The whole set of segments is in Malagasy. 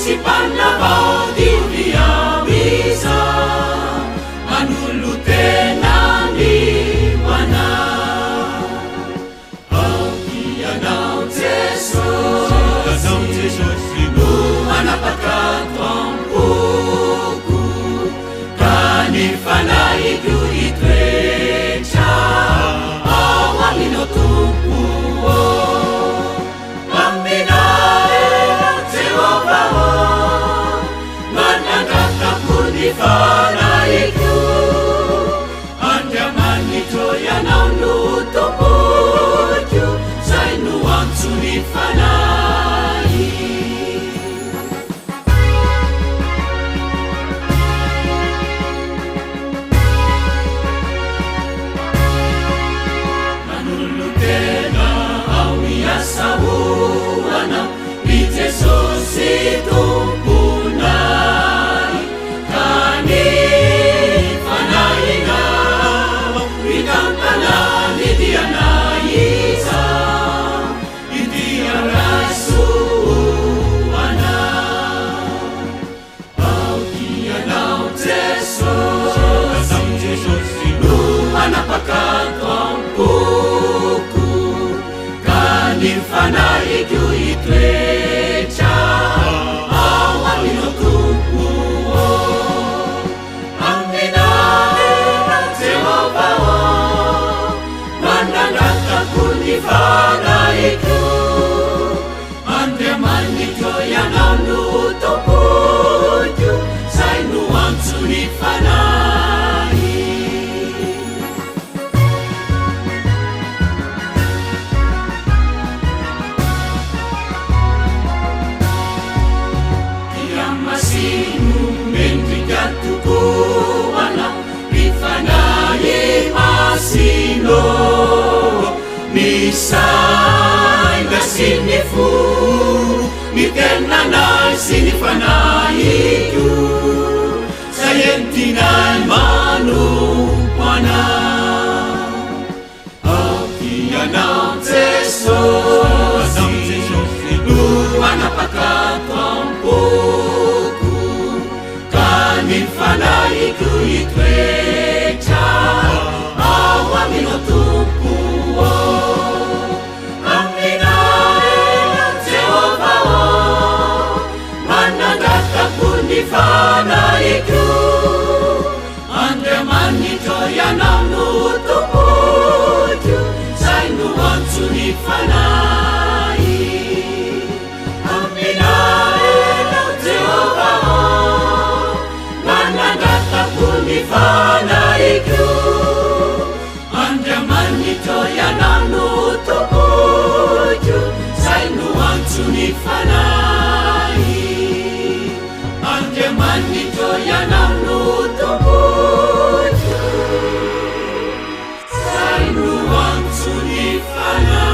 sy mpanavao diovy aho izaho Manolotena ny ho anao Aoka ianao Jesosy no hanapaka ato am-poko Ka ny fanahiko hitoetra ao aminao Tompo ô Aminao Jehovah ô Manangatako ny fanahiko Andriamanitro ianao no tompoiko Zay no antso ny fanahy Manolotena aho miasa ho anao Ry Jesosy Tomponay Ka ny fanahinao Mitantana ny dianay izaho Ity raiso ho anao Aoka ianao Jesosy no hanapaka ato am-poko Ka ny fanahiko hitoetra ao aminao Tompo ô Aminao Jehovah ô Manangatako ny fanahiko Andriamanitro ianao no tompoiko Zay no antso ny fanahy Dia masino mendrika tokoa anao Ry fanahy masino Ny saina sy ny fo, ny tenanay sy ny fanahiko, Zay entinay manompo anao. Aoka ianao Jesosy no hanapaka ato am-poko, Ka ny fanahiko hitoetra ao aminao Tompo ô. Aminao Jehovah ô, manangatako ny fanahiko. Andriamanitro Ianao no Tompoiko, Zay no antso ny fanahy. Aminao Jehovah ô, Manangatako ny fanahiko. Andriamanitro Ianao no Tompoiko, Zay no antso ny fanahy. Andriamanitro Ianao no Tompoiko, Zay no antso ny fanahy.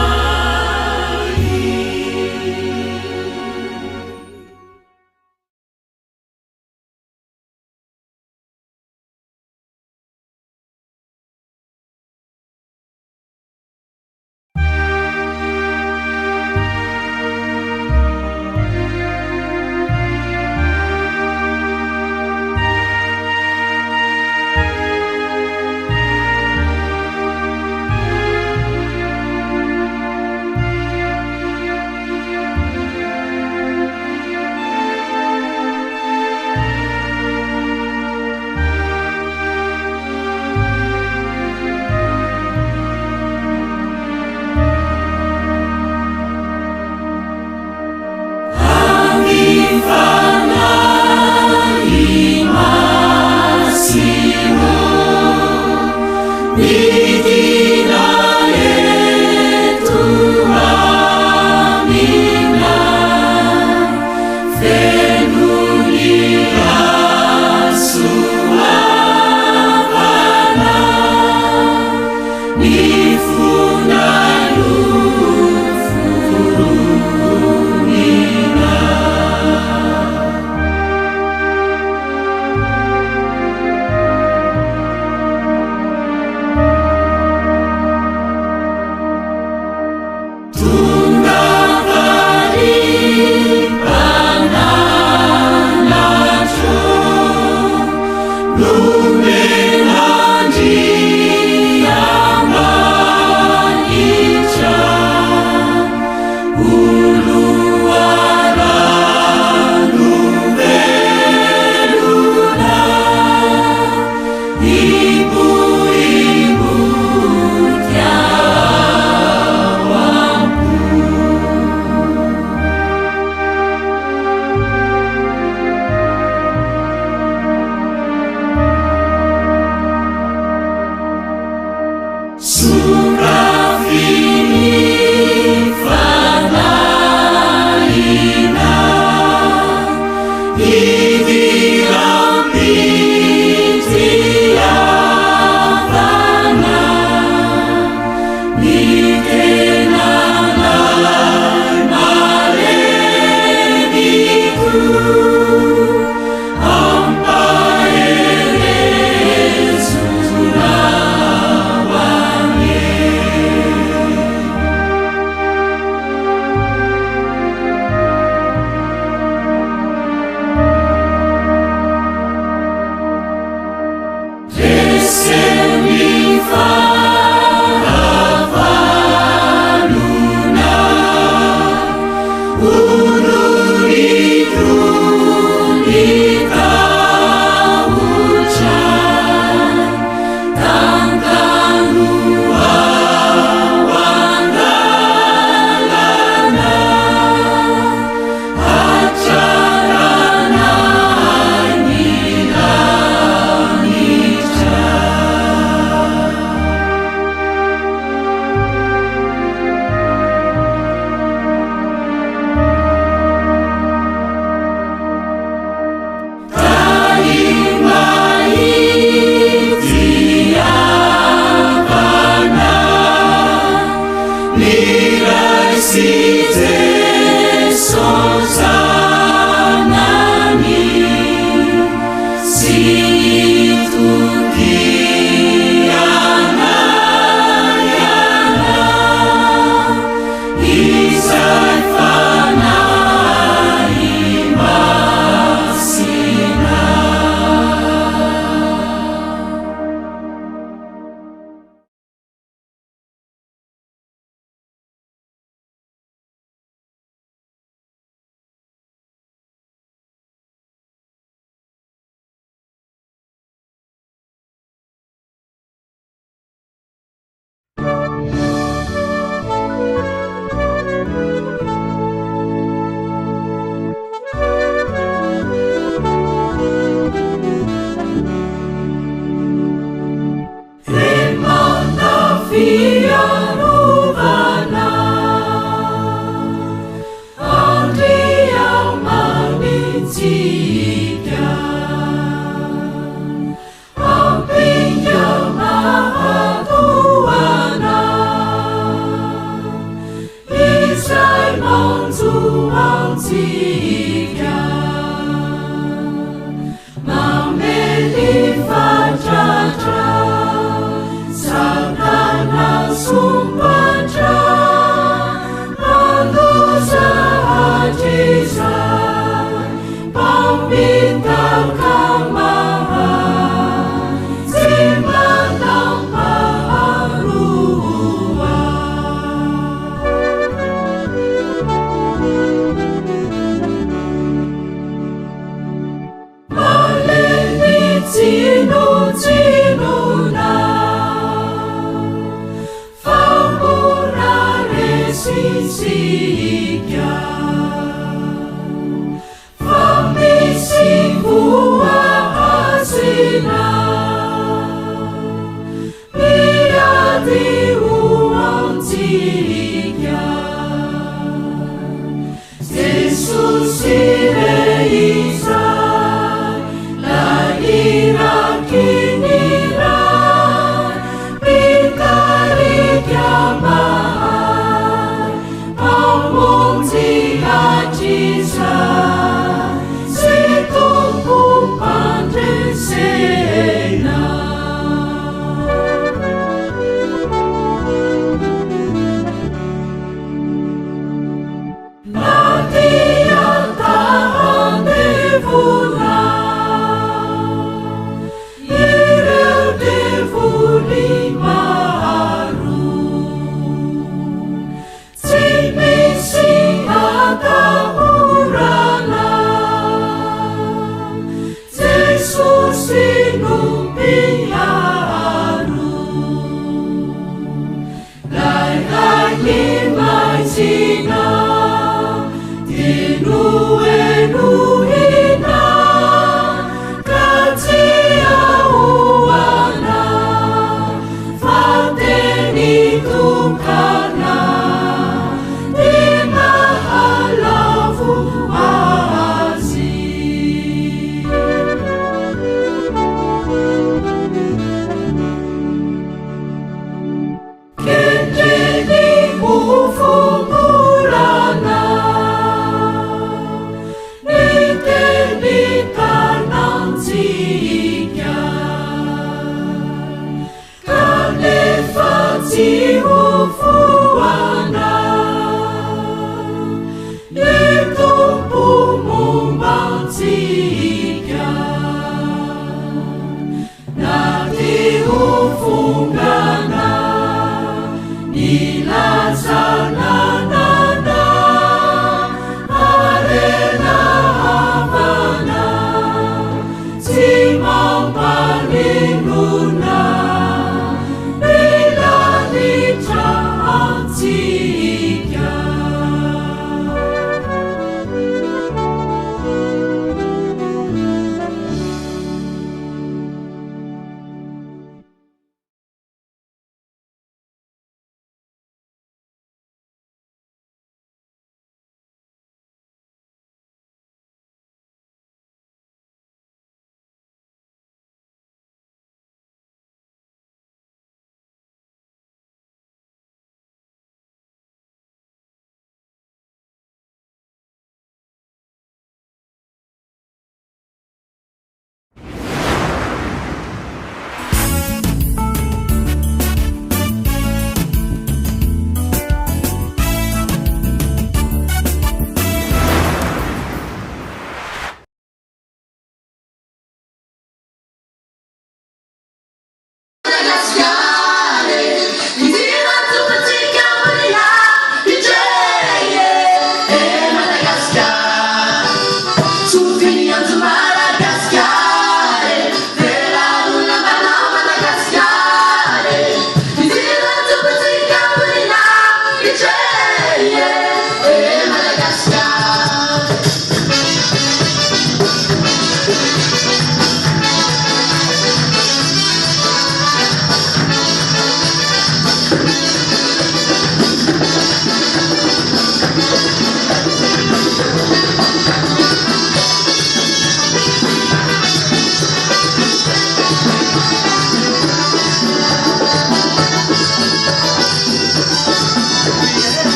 Idiram-pitiavana ny tenanay malemiko, ampaherezo aho anie. Reseo ny fahavalonao, orohiko ny tahotra, tantano aho an-dalana, hatrarana ny lanitra.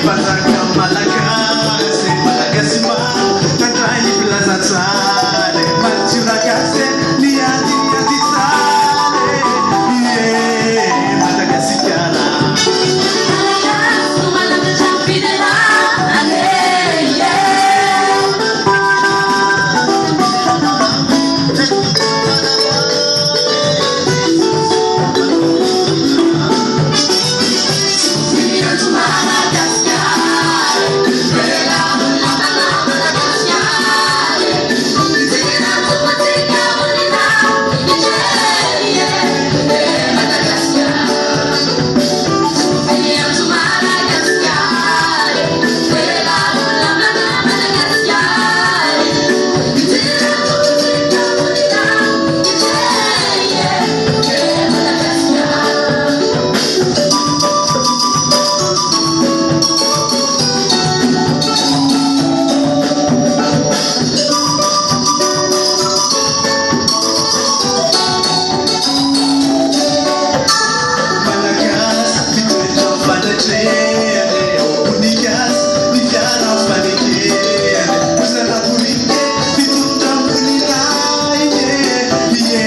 Mpanjaka Malagasy, Malagasy maha-tandray ny mpilaza tsara e, madio ragasy e, ny ady ny ady tsara e, ie Madagasikara. Malagasy manandratra ny fiderana e, Malagasy mitoetra fanatrehany ao am-pony-gasy ny fiara fanekehany ozana borike mitondra voninahiny ie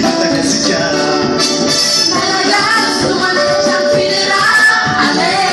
Madagasikara. Malagasy manandratra ny fiderana e.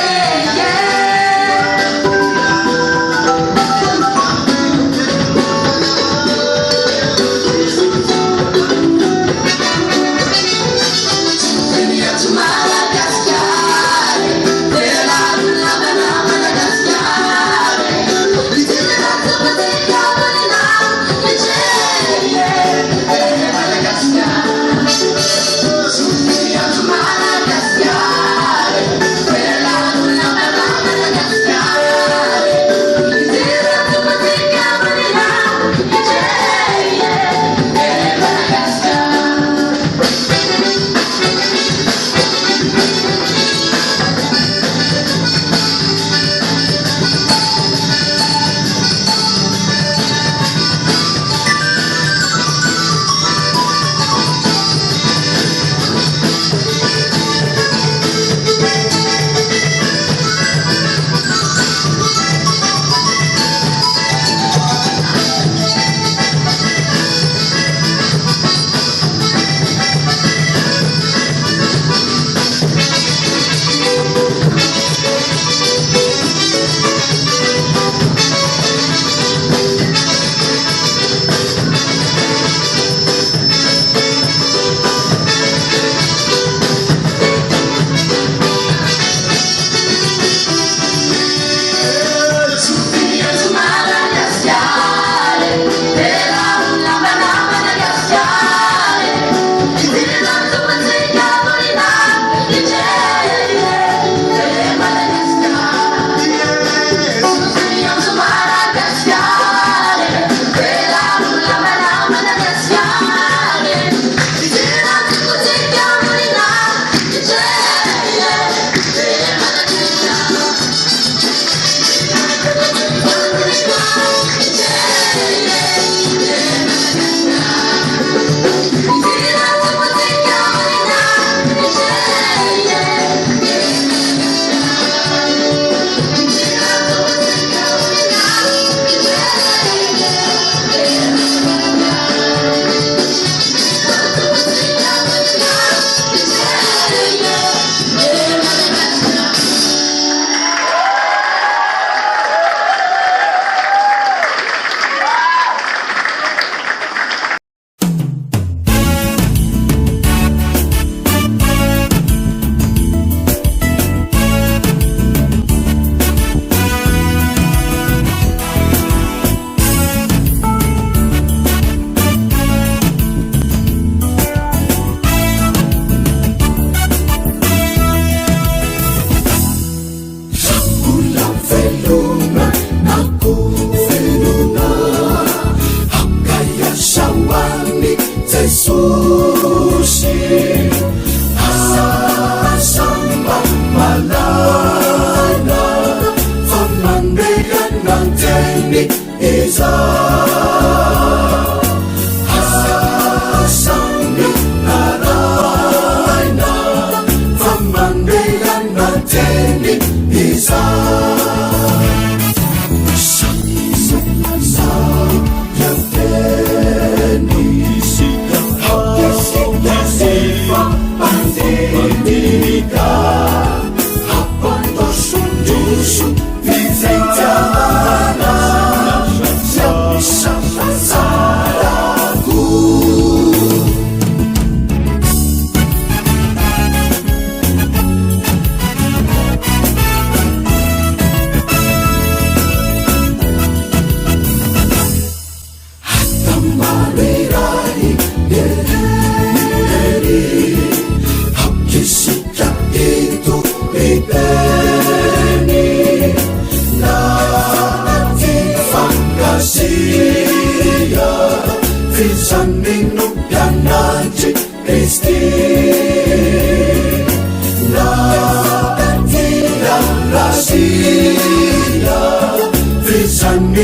Mbola velona na koa velona, aoka hiasa ho an'i Jesosy. Aza mba malaina fa mandehana teny izaho. Aza mitaraina fa mandehana teny izaho.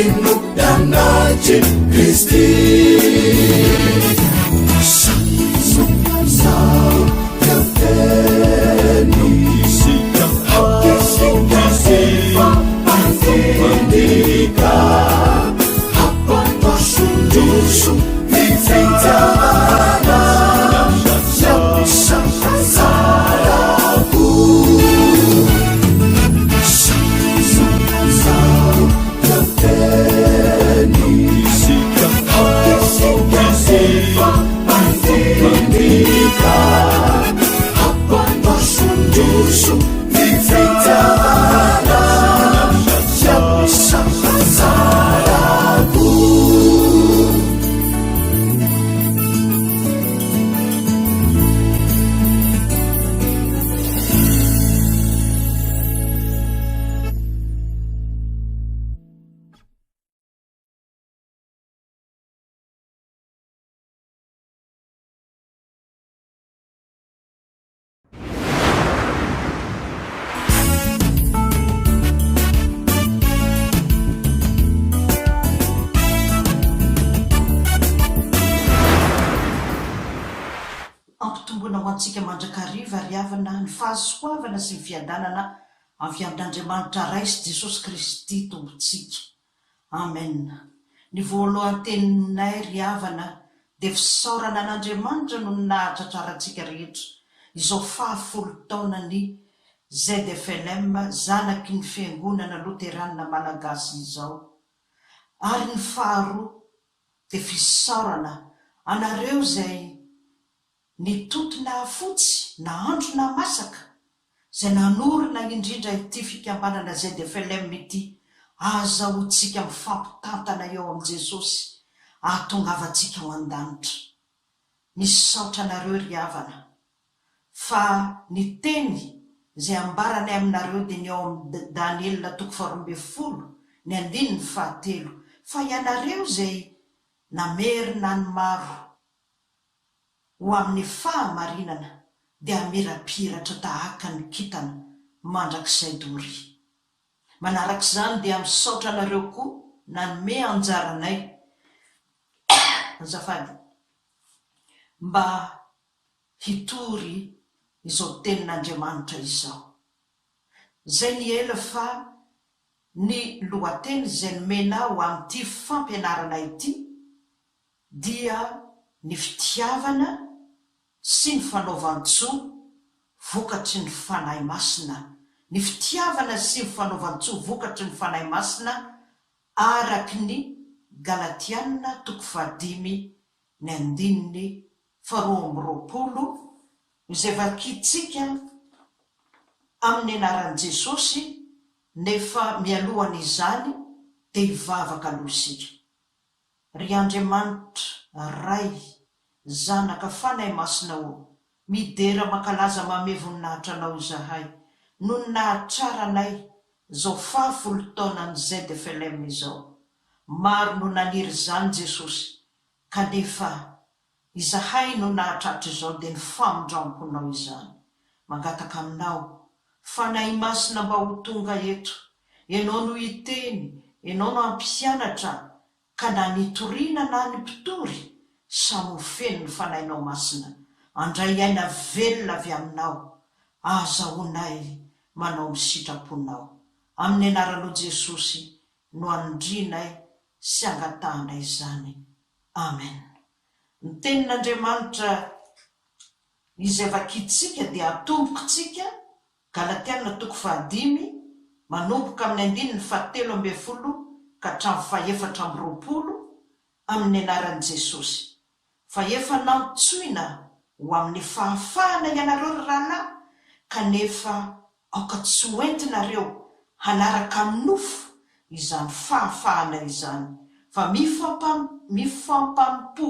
mpino mpianatry Kristy. Ampitomboina ho antsika mandrakariva ry havana ny fahasoavana sy ny fiadanana avy amin'Andriamanitra Ray sy Jesosy Kristy Tompontsika. Amen. Ny voalohan-teninay ry havana dia fisaorana an'Andriamanitra noho ny nahatratrarantsika rehetra izao fahafolo taonan'ny ZFLM zanaky ny Fiangonana Loterana Malagasy izao. Ary ny faharoa dia fisaorana anareo izay nitoto nahafotsy na andro na masaka, izay nanorina indrindra ity fikambanana ZFLM ity, ahazahoantsika mifampitantana eo amin'i Jesosy, ahatongavantsika ao an-danitra. Misaotra anareo ry havana, fa ny teny izay ambaranay aminareo dia ny ao amin'ny Daniela toko faharoambinifolo, ny andininy fahatelo, fa ianareo izay namerina ny maro ho amin'ny fahamarinana dia hamirapiratra tahaka ny kintana mandrakizay doria. Manaraka izany dia misaotra anareo koa nanome anjaranay, azafady, mba hitory izao tenin'Andriamanitra izao. Izay ny ela fa ny lohateny izay nomena ho amin'ity fampianarana ity dia ny fitiavana sy ny fanaovan-tsoa vokatry ny Fanahy Masina, ny fitiavana sy ny fanaovan-tsoa vokatry ny Fanahy Masina araky ny Galatiana toko fahadimy ny andininy faharoa amby roapolo izay vakintsika amin'ny anaran'i Jesosy nefa mialohan'izany dia hivavaka aloha isika. Ry Andriamanitra Ray, Zanaka, Fanahy Masina ô, midera mankalaza manome voninahitra Anao izahay noho ny nahatrara anay izao faha folo taonan'ny ZFLM izao. Maro no naniry izany Jesosy kanefa izahay no nahatratra izao dia ny famindramponao izany. Mangataka Aminao, Fanahy Masina mba ho tonga eto Ianao no hiteny, Ianao no hampianatra, ka na ny toriana na ny mpitory, samy ho feno ny Fanahinao Masina, handray aina velona avy Aminao, ahazahoanay manao ny sitraponao. Amin'ny Anaranao Jesosy no anindrianay sy angatahanay izany. Amen. Ny Tenin'Andriamanitra izay vakintsika dia atombokintsika Galatiana toko fahadimy, manomboka amin'ny andininy fahatelo ambin'ny folo ka hatramin'ny fahefatra amby roapolo, amin'ny anaran'i Jesosy. Fa efa nantsoina ho amin'ny fahafahana ianareo, ry rahalahy, kanefa aoka tsy ho entinareo hanaraka ny nofo izany fahafahana izany, fa mifampanompo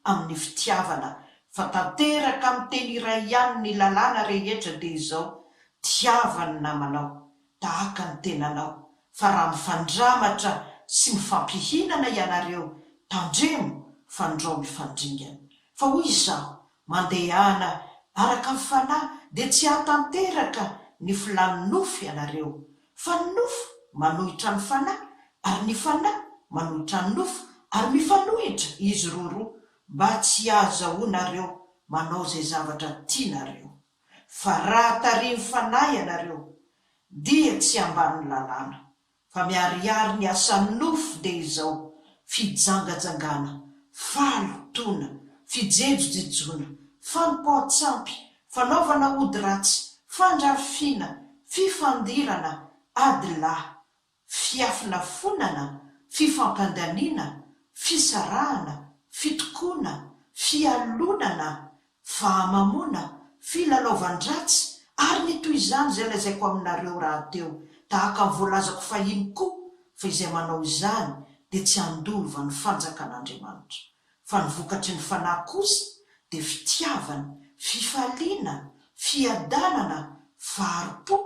amin'ny fitiavana, fa tanteraka amin'ny teny iray ihany ny lalàna rehetra dia izao, tiava ny namanao tahaka ny tenanao, fa raha mifandramatra sy mifampihinana ianareo, tandremo fandrao mifandringana. Fa hoy izaho, mandehana araka ny fanahy dia tsy hahatanteraka ny filàn'ny nofo ianareo, fa ny nofo manohitra ny fanahy, ary ny fanahy. manohitra ny nofo, ary mifanohitra izy roroa, mba tsy hahazahoanareo manao izay zavatra tianareo. Fa raha tarihin'ny Fanahy ianareo, dia tsy ambanin'ny lalàna. Fa miharihary ny asan'ny nofo dia izao, fijangajangana, fahalotoana, fijejojejoana, fanompoan-tsampy, fanaovana ody ratsy, fandrafiana, fifandirana, adilahy, fiafonafonana, fifampandaniana, fisarahana, fitokoana, fialonana, fahamamoana, filalaovan-dratsy, ary ny toy izany izay lazaiko aminareo rahateo, tahaka ny voalazako fahiny koa, fa izay manao izany dia tsy handova ny fanjakan'Andriamanitra. Fa ny vokatry ny Fanahy kosa dia fitiavana, fifaliana, fiadanana, fahari-po,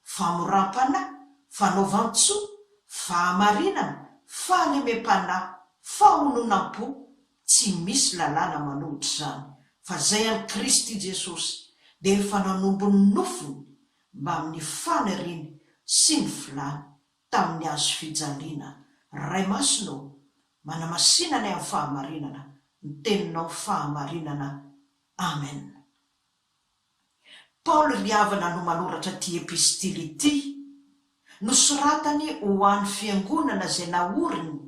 famoram-panahy, fanaovan-tsoa, fahamarinana, fahalemem-panahy, fahononam-po, Tsy misy lalàna manohitra izany, fa izay an'i Kristy Jesosy dia efa nanombo ny nofony mbamin'ny faniriany sy ny filany tamin'ny hazo fijaliana. Ray Masina ô, manamasina anay amin'ny fahamarinana, ny Teninao fahamarinana. Amen. Paoly ry havana no manoratra ity epistily ity, nosoratany ho an'ny fiangonana izay naoriny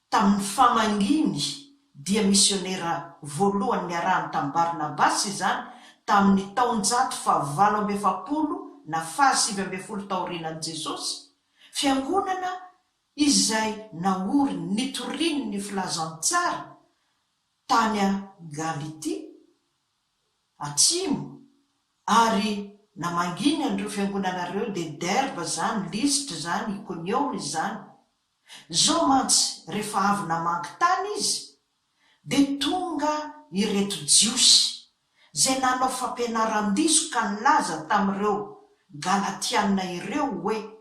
tamin'ny famangiany dia misionera voalohany niarahany tamin'i Barnabasy izany tamin'ny taonjato fahavalo 48 na faha-19 taorianan'i Jesosy, fiangonana izay naoriny nitoriany ny filazantsara tany Galitia, Atsimo, ary namanginy an'ireo fiangonana ireo dia Derba izany, Lystra izany, Ikonioma izany. Izao mantsy, rehefa avy namangy tany izy, dia tonga ireto Jiosy izay nanao fampianaran-diso ka nilaza tamin'ireo Galatiana ireo hoe,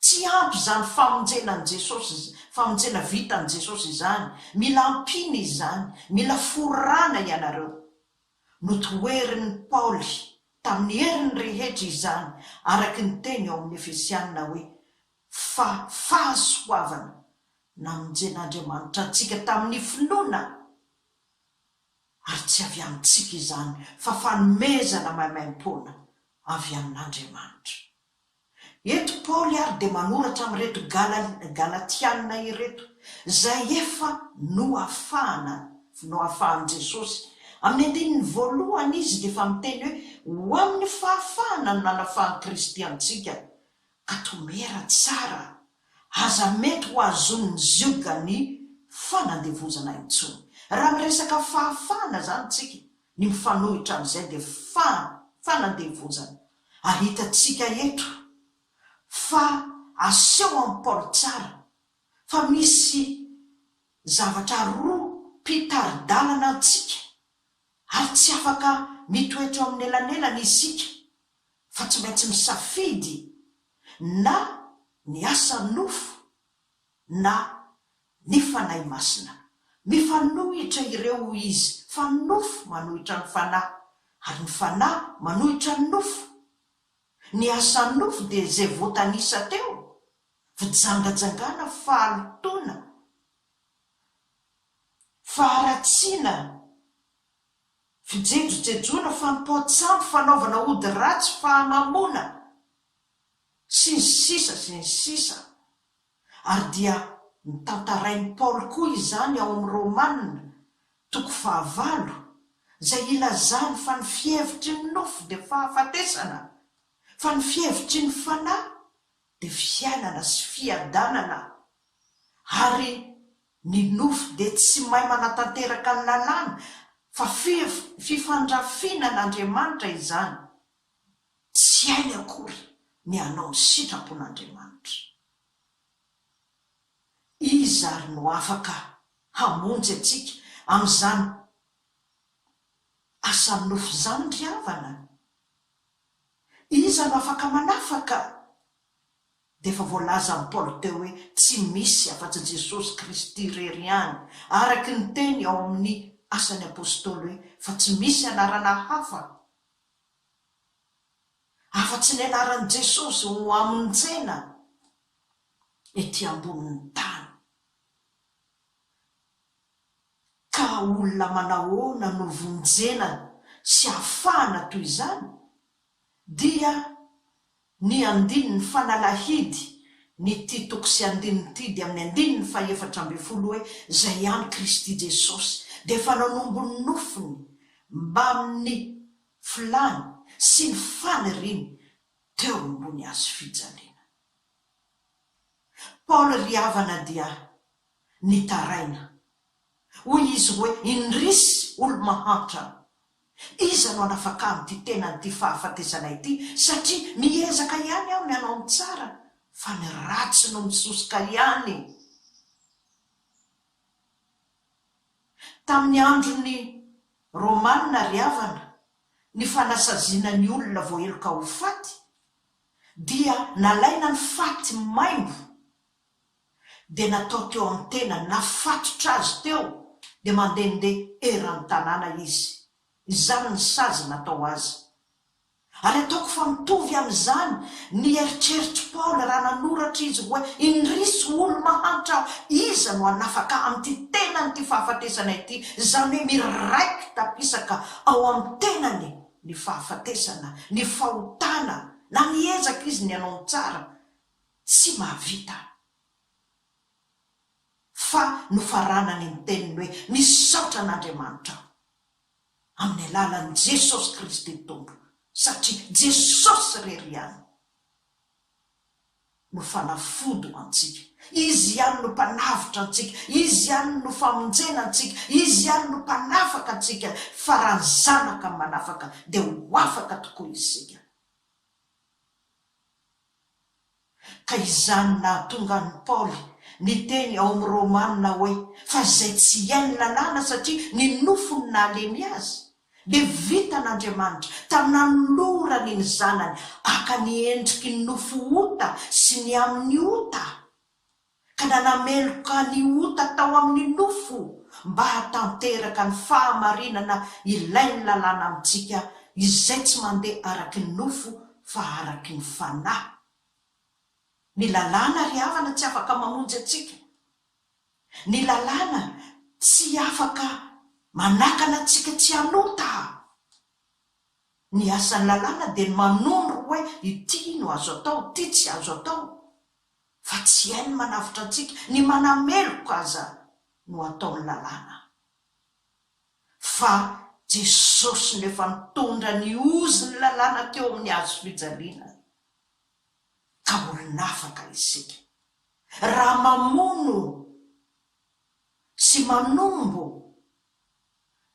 Tsy ampy izany famonjena an'i Jesosy, famonjena vitan'i Jesosy izany, mila ampiana izany, mila forana ianareo. Notoherin'i Paoly tamin'ny heriny rehetra izany, araka ny teny ao amin'ny Efesiana hoe, Fa fahasoavana namonjen'Andriamanitra antsika tamin'ny finoana, ary tsy avy amintsika izany, fa fanomezana maimaimpoana avy amin'Andriamanitra. Eto Paoly ary dia manoratra amin'ireto Galatiana ireto, izay efa noafahana, noafahan'i Jesosy. Amin'ny andininy voalohany izy dia efa miteny hoe, ho amin'ny fahafahana no nanafahan'i Kristy antsika, ka tomera tsara, aza mety ho azon'ny ziogan'ny fanandevozana intsony. Raha miresaka fahafahana izany tsika, ny mifanohitra amin'izay dia fanandevozana. Ary hitantsika eto fa aseho amin'i Paoly tsara fa misy zavatra roa mpitari-dalana antsika ary tsy afaka mitoetra eo amin'ny elanelana isika fa tsy maintsy misafidy na ny asan'ny nofo na ny Fanahy Masina. Mifanohitra ireo hoy izy fa ny nofo manohitra ny Fanahy ary ny Fanahy manohitra ny nofo. Ny asan'ny nofo dia izay voatanisa teo, fijangajangana, fahalotoana, faharatsiana, fijejojejoana, fanompoan-tsampy, fanaovana ody ratsy, fahamamoana, sy ny sisa sy ny sisa. Ary dia notantarain'i Paoly koa izany ao amin'ny Romana, toko fahavalo, izay ilazany fa ny fihevitry ny nofo dia fahafatesana, fa ny fihevitry ny fanahy dia fiainana sy fiadanana. Ary ny nofo dia tsy mahay manatanteraka ny lalàna, fa fifandrafiana an'Andriamanitra izany. Tsy hainy akory ny hanao ny sitrapon'Andriamanitra. Iza àry no afaka hamonjy antsika amin'izany asan'ny nofo izany ry havana? Iza no afaka manafaka? Dia efa voalazan'i Paoly teo hoe tsy misy afa-tsy Jesosy Kristy irery ihany, araka ny teny ao amin'ny Asan'ny Apostoly hoe fa tsy misy anarana hafa afa-tsy ny anaran'i Jesosy ho hamonjena ety ambonin'ny tany. Ka olona manahoana no vonjena sy afahana toy izany? Dia ny andininy fanalahidy ny ity toko sy andininy ity dia amin'ny andininy fahefatra ambin'ny folo hoe izay ihany Kristy Jesosy dia efa nanombo ny nofony mbamin'ny filany sy ny faniriany teo ambony hazo fijaliana. Paoly ry havana dia nitaraina. Hoy izy hoe, Indrisy, olo-mahantra! Iza no hanafaka amin'ity tenan'ity fahafatesana ity, satria miezaka ihany aho ny hanao ny tsara, fa ny ratsy no misosoka ihany? Tamin'ny andron'ny Romana ry havana, ny fanasaziana ny olona voaheloka ho faty dia nalaina ny faty maimbo dia natao teo amin'ny tenany, nafatotra azy teo dia mandehandeha eran'ny tanàna izy. Izany ny sazy natao azy. Ary ataoko fa mitovy amin'izany ny eritreritr'i Paoly raha nanoratra izy hoe, Indrisy, olo-mahantra aho, iza no hanafaka ahy amin'ity tenan'ity fahafatesana ity? Izany hoe miraiki-tapisaka ao amin'ny tenany ny fahafatesana, ny fahotana, na miezaka izy ny hanao ny tsara, tsy mahavita fa nofaranany ny teniny hoe, Misaotra an'Andriamanitra aho amin'ny alalan'i Jesosy Kristy Tompo, satria Jesosy irery ihany no fanafody ho antsika, Izy ihany no Mpanavotra antsika, Izy ihany no famonjena antsika, Izy ihany no Mpanafaka antsika, fa raha ny Zanaka manafaka dia ho afaka tokoa isika. Ka izany nahatonga an'i Paoly niteny ao amin'ny Romana hoe, Fa izay tsy hain'ny lalàna satria ny nofony nahalemy azy, dia vitan'Andriamanitra tamin'ny nanolorany ny Zanany haka ny endriky ny nofo ota sy ny amin'ny ota, ka nanameloka ny ota tao amin'ny nofo mba hahatanteraka ny fahamarinana ilain'ny lalàna amintsika izay tsy mandeha araky ny nofo fa araky ny fanahy. Ny lalàna ry havana tsy afaka mamonjy antsika. Ny lalàna tsy afaka manakana antsika tsy hanota. Ny asan'ny lalàna dia ny manondro hoe ity no azo atao, ity tsy azo atao. Fa tsy hainy manavotra antsika, ny manameloka aza no ataon'ny lalàna. Fa Jesosy no efa nitondra ny ozin'ny lalàna teo amin'ny hazo fijaliana, ka olon'afaka isika. Raha mamono sy manombo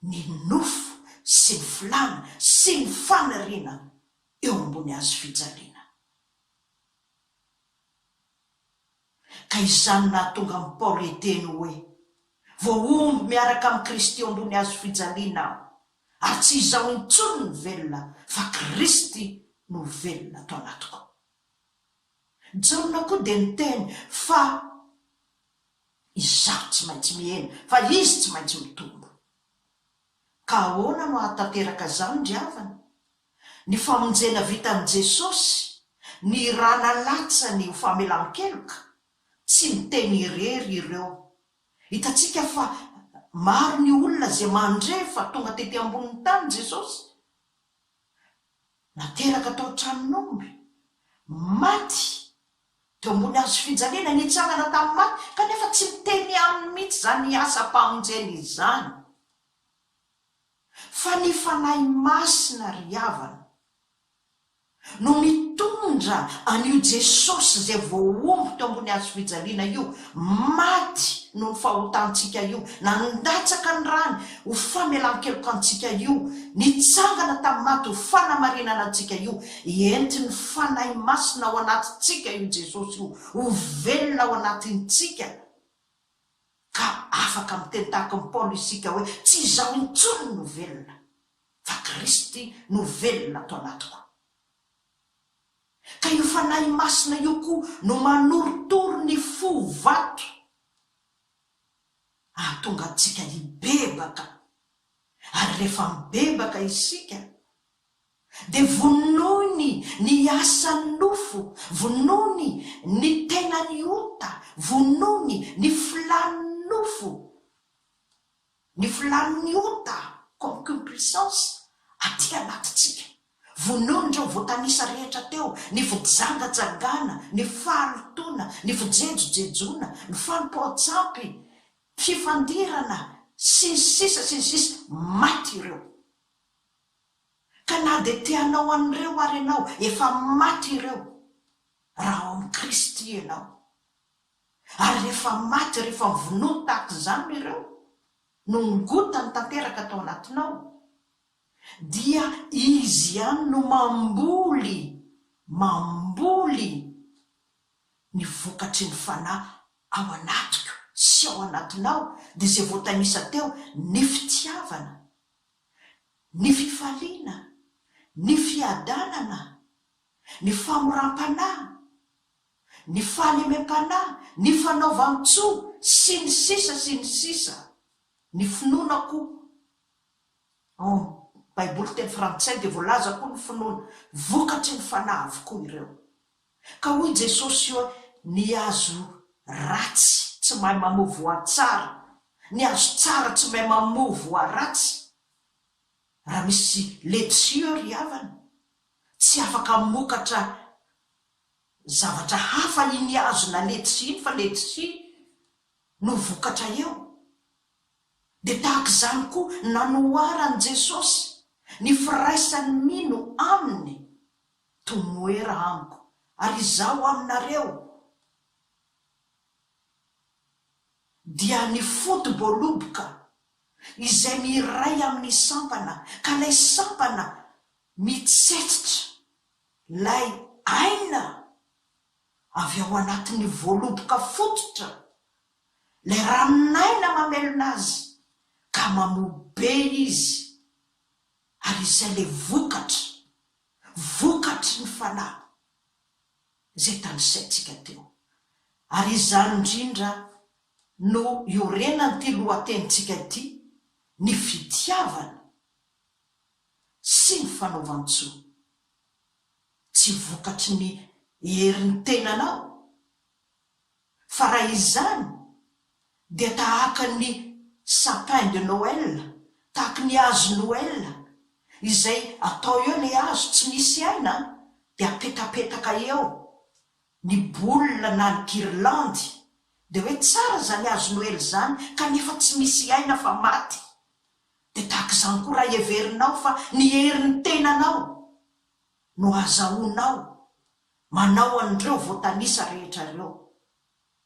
ny nofo sy ny filàna sy ny faniriana eo ambony hazo fijaliana. Ka izany nahatonga an'i Paoly hiteny hoe, Voahombo miaraka amin'i Kristy eo ambony hazo fijaliana aho, ary tsy izaho intsony no velona, fa Kristy no velona ato anatiko. Jaona koa dia niteny fa izaho tsy maintsy mihena, fa izy tsy maintsy mitombo. Ka ahoana no hahatanteraka izany ry havana? Ny famonjena vitan'i Jesosy, ny rà nalatsany ho famelan-keloka, tsy miteny irery ireo. Hitantsika fa maro ny olona izay mandre fa tonga tety ambonin'ny tany Jesosy, nateraka tao an-tranon'omby, maty teo ambony hazo fijaliana, nitsangana tamin'ny maty, kanefa tsy miteny aminy mihitsy izany asam-pamonjena izany. Fa ny Fanahy Masina ry havana no mitondra an'io Jesosy izay voahombo teo ambony hazo fijaliana io, maty noho ny fahotantsika io, nandatsaka ny rany ho famelan-keloka antsika io, nitsangana tamin'ny maty ho fanamarinana antsika io, entin'ny Fanahy Masina ao anatintsika io Jesosy io, ho velona ao anatintsika. Ka afaka miteny tahaka an'i Paoly isika hoe, Tsy izaho intsony no velona, fa Kristy no velona ato anatiko. Ka io Fanahy Masina io koa no manorotoro ny fo vato hahatonga antsika hibebaka. Ary rehefa mibebaka isika, Dia vonoiny ny asan'ny nofo, vonoiny ny tenan'ny ota, vonoiny ny filàn'ny nofo. Ny filàn'ny ota, concupiscence, aty anatintsika. Vonoin'ireo voatanisa rehetra teo, ny fijangajangana, ny fahalotoana, ny fijejojejoana, ny fanompoan-tsampy, fifandirana, sy ny sisa sy ny sisa Maty ireo. Ka na dia te hanao an'ireo ary ianao, efa maty ireo, raha ao amin'i Kristy ianao. Ary rehefa maty, rehefa vonoiny tahaka izany ireo, nongotany tanteraka tao anatinao, dia Izy ihany no mamboly, mamboly ny vokatry ny Fanahy ao anatiko sy ao anatinao, dia izay voatanisa teo, ny fitiavana, ny fifaliana, ny fiadanana, ny famoram-panahy, ny fahalemem-panahy, ny fanaovan-tsoa, sy ny sisa sy ny sisa Ny finoana koa. Ao amin'ny Baiboly teny frantsay dia voalaza koa ny finoana. Vokatry ny fanahy avokoa ireo. Ka hoy Jesosy hoe, ny hazo ratsy tsy mahay mamoa voa tsara, ny hazo tsara tsy mahay mamoa voa ratsy. Raha misy letchi eo ry havana, tsy afaka hamokatra zavatra hafa iny hazo na letchi iny fa letchi no vokatra eo. Dia tahaka izany koa nanoharan'i Jesosy ny firaisan'ny mino Aminy, Tomoera Amiko, ary Izaho aminareo. Dia ny foto-boaloboka izay miray amin'ny sampana, ka ilay sampana mitsetsitra ilay aina avy ao anatin'ny voaloboka fototra, ilay ranon'aina mamelona azy ka mamoa be izy, ary izay ilay vokatra, vokatry ny fanahy izay tanisaintsika teo. Ary izany indrindra no iorenan'ity lohatenintsika ity, ny fitiavana sy ny fanaovan-tsoa. Tsy vokatry ny herin'ny tenanao, fa raha izany dia tahaka ny sapin de Noël, tahaky ny hazo Noël, izay atao eo ilay hazo tsy misy aina dia apetapetaka eo ny boule na ny guirlande, dia hoe tsara izany hazo Noely izany kanefa tsy misy aina fa maty. Dia tahaka izany koa raha heverinao fa ny herin'ny tenanao no azahoanao manao an'ireo voatanisa rehetra ireo,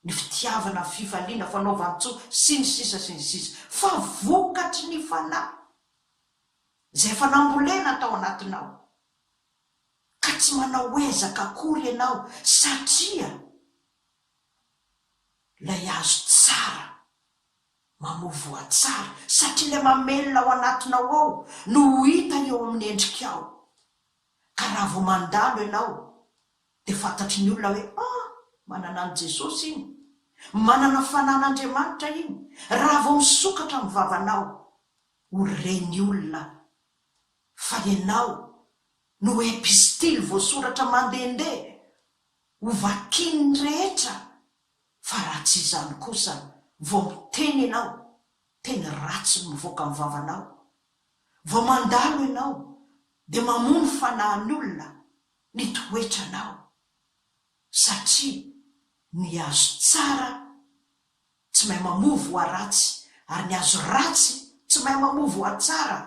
ny fitiavana, ny fifaliana, fanaovan-tsoa, sy ny sisa sy ny sisa Fa vokatry ny Fanahy izay efa nambolena tao anatinao, ka tsy manao ezaka akory ianao satria ilay hazo tsara mamoa voa tsara, satria ilay mamelona ao anatinao ao no ho hita eo amin'ny endrikao. Ka raha vao mandalo ianao dia fantatry ny olona hoe ah, manana an'i Jesosy iny, manana fanan'Andriamanitra iny. Raha vao misokatra ny vavanao, ho ren'ny olona fa ianao no epistily voasoratra mandehandeha ho vakian'ny rehetra, fa raha tsy izany kosa vao miteny ianao, teny ratsy no mivoaka amin'ny vavanao, vao mandalo ianao dia mamono fanahin'ny olona ny toetranao, satria ny hazo tsara tsy mahay mamoa voa ratsy ary ny hazo ratsy tsy mahay mamoa voa tsara.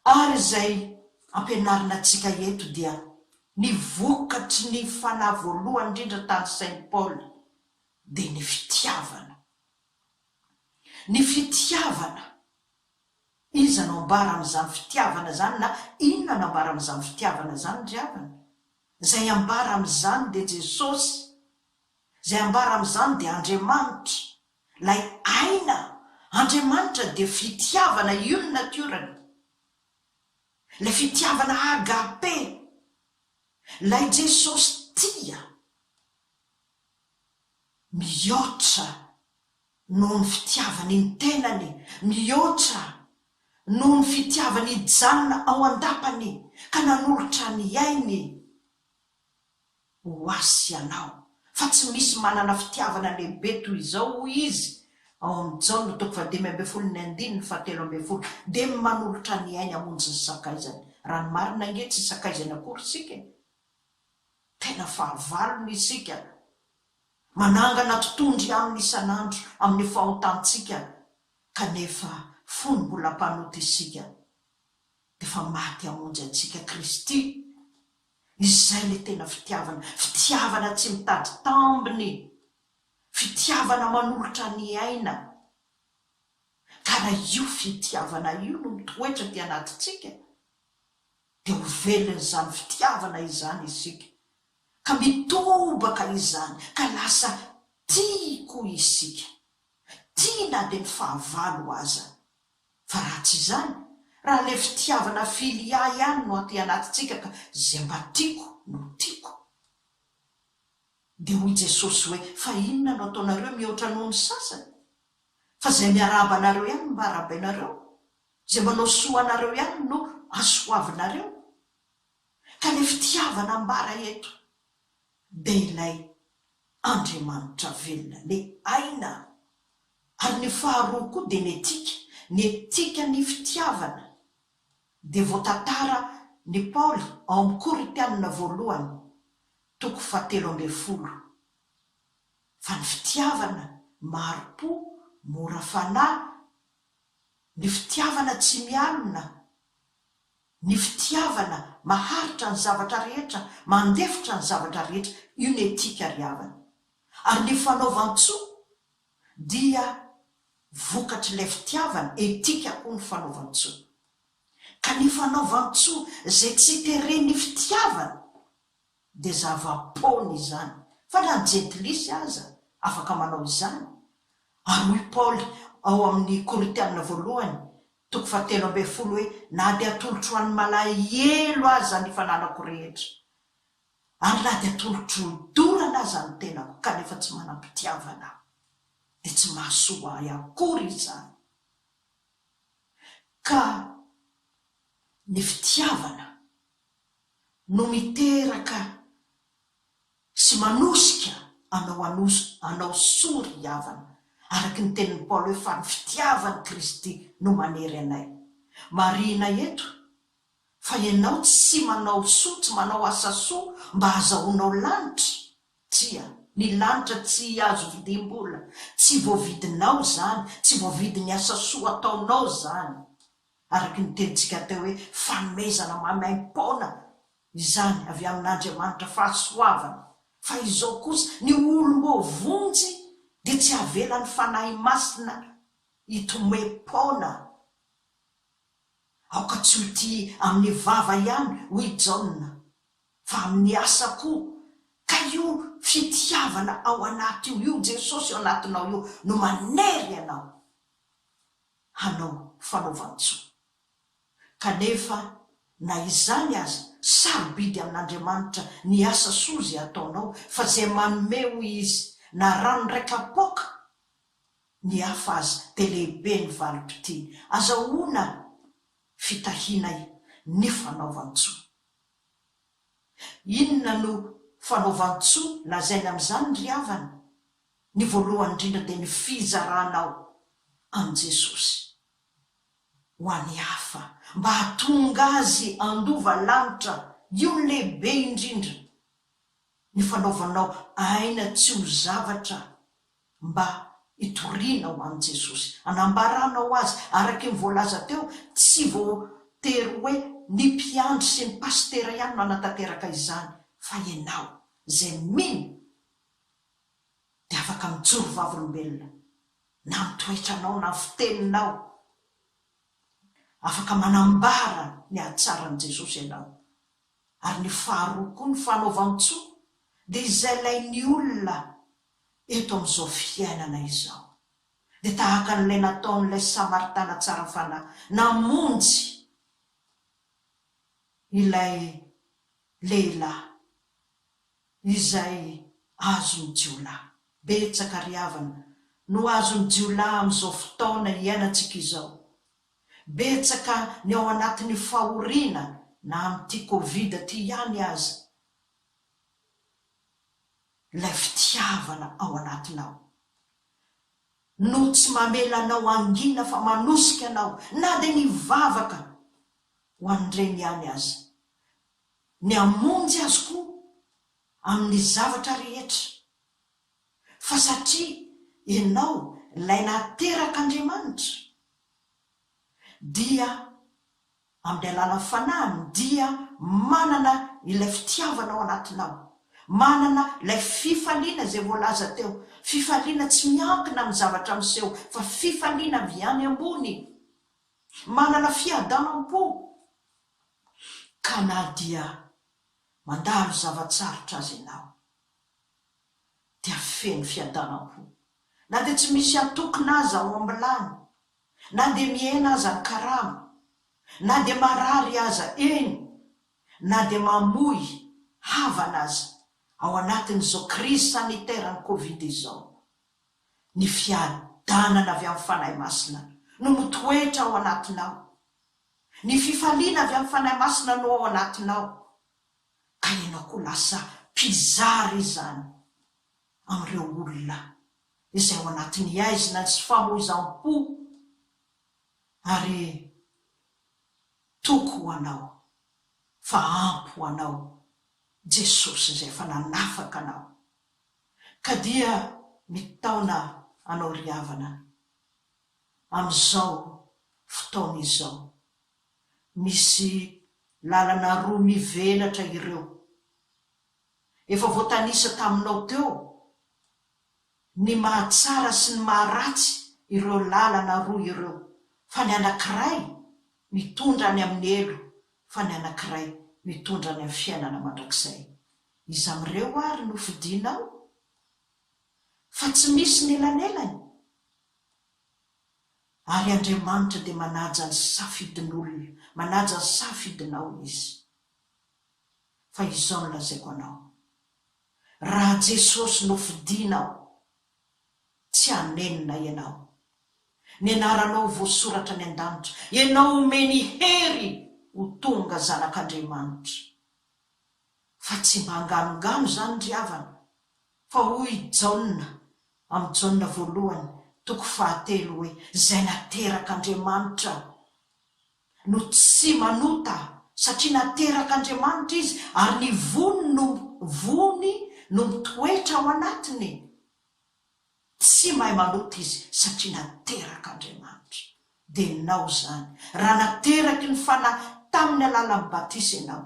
Ary izay ampianarina antsika eto dia ny vokatry ny fanahy voalohany indrindra tany Saint Paul dia ny fitiavana. Ny fitiavana. Iza no ambara amin'izany fitiavana izany na inona no ambara amin'izany fitiavana izany ry havana? Izay ambara amin'izany dia Jesosy. Izay ambara amin'izany dia Andriamanitra. Ilay aina. Andriamanitra dia fitiavana, io ny natiorany. Ilay fitiavana agape. Ilay Jesosy tia. Mihoatra noho ny fitiavany ny tenany, mihoatra noho ny fitiavany hijanona ao an-dapany ka nanolotra ny ainy ho ahy sy anao. Fa tsy misy manana fitiavana lehibe toy izao, hoy Izy, Ao amin'ny Jaona toko fahadimy ambin'ny folo ny andininy fahatelo ambin'ny folo dia manolotra ny ainy hamonjy ny sakaizany. Raha ny marina ange tsy sakaizany akory isika e! Tena fahavalony isika. Manangana totohondry aminy isan'andro amin'ny fahotantsika kanefa fony mbola mpanota isika dia efa maty hamonjy antsika Kristy. Izay ilay tena fitiavana, fitiavana tsy mitady tambiny, fitiavana manolotra ny aina. Ka raha io fitiavana io no mitoetra aty anatintsika dia ho velon'izany fitiavana izany isika, ka mitobaka izany, ka lasa tia koa isika, tia na dia ny fahavalo aza. Fa raha tsy izany, raha ilay fitiavana filia ihany no aty anatintsika ka izay mba tiako no tiako, dia hoy Jesosy hoe, fa inona no ataonareo mihoatra noho ny sasany? Fa izay miarahaba anareo ihany no mba arahabainareo? Izay manao soa anareo ihany no asoavinareo. Ka ilay fitiavana ambara eto dia ilay Andriamanitra velona, ilay aina. Ary ny faharoa koa dia ny etika, ny etikan'ny fitiavana dia voatantara ny Paoly ao amin'ny Korintianina voalohany toko fahatelo ambin'ny folo fa ny fitiavana mahari-po, mora fanahy, Ny fitiavana tsy mialona, ny fitiavana maharitra ny zavatra rehetra, mandefitra ny zavatra rehetra, io ny etika ry havana. Ary ny fanaovan-tsoa dia vokatr'ilay fitiavana, etika koa ny fanaovan-tsoa. Ka ny fanaovan-tsoa izay tsy teren'ny fitiavana dia zava-poana izany, fa na ny jentilisa aza afaka manao izany. Ary hoy Paoly ao amin'ny Korintiana voalohany, toko fahatelo ambin'ny folo hoe, Na dia atolotro ho an'ny malahelo aza ny fananako rehetra, ary na dia atolotro hodorana aza ny tenako, kanefa tsy manam-pitiavana aho, dia tsy mahasoa ahy akory izany. Ka ny fitiavana no miteraka sy manosika anao hanao soa ry havana, araka ny tenin'i Paoly hoe fa ny fitiavan'i Kristy no manery anay. Marihina eto fa ianao tsy manao soa, tsy manao asa soa mba hazahoanao lanitra, tsia, ny lanitra tsy azo vidiam-bola, tsy voavidinao izany, tsy voavidin'ny asa soa ataonao izany. Araka ny tenintsika teo hoe fanomezana maimaim-poana izany avy amin'Andriamanitra fahasoavana, fa izao kosa ny olom-boavonjy dia tsy avelan'ny Fanahy Masina hitomem-poana. Aoka tsy ho tia amin'ny vava ihany, hoy Jaona, fa amin'ny asa koa, ka io fitiavana ao anaty io, io Jesosy ao anatinao io no manery anao hanao fanaovan-tsoa. Kanefa na izany aza, sarobidy amin'Andriamanitra ny asa soa izay ataonao, fa izay manome, hoy Izy, na rano iray kapoaka ny hafa aza, dia lehibe ny valim-pitia. Azahoana fitahiana ny fanaovan-tsoa. Inona no fanaovan-tsoa lazaina amin'izany ry havana? Ny voalohany indrindra dia ny fizaranao an'i Jesosy ho an'ny hafa mba hahatonga azy handova lanitra, io no lehibe indrindra, ny fanaovanao aina tsy ho zavatra mba hitoriana ho an'i Jesosy, hanambaranao Azy, araka ny voalaza teo, tsy voatery hoe ny mpiandry sy ny pasitera ihany no hanatanteraka izany fa ianao izay mino dia afaka mijoro vavolombelona na ny toetranao na ny fiteninao. Afaka manambara ny hatsaran'i Jesosy ianao. Ary ny faharoa koa ny fanaovan-tsoa dia izay ilain'ny olona eto amin'izao fiainana izao. Dia tahaka an'ilay nataon'ilay Samaritana tsara fanahy namonjy ilay lehilahy izay azon'ny jiolahy. Betsaka ry havana no azon'ny jiolahy amin'izao fotaona iainantsika izao. Betsaka ny ao anatin'ny fahoriana na amin'ity covid ity ihany aza. Ilay fitiavana ao anatinao. no tsy mamela anao hangina fa manosika anao na dia nivavaka ho an'ireny ihany aza. Ny hamonjy azy koa amin'ny zavatra rehetra. Fa satria ianao ilay naterak'Andriamanitra dia amin'ny alalan'ny Fanahiny dia manana ilay fitiavana ao anatinao, manana ilay fifaliana izay voalaza teo, fifaliana tsy miankina amin'ny zavatra miseho fa fifaliana avy any ambony, manana fiadanam-po ka na dia mandalo zava-tsarotra aza ianao dia feno fiadanam-po na dia tsy misy atokona aza ao am-bilany Na dia mihena aza ny karama, na dia marary aza, eny, na dia mamoy havana aza ao anatin'izao crise sanitaire ny covid izao, ny fiadanana avy amin'ny Fanahy Masina no mitoetra ao anatinao. Ny fifaliana avy amin'ny Fanahy Masina no ao anatinao. Ka ianao koa lasa mpizara izany amin'ireo olona izay ao anatin'ny haizina sy famoizam-po ary toky ho anao fa ampy ho anao Jesosy izay efa nanafaka anao ka dia mitaona anao ry havana amin'izao fotoana izao misy lalana roa mivelatra ireo Efa voatanisa taminao teo ny mahatsara sy ny maharatsy ireo lalana roa ireo, fa ny anankiray mitondra any amin'ny helo fa ny anankiray mitondra any amin'ny fiainana mandrakizay. Iza amin'ireo ary no fidinao? Fa tsy misy ny elanelany. Ary Andriamanitra dia manaja ny safidin'olona, manaja ny safidinao Izy. Fa izao no lazaiko anao, raha Jesosy no fidinao, tsy hanenina ianao. Ny anaranao voasoratra any an-danitra, ianao omeny hery ho tonga zanak'Andriamanitra. Fa tsy mba anganongano izany ry havana, fa hoy Jaona amin'ny Jaona voalohany toko fahatelo hoe, izay naterak'Andriamanitra no tsy manota satria naterak'Andriamanitra izy ary ny vony no vony no mitoetra ao anatiny. Tsy mahay manota izy satria naterak'Andriamanitra. Dia enao izany, raha nateraky ny Fanahy tamin'ny alalan'ny batisa ianao,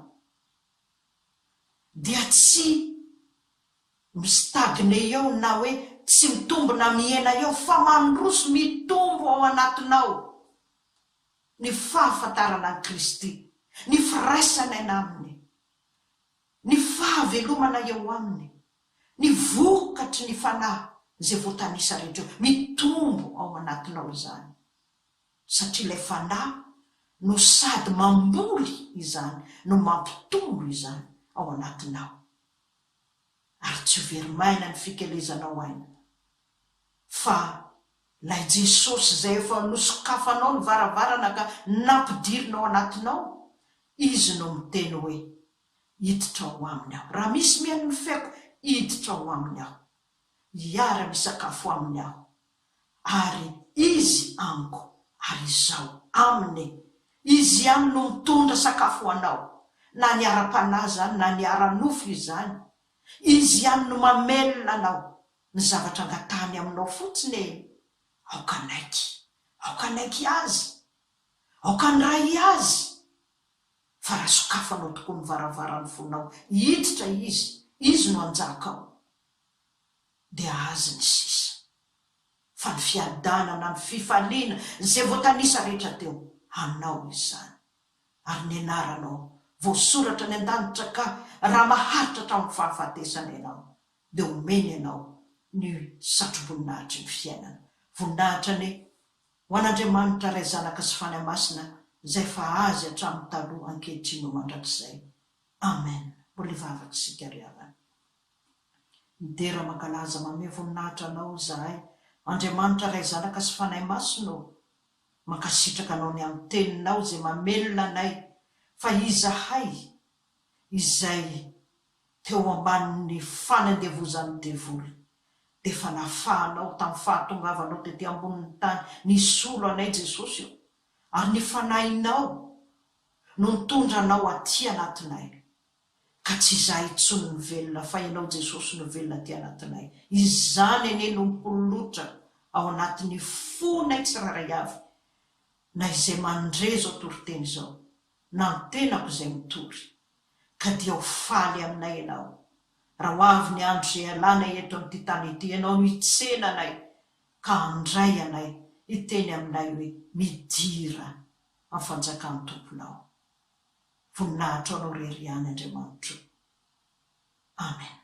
dia tsy mi-stagne eo na hoe tsy mitombo na mihena eo fa mandroso mitombo ao anatinao. ny fahafantarana an'i Kristy, ny firaisana aina Aminy, ny fahavelomana eo Aminy, ny vokatry ny Fanahy izay voatanisa rehetra eo, mitombo ao anatinao izany, satria ilay Fanahy no sady mamboly izany no mampitombo izany ao anatinao, ary tsy ho very maina ny fikelezanao aina, fa Ilay Jesosy izay efa nosokafanao ny varavarana ka nampidirina ao anatinao, Izy no miteny hoe, Hiditra ao aminy aho. Raha misy mihaino ny feoko, hiditra ao aminy aho. Hiara-misakafo aminy aho. Ary Izy amiko, ary izaho aminy. Izy ihany no mitondra sakafo ho anao, na ny ara-panahy izany na ny ara-nofo izany. Izy ihany no mamelona anao. Ny zavatra angatahany aminao fotsiny e! Aoka hanaiky. Aoka hanaiky Azy. Aoka handray Azy. Fa raha sokafanao tokoa ny varavaran'ny fonao, hiditra Izy, Izy no hanjaka ao. Dia Azy ny sisa. Fa ny fiadanana, ny fifaliana, izay voatanisa rehetra teo, anao izany. Ary ny anaranao, voasoratra any an-danitra ka raha maharitra hatramin'ny fahafatesana ianao, dia omeny anao ny satroboninahitry ny fiainana. Voninahitra anie ho an'Andriamanitra Ray Zanaka sy Fanahy Masina izay efa Azy hatramin'ny taloha ankehitriny ho mandrakizay. Amen. Mbola hivavaka isika ry havana. Midera mankalaza manome voninahitra Anao izahay Andriamanitra Ray Zanaka sy Fanahy Masina ô. Mankasitraka Anao ny amin'ny Teninao izay mamelona anay fa izahay izay teo ambanin'ny fanandevozan'ny devoly. dia efa nafahanao tamin'ny fahatongavanao tety ambonin'ny tany nisolo anay Jesosy o, ary ny Fanahinao no nitondra anao aty anatinay, ka tsy izahay intsony no velona fa Ianao Jesosy no velona aty anatinay. Izany anie no mipololotra ao anatin'ny fonay tsirairay avy na izay mandre izao toriteny izao na ny tenako izay mitory. Ka dia ho faly aminay Ianao raha ho avy ny andro izay hialanay eto amin'ity tany ity, Ianao no hitsena anay ka handray anay hiteny aminay hoe, Midira amin'ny fanjakan'ny Tomponao. Voninahitra ho Anao irery ihany Andriamanitro. Amen.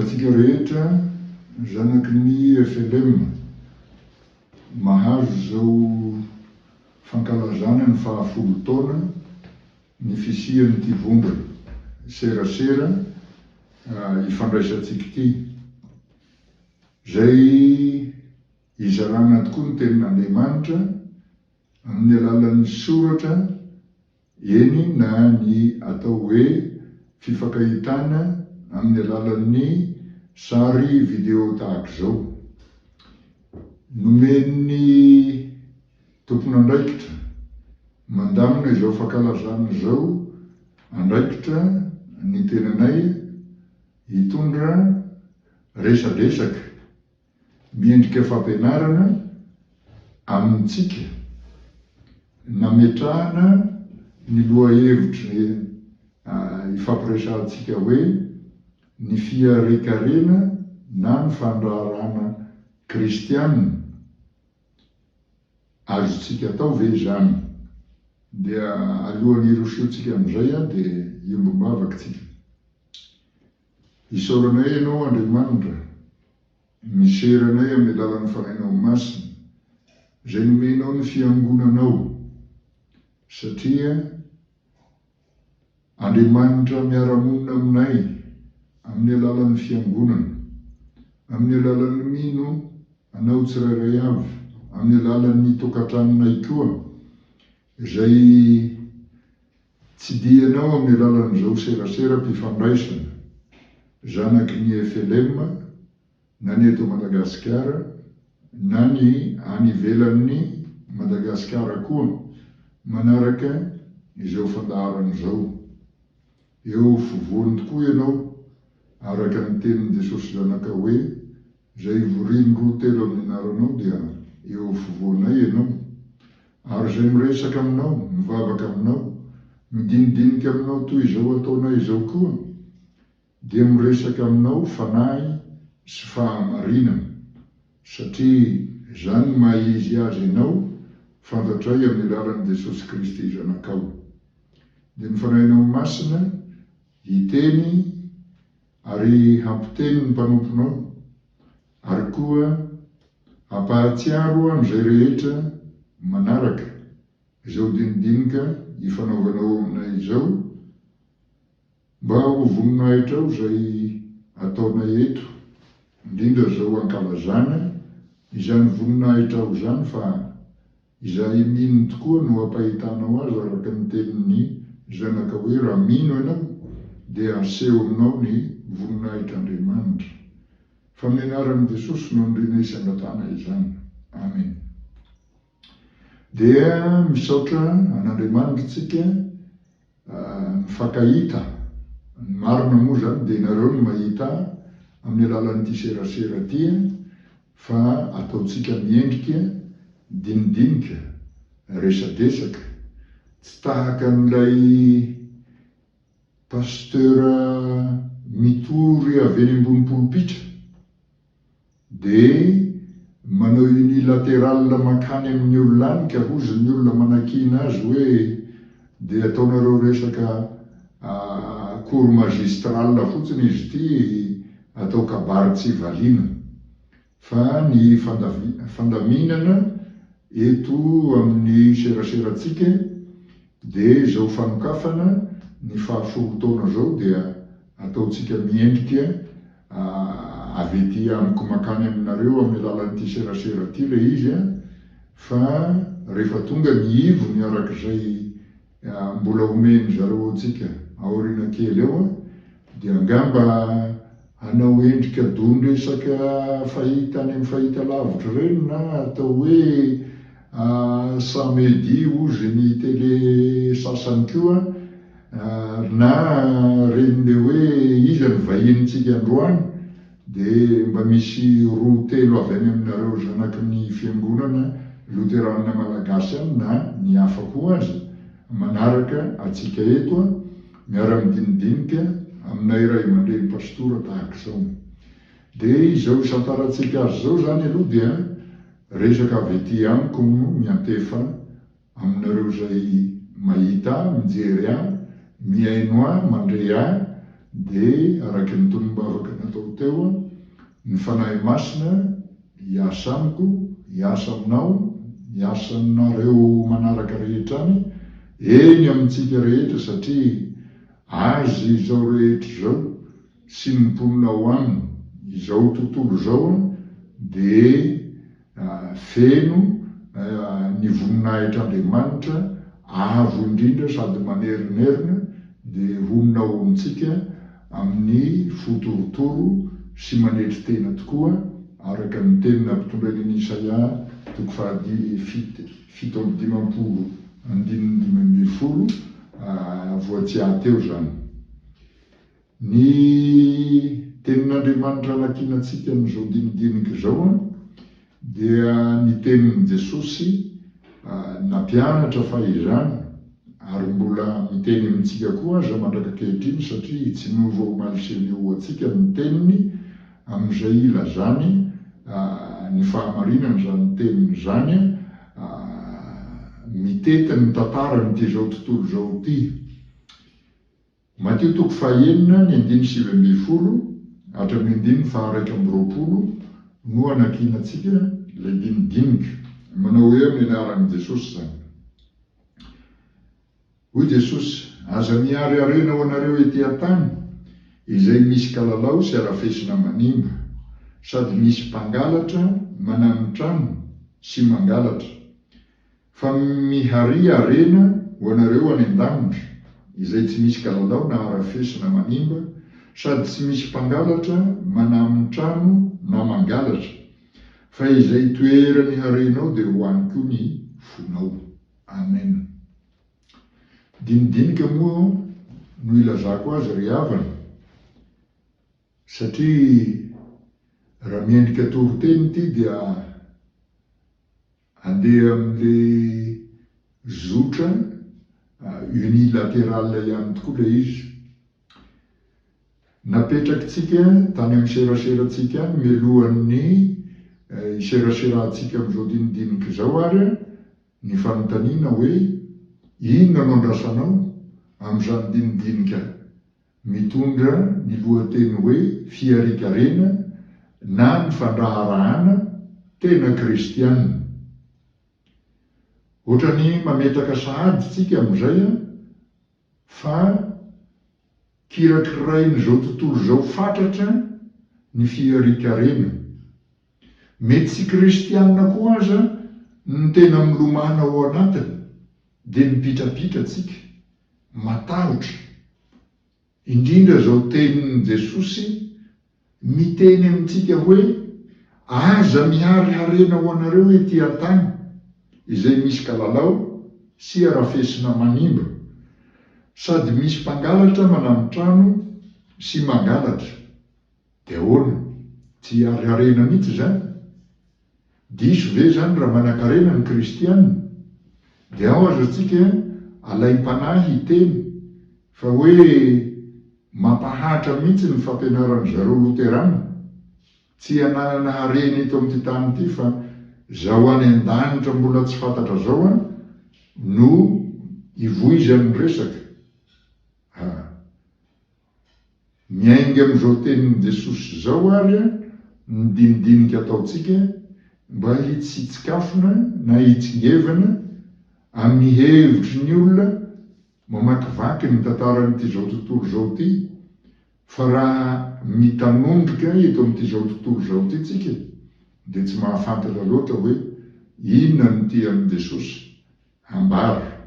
Miarahaba antsika rehetra zanaky ny FLM mahazo izao fankalazana ny fahafolo taona ny fisian'ity vondrona serasera ifandraisantsika ity izay izarana tokoa ny tenin'Andriamanitra amin'ny alalan'ny soratra Eny na ny atao hoe fifankahitana amin'ny alalan'ny sary video tahak'izao. Nomen'ny tompon'andraikitra mandamina izao fankalazana izao andraikitra ny tenanay hitondra resadresaka Miendrika fampianarana amintsika nametrahana ny lohahevitry ifampiresahantsika hoe ny fiharekarena na ny fandraharahana kristiana. Azontsika atao ve izany? Dia alohan'ny hirosoantsika amin'izay dia hiombom-bavaka isika. Isaoranay Ianao Andriamanitra. Misera anay amin'ny alalan'ny Fanahinao Masina, izay nomenao ny Fiangonanao, satria Andriamanitra miara-monina aminay amin'ny alalan'ny Fiangonana, amin'ny alalan'ny mino Anao tsirairay avy, amin'ny alalan'ny tokantranonay koa, izay tsidihanao amin'ny alalan'izao seraseram-pifandraisana, zanaky ny FLM, na ny eto Madagasikara na ny any ivelan'i Madagasikara koa manaraka izao fandaharana izao. Eo afovoany tokoa ianao, araka ny tenin'i Jesosy Zanaka hoe, Izay ivorian'ny roa telo amin'ny anaranao dia eo afovoanay ianao. Ary izay miresaka aminao, mivavaka aminao, midinidinika aminao toy izao ataonay izao koa, dia miresaka aminao fanahy sy fahamarinana, satria izany no maha izy azy anao fantatray amin'ny alalan'i Jesosy Kristy Zanakao. Dia ny Fanahinao Masina hiteny ary hampiteny ny mpanomponao, ary koa hampahatsiaro an'izay rehetra manaraka izao dinidinika ifanaovanao aminay izao, Mba ho voninahitrao izay ataonay eto, indrindra izao ankalazana izany voninahitrao izany fa izahay mino tokoa no ampahitanao azy araka ny tenin'ny Zanaka hoe raha mino ianao dia haseho aminao ny voninahitr'Andriamanitra. Fa amin'ny anaran'i Jesosy no anirianay sy angatahana izany. Amen. Dia misaotra an'Andriamanitra tsika mifankahita, ny marina moa izany dia nareo no mahita ahy amin'ny alalan'ity serasera ity fa ataontsika miendrika dinidinika, resadresaka, tsy tahaka an'ilay Pasteur mitory avy eny ambony polopitra dia manao unilateral mankany amin'ny olona any ka hozy ny olona manakiana azy hoe dia ataonareo resaka cours magistral fotsiny izy ity atao kabary tsy valiana. Fa ny fandaminana eto amin'ny seraserantsika dia izao fanokafana ny fahafolo taona izao dia ataontsika miendrika avy ety amiko mankany aminareo amin'ny alalan'ity serasera ity ilay izy fa rehefa tonga ny ivony arak'izay mbola omen-dry zareo antsika aoriana kely eo dia angamba hanao endrika don-dresaka fahita any amin'ny fahita lavitra ireny na atao hoe samedi hozy ny tele sasany koa na ireny le hoe iza no vahinintsika androany Dia mba misy roa telo avy any aminareo zanaky ny fiangonana loteranina malagasy any na ny hafa koa aza manaraka atsika eto a, miara midinidinika aminay ray aman-dreny pastora tahaka izao. Dia izao isantarantsika azy izao izany aloha dia resaka avy ety amiko no miantefa Aminareo izay mahita ahy, mijery ahy, mihaino ahy, mandre ahy. Dia araka ny tonom-bavaka natao teo, ny Fanahy Masina hiasa amiko, hiasa aminao, hiasa aminareo manaraka rehetra any, eny amintsika rehetra satria Azy izao rehetra izao sy ny mponina ao aminy, izao tontolo izao dia feno ny voninahitr'Andriamanitra avo indrindra sady manerinerina dia honina ao amintsika amin'ny fo torotoro sy manetry tena tokoa araka ny teny nampitondrainy an'i Isaia toko faha 57 andininy 15 voatsiahy teo izany. Ny tenin'Andriamanitra anakinantsika amin'izao dinidinika izao dia ny tenin'i Jesosy nampianatra fahizany ary mbola miteny amintsika koa aza mandrak'ankehitriny satria tsy miova omaly sy anio ho antsika ny teniny amin'izay ilazany ny fahamarinana izany teniny izany mitety ny tantaran'ity izao tontolo izao ity. Matio toko fahenina ny andininy 19 hatramin'ny andininy faha-21 no anakianantsika ilay dinidinika. Manao hoe amin'ny anaran'i Jesosy izany. Hoy Jesosy, Aza mihary harena ho anareo ety an-tany, izay misy kalalao sy arafesina manimba, sady misy mpangalatra manamitrano sy mangalatra. Fa miharia harena ho anareo any an-danitra, izay tsy misy kalalao na harafesina manimba, sady tsy misy mpangalatra manamin-trano na mangalatra, fa izay itoeran'ny harenao dia ho any koa ny fonao. Amen. Dinidinika moa no ilazako azy ry havana, satria raha miendrika toriteny ity dia Handeha amin'ilay zotra unilatéral ihany tokoa ilay izy. Napetrakitsika tany amin'ny seraserantsika any mialohan'ny hiseraserantsika amin'izao dinidinika izao ary ny fanontaniana hoe inona no andrasanao amin'izany dinidinika mitondra ny lohateny hoe Fiharikarena na ny fandraharahana tena kristiana. Ohatran'ny mametraka sahady tsika amin'izay fa kirakirain'izao tontolo izao fatratra ny fiharikarena. Mety tsy kristiana koa aza ny tena milomano ao anatiny dia mipitrapitra tsika. matahotra, indrindra izao tenin'i Jesosy miteny amintsika hoe, Aza mihary harena ho anareo ety an-tany, izay misy kalalao sy arafesina manimba, sady misy mpangalatra manami-trano sy mangalatra. Dia ahoana? Tsy hihary harena mihitsy izany? Diso ve izany raha manankarena ny kristiana? Dia ao aza tsika alaim-panahy hiteny fa hoe mampahatra mihitsy ny fampianaran-dry zareo loterana, tsy hananana harena eto amin'ity tany ity fa zao any an-danitra mbola tsy fantatra zao an no ivoizan'ny resaka. Ha. Miainga amin'izao tenin'i Jesosy izao àry ny dinidinika ataontsika mba hitsikafona na hitsingevana amin'ny hevitry ny olona mamakivaky ny tantaran'ity izao tontolo izao ity fa raha mitanondrika eto amin'ity izao tontolo izao ity tsika dia tsy mahafantatra loatra hoe inona no tian'i Jesosy hambara.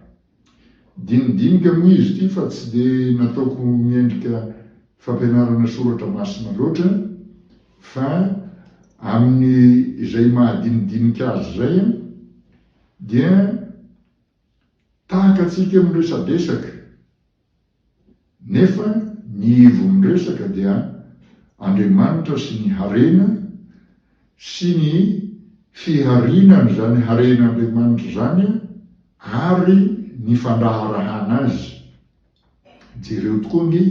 Dinidinika moa izy ity fa tsy dia nataoko miendrika fampianarana soratra masina loatra fa amin'ny izay mahadinidinika azy izay dia tahaka antsika miresadresaka Nefa ny ivon'ny resaka dia Andriamanitra sy ny harena sy ny fihariana an'izany haren'Andriamanitra izany ary ny fandraharahana azy. Jereo tokoa ange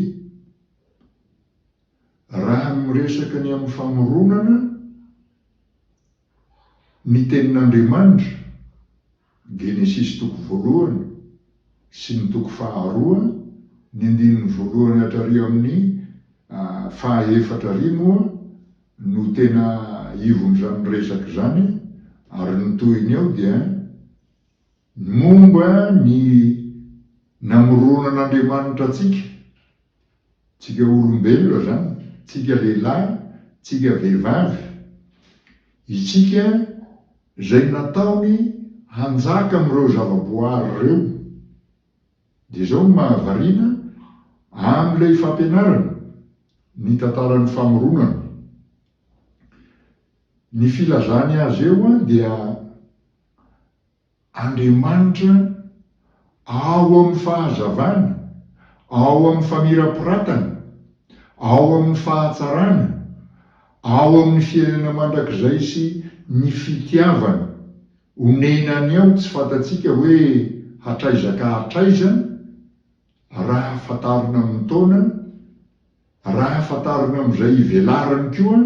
raha miresaka ny amin'ny famoronana ny tenin'Andriamanitra, Genesisy toko voalohany sy ny toko faharoa, ny andininy voalohany hatrary amin'ny. Faha efatra ary moa no tena ivon'izany resaka izany ary ny tohiny eo dia ny momba ny namoronan'Andriamanitra antsika, tsika olombelona izany, tsika lehilahy, tsika vehivavy, isika izay nataony hanjaka amin'ireo zavaboary ireo. Dia izao no mahavariana amin'ilay fampianarana ny tantaran'ny famoronana. Ny filazany azy eo dia Andriamanitra ao amin'ny fahazavany, ao amin'ny famirapiratany, ao amin'ny fahatsarana, ao amin'ny fiainana mandrakizay sy ny fitiavany. Onenany ao tsy fantatsika hoe hatraiza ka hatraiza raha fantarina amin'ny taona, raha fantarina amin'izay ivelarany koa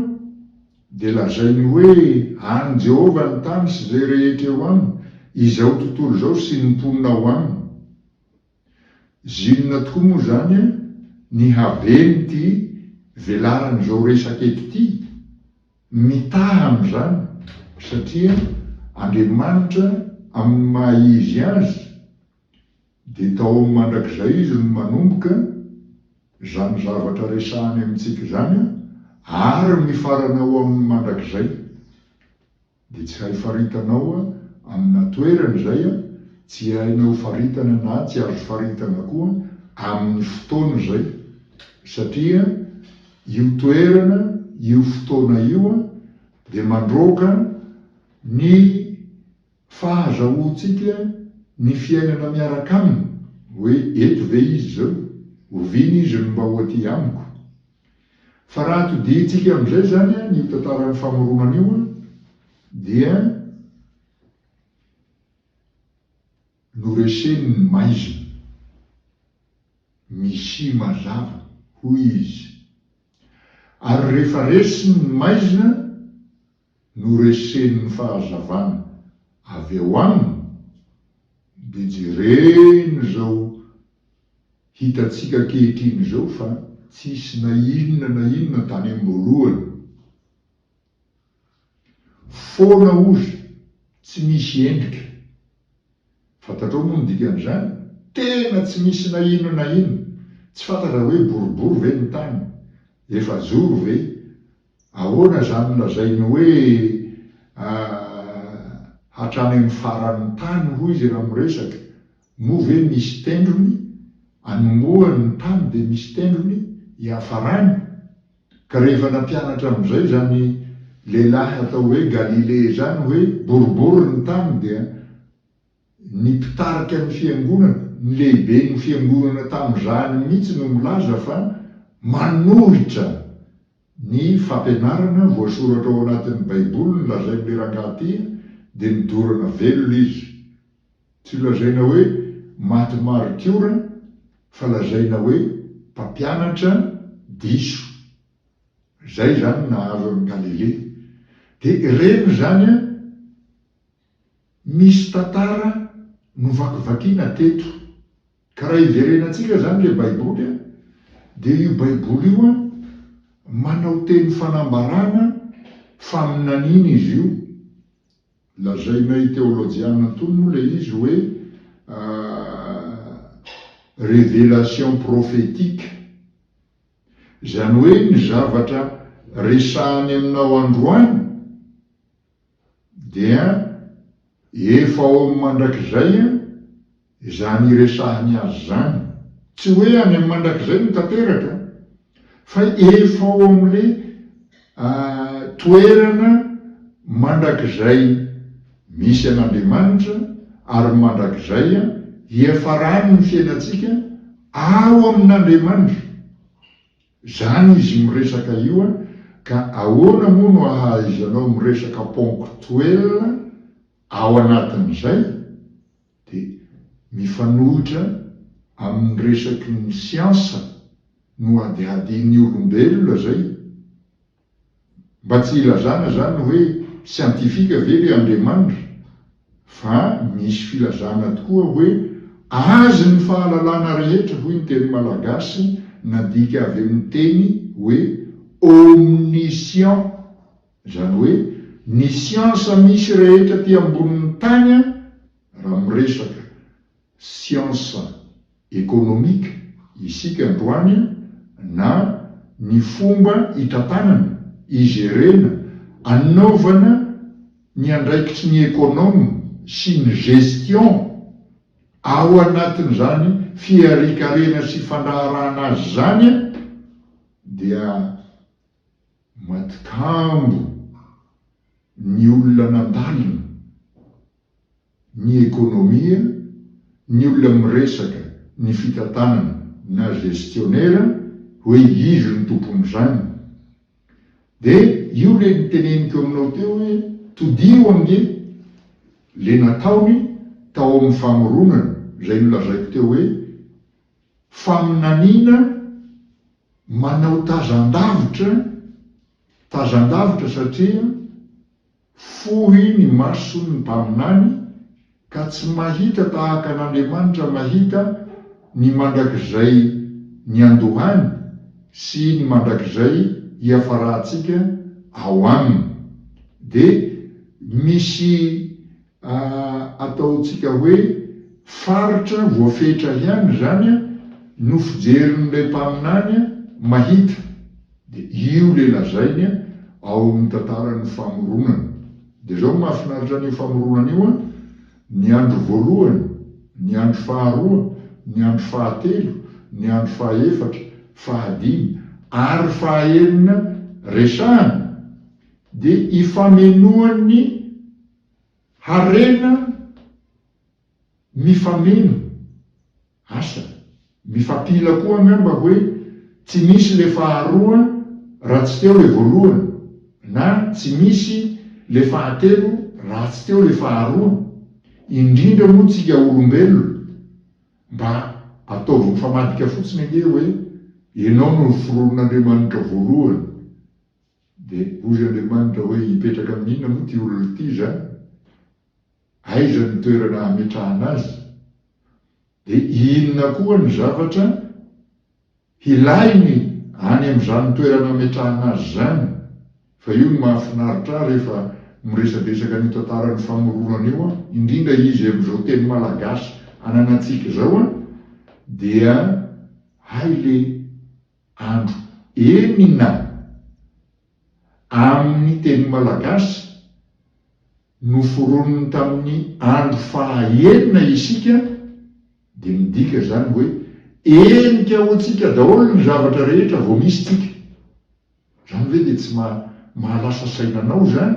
dia lazainy hoe an'i Jehovah ny tany sy izay rehetra eo aminy, izao tontolo izao sy ny mponina ao aminy. Zinona tokoa moa izany ny haben'ity velaran'izao resaka eto ity? Mitaha amin'izany satria Andriamanitra amin'ny maha izy azy dia tao amin'ny mandrakizay izy no manomboka izany zavatra resahany amintsika izany ary mifarana ao amin'ny mandrakizay. Dia tsy hay faritana ao amina toerana izay tsy hainao faritana na tsy azo faritana koa amin'ny fotoana izay satria io toerana io fotoana io dia mandroaka ny fahazahoantsika ny fiainana miaraka aminy hoe eto ve izy izao? Oviana izy no mba ho aty amiko? Fa raha todihintsika amin'izay izany io tantaran'ny famoronana io dia noreseny ny maizina. Misia mazava, hoy izy. Ary rehefa resiny ny maizina, noresen'ny fahazavana avy ao aminy, dia jerena izao hitantsika ankehitriny izao fa tsisy na inona na inona tany am-boalohany. Foana ozy, tsy misy endrika. Fantatrao moa ny dikan'izany? Tena tsy misy na inona na inona. Tsy fantatra hoe boribory ve ny tany? Efajoro ve? Ahoana izany lazainy hoe hatrany amin'ny faran'ny tany hoy izy raha miresaka? Moa ve misy tendrony? Anombohany ny tany dia misy tendrony iafarany? Ka rehefa nampianatra amin'izay izany lehilahy atao hoe Galilée izany hoe boribory ny tany dia ny mpitarika ny fiangonana, ny lehiben'ny fiangonana tamin'izany mihitsy no milaza fa manohitra ny fampianarana voasoratra ao anatin'ny baiboly ny lazain'ilay rangahy ity dia nodorana velona izy. Tsy lazaina hoe maty maritiora fa lazaina hoe mpampianatra diso. Izay izany no nahazo an'i Galilée. Dia ireny izany an, misy tantara novakivakiana teto. Ka raha hiverenantsika izany ilay baiboly an, dia io baiboly io an, manao teny fanambarana faminaniana izy io. Lazainay teolojiana antonony moa ilay izy hoe révélation prophétique. Izany hoe ny zavatra resahany aminao androany dia efa ao amin'ny mandrakizay izany iresahany azy izany. Tsy hoe any amin'ny mandrakizay no tanteraka fa efa ao amin'ilay toerana mandrakizay misy an'Andriamanitra ary mandrakizay hiafarany ny fiainantsika ao amin'Andriamanitra. Izany izy miresaka io ka ahoana moa no ahaizanao miresaka ponctuel ao anatin'izay? Dia mifanohitra amin'ny resaky ny siansa nohadihadian'ny olombelona izay. Mba tsy hilazana izany hoe siantifika ve le Andriamanitra fa misy filazana tokoa hoe azy ny fahalalana rehetra hoy ny teny malagasy. nadika avy amin'ny teny hoe omniscient, izany hoe ny siansa misy rehetra aty ambonin'ny tany raha miresaka siansa ekonomika isika androany na ny fomba hitantanana, higerena, anaovana ny andraikitry ny ekonoma sy ny gestion ao anatin'izany fiharian-karena sy fandraharahana azy izany dia matikambo ny olona nandalina ny ekonomia, ny olona miresaka ny fitantanana na gestionnaire hoe izy no tompon'izany. Dia io le niteneniko aminao teo hoe todiho ange le nataony tao amin'ny famoronana izay nolazaiko teo hoe faminaniana manao tazan-davitra, tazan-davitra satria Fohy ny mason' ny mpaminany ka tsy mahita tahaka an' Andriamanitra mahita ny mandrakizay niandohany sy ny mandrakizay hiafarantsika ao aminy. Dia misy ataontsika hoe faritra voafetra ihany izany no fijerin' ilay mpaminany mahita. Dia io ilay lazainy ao amin'ny tantaran'ny famoronana. Dia izao no mahafinaritra an'io famoronana io an, ny andro voalohany, ny andro faharoa, ny andro fahatelo, ny andro fahaefatra, fahadimy, ary fahaenina resahana dia ifamenoan'ny harena mifameno. Asa, mifampila koa angamba hoe tsy misy le faharoa raha tsy teo le voalohany na tsy misy le fahatelo raha tsy teo le faharoa, indrindra moa tsika olombelona mba ataovy mifamadika fotsiny ange hoe enao no noforonin'Andriamanitra voalohany de hozy Andriamanitra hoe hipetraka amin'inona moa ty olona ity zany? Aiza ny toerana hametrahana azy? Dia inona koa ny zavatra hilainy any amin'izany toerana hametrahana azy izany? Fa io no mahafinaritra ahy rehefa miresadresaka an'io tantaran'ny famoronana io aho, indrindra izy amin'izao teny malagasy ananantsika izao an, dia hay le andro enina amin'ny teny malagasy noforoniny tamin'ny andro faha enina isika dia midika izany hoe enika ho antsika daholo ny zavatra rehetra vao misy tsika. Izany ve dia tsy mahalasa saina anao izany?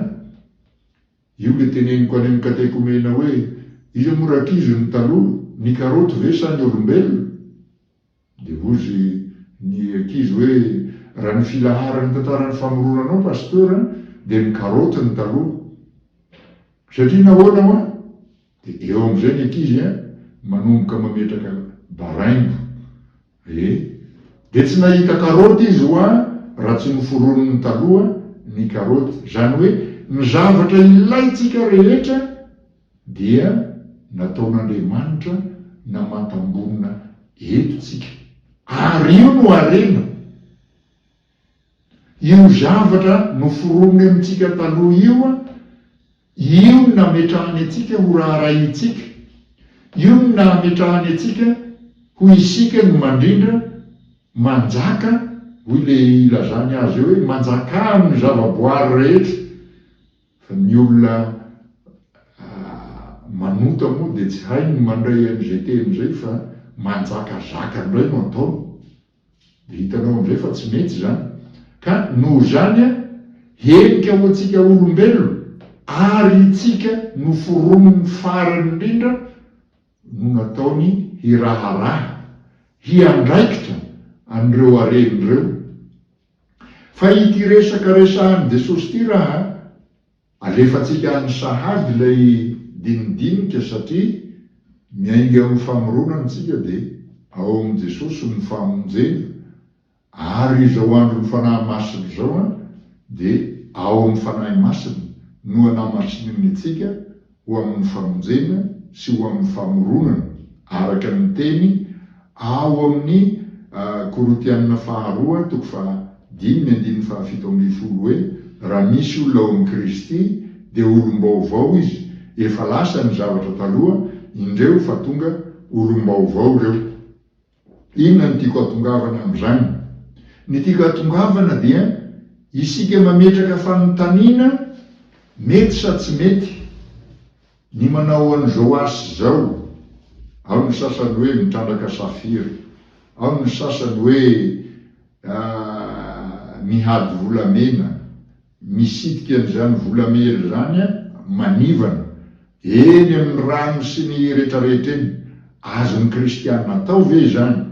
Io le teneniko any amin'ny katekomena hoe iza moa rankizy no taloha, ny karaoty ve sa ny olombelona? Dia hozy ny ankizy hoe, raha ny filaharan'ny tantaran'ny famoronanao Pasteur dia ny karaoty ny taloha. Satria nahoana hoa? Dia eo amin'izay ny ankizy manomboka mametraka baraingo. E! Dia tsy nahita karaoty izy hoa raha tsy noforoniny taloha ny karaoty. Izany hoe ny zavatra ilaintsika rehetra dia nataon'Andriamanitra namantam-bonona eto tsika. Ary io no harena. Io zavatra noforoniny amintsika taloha io, io no nametrahany antsika ho raharahiantsika. Io no nametrahany antsika ho isika no mandrindra, manjaka, hoy ilay ilazany azy eo hoe manjakà amin'ny zava-boary rehetra. Fa ny olona manota moa dia tsy hainy ny mandray an'izay teny izay fa manjakazaka indray no ataony. Dia hitanao amin'izay fa tsy mety izany. Ka noho izany henika ho antsika olombelona ary itsika noforoniny farany indrindra no nataony hiraharaha, hiandraikitra an'ireo hareny ireo. Fa ity resaka resahan'i Jesosy ity raha alefantsika any sahady ilay dinidinika satria miainga amin'ny famoronana isika dia ao amin'i Jesosy ny famonjena ary izao andron'ny Fanahy Masina izao dia ao amin'ny Fanahy Masina no anamasininy antsika ho amin'ny famonjena sy ho amin'ny famoronana araka ny teny ao amin'ny. Korotianina faharoa toko fahadimy ny andininy fahafito ambin'ny folo hoe raha misy olona ao amin'i Kristy dia olom-baovao izy, efa lasa ny zavatra taloha, indreo fa tonga olom-baovao ireo. Inona no tiako hatongavana amin'izany? Ny tiako hatongavana dia isika mametraka fanontaniana mety sa tsy mety ny manao an'izao asa izao, ao ny sasany hoe mitrandraka safira, ao ny sasany hoe mihady volamena, misitika an'izany volamena izany manivana eny amin'ny rano sy ny retraretra eny, azon'ny kristiana atao ve izany?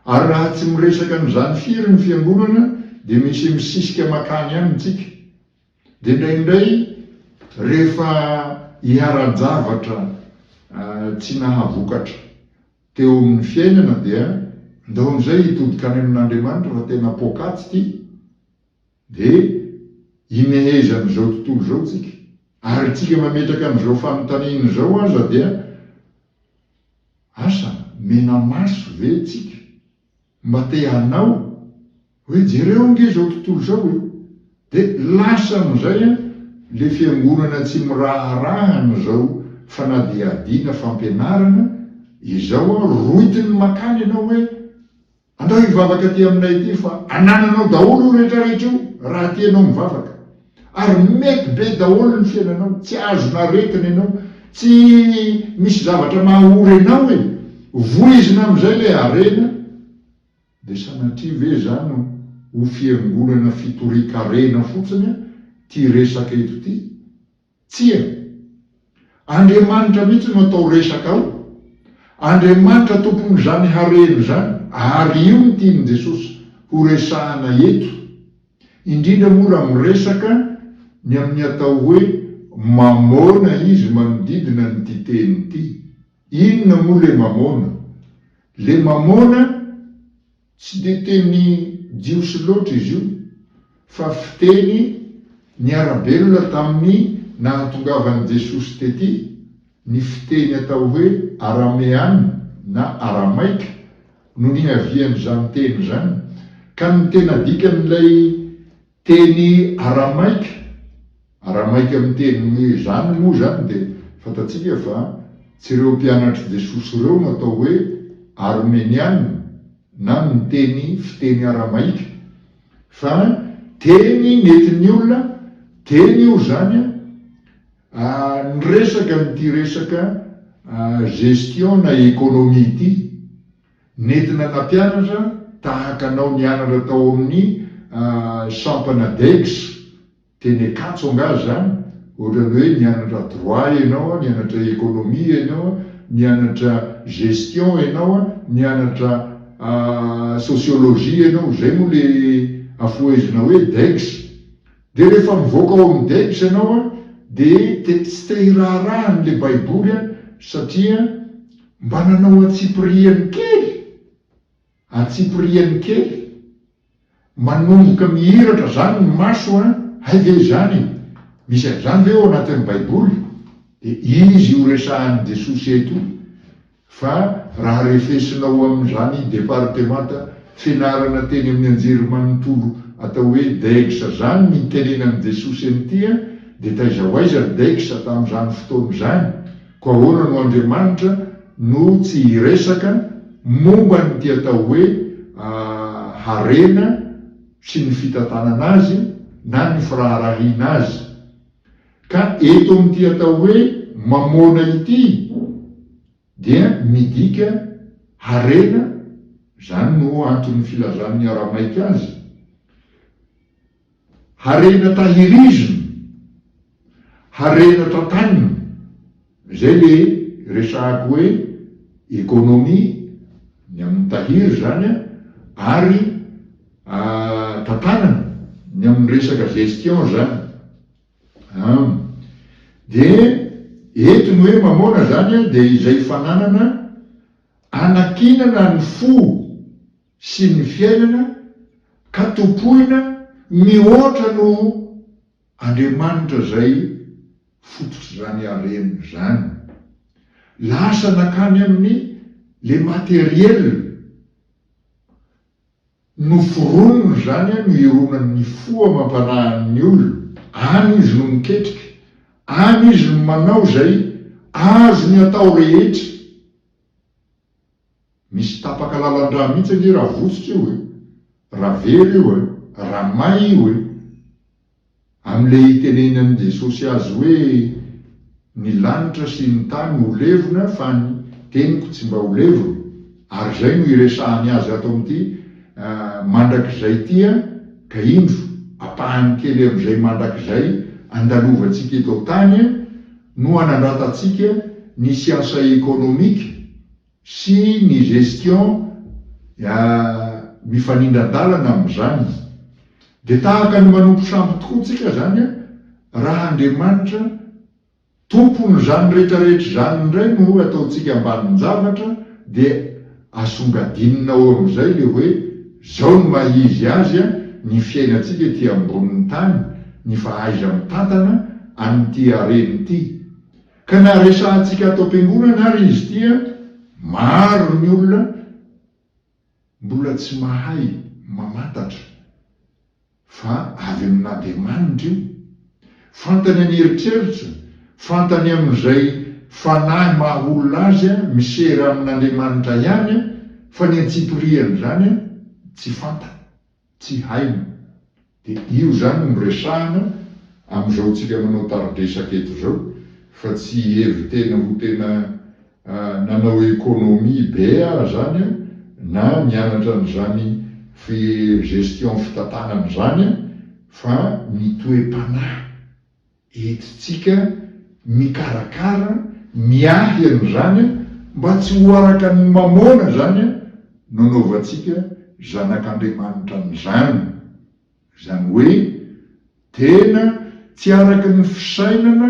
Ary raha tsy miresaka an'izany firy ny fiangonana dia misy misisika makany ihany tsika. Dia indraindray rehefa iharan-javatra tsy nahavokatra teo amin'ny fiainana dia ndao amin'izay hitodika any amin'Andriamanitra fa tena poakaty ity. Dia imehezan'izao tontolo izao tsika. Ary tsika mametraka an'izao fanontaniana izao aza dia asa mena maso ve tsika mba te hanao hoe jereo ange izao tontolo izao e! Dia lasa amin'izay an le fiangonana tsy miraharaha an'izao fanadihadiana fampianarana izao an roitiny makany ianao hoe Andao hivavaka aty aminay aty fa anananao daholo io rehetra rehetra io raha aty ianao mivavaka. Ary mety be daholo ny fiainanao, tsy azon'aretina ianao, tsy misy zavatra maha-ory anao e! Voizina amin'izay ilay harena, dia sanatria ve izany ho fiangonana fitorian-karena fotsiny ity resaka eto ity? Tsia. Andriamanitra mihitsy no atao resaka ao. Andriamanitra tompon'izany harena izany, ary io no tian'i Jesosy horesahana eto, indrindra moa raha miresaka ny amin'ny atao hoe mamôna izy manodidina an'ity teny ity. Inona moa le mamôna? Le mamôna Tsy dia teny jiosy loatra izy io, fa fiteny niara-belona tamin'ny nahatongavan'i Jesosy tety, ny fiteny atao hoe arameana na aramaika no niavian'izany teny izany, ka ny tena dikan'ilay Teny aramaika, aramaika miteny hoe izany moa izany dia fantatsika fa tsy ireo mpianatr'i Jesosy ireo no atao hoe Armeniana na miteny fiteny aramaika fa teny nentin'ny olona, teny io izany niresaka an'ity resaka gestion na économie ity. Nentina nampianatra tahaka anao nianatra tao amin'ny sampana Degs teny Ankatso angaha izany? Ohatran'ny hoe nianatra droit ianao, nianatra économie ianao, nianatra gestion ianao, nianatra sociologie ianao, izay moa le afohezina hoe Degs. Dia rehefa mivoaka ao amin'ny Degs ianao dia tsy te hiraharaha an'ilay baiboly satria Mba nanao antsipiriany kely, antsipiriany kely, manomboka mihiratra zany ny maso an, hay ve izany e, misy an'izany ve ao anatin'ny baiboly? Dia izy io resahan'i Jesosy eto io, fa raha refesinao amin'izany departemanta fianarana teny amin'ny anjerimanontolo atao hoe DEGS zany ny nitenenan'i Jesosy an'ity an, dia taiza ho aiza ny DEGS tamin'izany fotoana izany? Koa ahoana no Andriamanitra no tsy hiresaka momba an'ity atao hoe harena sy ny fitantanana azy na ny firaharahiana azy? Ka eto amin'ity atao hoe mamôna ity dia midika harena, izany no anton'ny filazan'ny Aramaika azy. Harena tahirizina, harena tantanina, izay le resahako hoe économie, ny amin'ny tahiry izany an, ary tantanana, ny amin'ny resaka gestion izany an. Dia eto ny hoe mamôna izany an, dia izay fananana anankinana ny fo sy ny fiainana ka tompoina mihoatra noho Andriamanitra izay fototr'izany harena izany. Lasa nankany amin'ny le matériel. noforoniny izany no ironan'ny fo amam-panahin'ny olona, any izy no miketrika, any izy no manao izay azony atao rehetra. Misy tapaka lalan-drà mihitsy ange raha votsotra io e! Raha very io e! Raha may io e! Amin'ilay itenenan'i Jesosy azy hoe ny lanitra sy ny tany ho levona fa ny teniko tsy mba ho levona. Ary izay no iresahany azy ato amin'ity mandrakizay ity ka indro ampahany kely amin'izay mandrakizay andalovantsika eto an-tany no anandratantsika ny siansa ekonomika sy ny gestion mifanindran-dalana amin'izany. Dia tahaka ny manompo sampy tokoa tsika izany raha Andriamanitra Tompon'izany rehetrarehetra izany indray no ataontsika ambanin-javatra dia asongadinina ao amin'izay ilay hoe izao no maha izy azy ny fiainantsika ety ambonin'ny tany, ny fahaiza-mitantana an'ity harena ity. Ka na resahantsika ato am-piangonana ary izy ity an, maro ny olona mbola tsy mahay mamantatra fa avy amin'Andriamanitra io. Fantany an'eritreritra, fantany amin'izay fanahy maha olona azy misera amin'Andriamanitra ihany fa ny antsipirian'izany tsy fantany. Tsy hainy. Dia io izany no resahana amin'izao tsika manao tari-dresaka eto izao fa tsy hihevi-tena ho tena nanao économie be aho izany na nianatra an'izany gestion fitantanana izany fa ny toe-panahy entintsika mikarakara, miahy an'izany mba tsy ho araka ny mamôna izany no anaovantsika zanak'Andriamanitra an'izany. Izany hoe tena tsy araka ny fisainana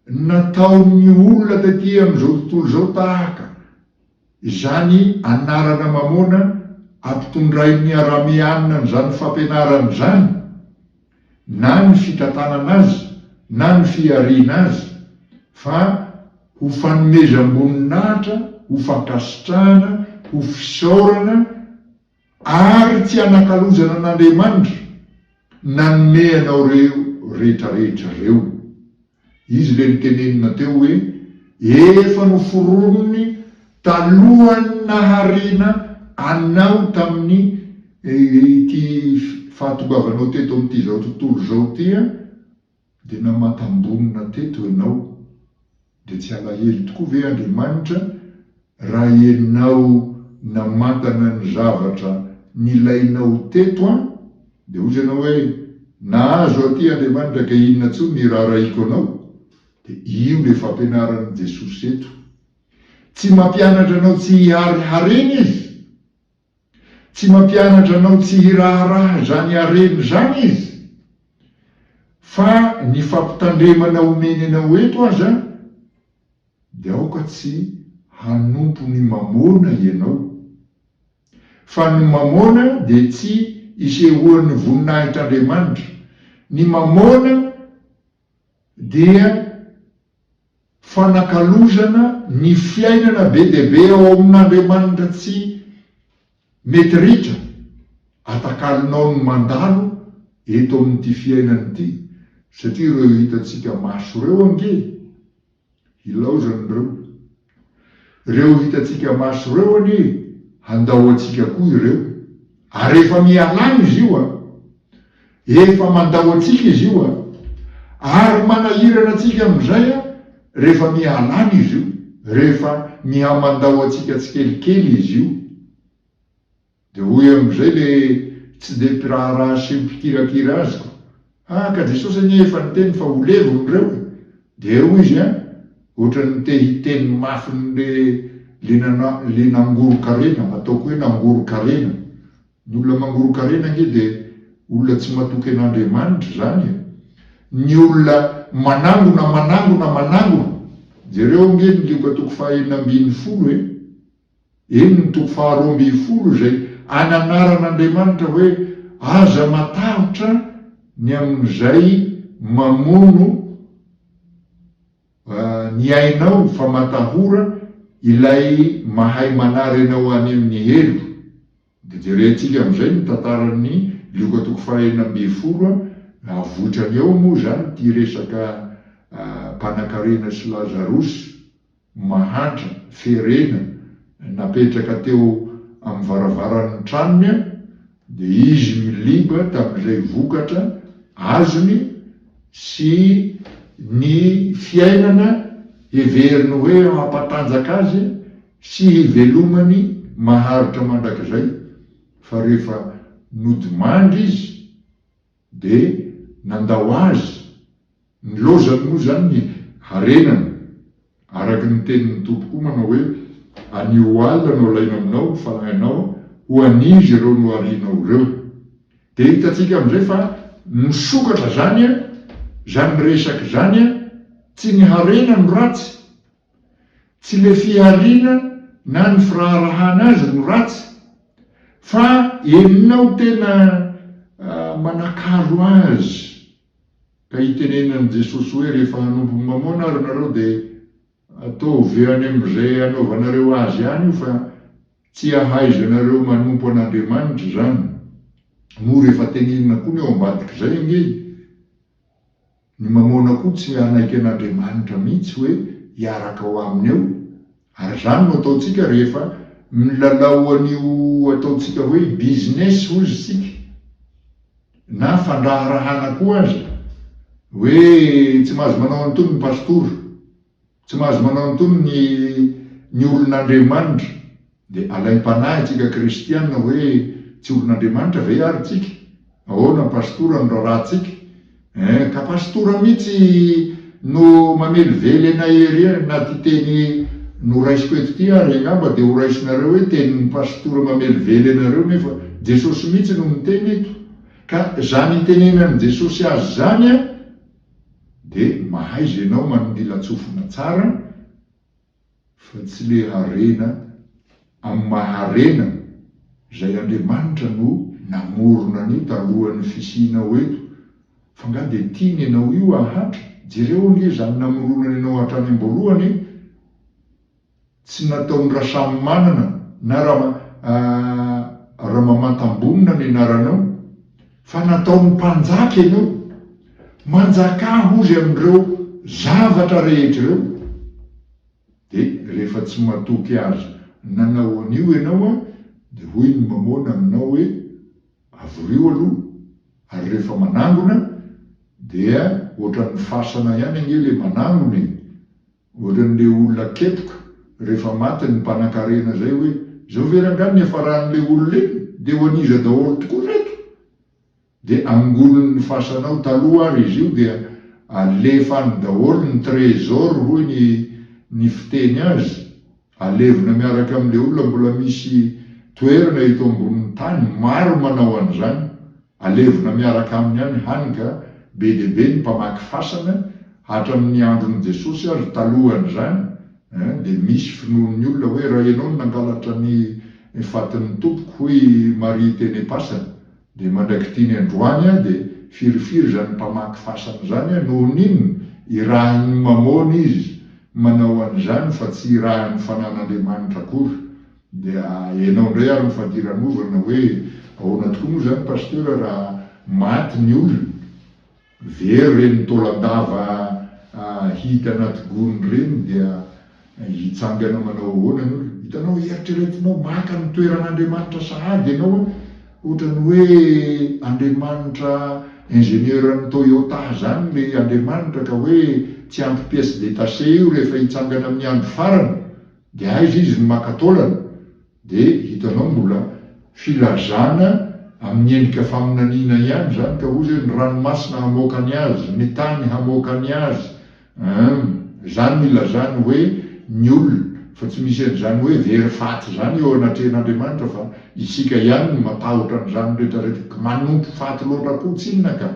nataon'ny olona taty amin'izao tontolo izao tahaka izany anarana mamôna ampitondrain'ny Arameanina an'izany fampianarana izany, na ny fitantanana azy na ny fihariana azy fa ho fanomezam-boninahitra, ho fankasitrahana, ho fisaorana ary tsy hanakalozana an'Andriamanitra nanome anao ireo rehetrarehetra ireo. Izy ilay notenenina teo hoe efa noforoniny talohan'ny nahariana anao tamin'ny ity fahatongavanao teto amin'ity izao tontolo izao ity dia namantam-bonona teto ianao. Dia tsy halahelo tokoa ve Andriamanitra raha ianao namantana ny zavatra nilainao teto an? Dia hozy ianao hoe, nahazo aty Andriamanitra ka inona intsony ny hiraharahiako anao? Dia io ilay fampianaran'i Jesosy eto. Tsy mampianatra anao tsy hihary harena Izy. Tsy mampianatra anao tsy hiraharaha izany harena izany Izy. Fa ny fampitandremana omeny anao eto aza dia aoka tsy hanompo ny mamôna ianao. Fa ny mamôna dia tsy isehoan'ny voninahitr'Andriamanitra. Ny mamôna dia fanakalozana ny fiainana be dia be ao amin'Andriamanitra tsy mety ritra atakalonao ny mandalo eto amin'ity fiainana ity satria ireo hitantsika maso ireo ange Hilaozany ireo. Ireo hitantsika maso ireo anie handao antsika koa ireo. Ary efa mihalany izy io an! Efa mandao antsika izy io an! Ary manahirana antsika amin'izay an, rehefa mihalany izy io, rehefa mihamandao antsika tsikelikely izy io. Dia hoy amin'izay le tsy dia mpiraharaha sy mpikirakira azy ko, ah ka Jesosy anie efa niteny fa ho levona ireo e! Dia hoy izy an, ohatran'ny te hiteny mafy le le nana le nangoron-karena, ataoko hoe nangoron-karena, ny olona mangoron-karena ange dia olona tsy matoky an'Andriamanitra izany e! Ny olona manangona manangona manangona, jereo ange ny Lioka toko faha 16 e! Eny ny toko faharoambinifolo izay ananaran'Andriamanitra hoe aza matahotra ny amin'izay mamono ny ainao fa matahora ilay mahay manary anao any amin'ny helo. Dia jerentsika amin'izay ny tantaran'ny Lioka toko faha 16, avoitrany eo moa izany ity resaka mpanakarena sy Lazarosy mahantra, ferena, napetraka teo amin'ny varavaran'ny tranony dia izy miliba tamin'izay vokatra azony sy ny fiainana heveriny hoe hampatanjaka azy sy hivelomany maharitra mandrakizay fa rehefa nodimandry izy dia nandao azy, nilaozany moa izany ny harenany, araka ny tenin'ny Tompo koa manao hoe, Anio alina no alaina aminao ny fanahinao ho an'izy ireo noharianao ireo. Dia hitantsika amin'izay fa misokatra izany izany resaka izany, tsy ny harena no ratsy, Tsy le fihariana na ny firaharahana azy no ratsy fa enao tena manakalo azy ka itenenan'i Jesosy hoe rehefa hanompo mamôna ary nareo de ataovy any amizay anaovanareo azy any io fa tsy ahaizanareo manompo an'Andriamanitra izany. Moa rehefa tenenina koa ny ao ambadik'izay ange Ny mamoana koa tsy hanaiky an'Andriamanitra mihitsy hoe hiaraka ao aminy eo, ary izany no ataontsika rehefa milalao an'io ataontsika hoe business hozy isika, na fandraharahana koa aza, hoe tsy mahazo manao an'itony ny pastora. Tsy mahazo manao an'itony ny ny olon'Andriamanitra. Dia alaim-panahy tsika kristiana hoe tsy olon'Andriamanitra ve ary tsika? Ahoana pastora no rarahantsika? Eh, ka pastora mihitsy no mamelively anay ery na ty teny noraisiko eto ty ary angamba dia horaisinareo hoe tenin'ny pastora mamelively anareo nefa Jesosy mihitsy no miteny eto. Ka zany itenenan'i Jesosy azy zany an, De mahaiza ianao manongilan-tsofina tsara fa tsy le harena amin'ny maha harena izay Andriamanitra no namorona an'io talohan'ny fisianao eto fa nga de tiany ianao io ahatra? Jereo ange izany namoronany anao hatrany am-boalohany e! Tsy nataon'i Rasamimanana na Ramamantambonina ny anaranao fa nataony mpanjaka ianao. Manjakà hozy amin'ireo zavatra rehetra ireo. Dia rehefa tsy matoky azy nanao an'io ianao dia hoy ny Mamôna aminao hoe avorio aloha ary rehefa manangona dia ohatran'ny fasana ihany ange ilay manangona e! Ohatran'le olona kepoka rehefa maty ny mpanankarena zay hoe zao ve rangahy ny niafaran'le olona iny de ho an'iza daholo tokoa reto? De angolin'ny fasanao taloha ary izy io dia alefa any daholo ny trésor hoy ny ny fiteny azy Alevina miaraka amin'ilay olona mbola misy toerana eto ambonin'ny tany, maro manao an'izany, alevina miaraka aminy any, hany ka be dia be ny mpamaky fasana, hatramin'ny andron'i Jesosy ary talohan'izany dia misy finoan'ny olona hoe raha ianao no nangalatra ny fatin'ny Tompoko hoy i Maria teny am-pasana dia mandrak'ity ny androany dia firifiry izany mpamaky fasana izany noho ny inona? Irahin'ny mamôna izy manao an'izany fa tsy irahin'ny fanan'Andriamanitra akory. Dia enao indray ary mifadiranovana hoe ahoana tokoa moa izany Pasteur raha maty ny olona? Very ireny taolan-dava hita anaty gony ireny dia hitsangana manao ahoana ny olona? Hitanao eritreretinao maka ny toeran'Andriamanitra sahady ianao an! Ohatran'ny hoe Andriamanitra ingénieur an'ny Toyota zany le Andriamanitra ka hoe tsy ampy pièce détachée io rehefa hitsangana amin'ny andro farany dia aiza izy no maka taolana? Dia hitanao mbola filazana amin'ny endrika faminaniana ihany izany ka hozy hoe ny ranomasina hamoaka ny azy, ny tany hamoaka ny azy, hum, izany no ilazany hoe ny olona, fa tsy misy an'izany hoe very faty izany eo anatrehan'Andriamanitra fa isika ihany no matahotra an'izany retraretra, manompo faty loatra koa tsinona ka.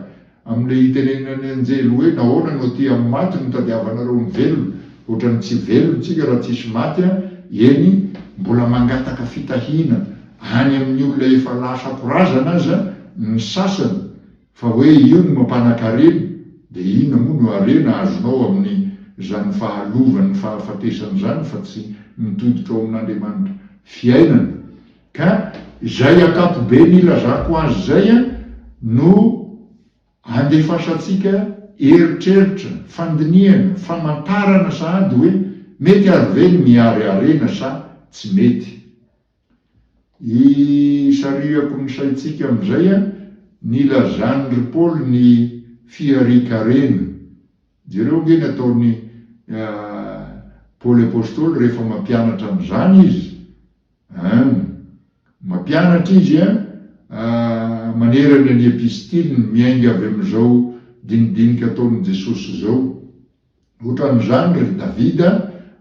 Amin'ilay itenenan'ny anjely hoe nahoana no aty amin'ny maty no tadiavanareo ny velona? Ohatran'ny tsy velona tsika raha tsisy maty an! Eny mbola mangataka fitahiana any amin'ny olona efa lasa korazana aza ny sasany fa hoe io no mampanakarena dia inona moa no harena azonao amin'izany fahalovan'ny fahafatesana izany fa tsy mitodika ao amin'Andriamanitra fiainana Ka Izay ankapobeny ilazako azy izay no andefasantsika eritreritra, fandinihana, famantarana sahady hoe mety ary ve ny mihary harena sa tsy mety. Isarihako ny saintsika amin'izay nilazan'ry Paoly ny fiharian-karena. Jereo ange ny ataon'i Paoly Apostoly rehefa mampianatra an'izany izy. An! Mampianatra izy an, manerana ny epistiliny miainga avy amin'izao dinidinika ataon'i Jesosy izao. Ohatran'izany ry Davida,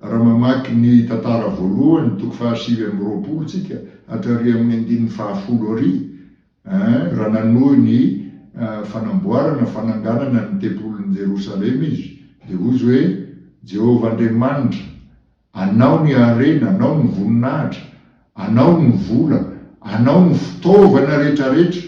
raha mamaky ny tantara voalohany, toko faha-29 tsika, hatrary amin'ny andininy fahafolo ary, Ein, raha nanohy ny fanamboarana, fananganana ny tempolin'i Jerosalema izy, dia hoy izy hoe, Jehovah Andriamanitra, Anao ny harena, Anao ny voninahitra, Anao ny vola, Anao ny fitaovana rehetrarehetra.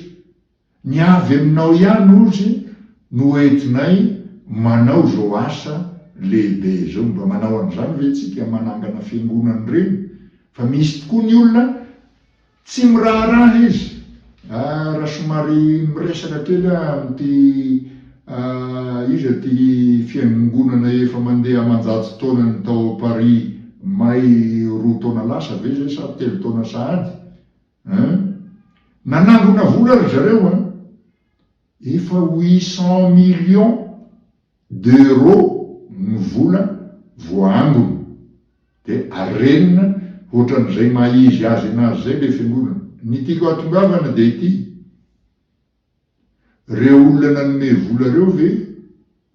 Ny avy aminao ihany, hozy, no entinay manao izao asa lehibe izao. Mba manao an'izany ve isika, manangana fiangonana ireny? Fa misy tokoa ny olona tsy miraharaha izy. Raha somary miresaka kely aho amin'ity iza ity fiangonana efa mandeha aman-jato taonany tao Paris may roa taona lasa ve izay sa telo taona sahady? Hein? Nanangona vola ry zareo an! Efa 800 millions d'euros ny vola voaangona. Dia arenina ohatran'izay maha izy azy anazy izay ilay fiangonana. Ny tiako hahatongavana dia ity, Reo olona nanome vola reo ve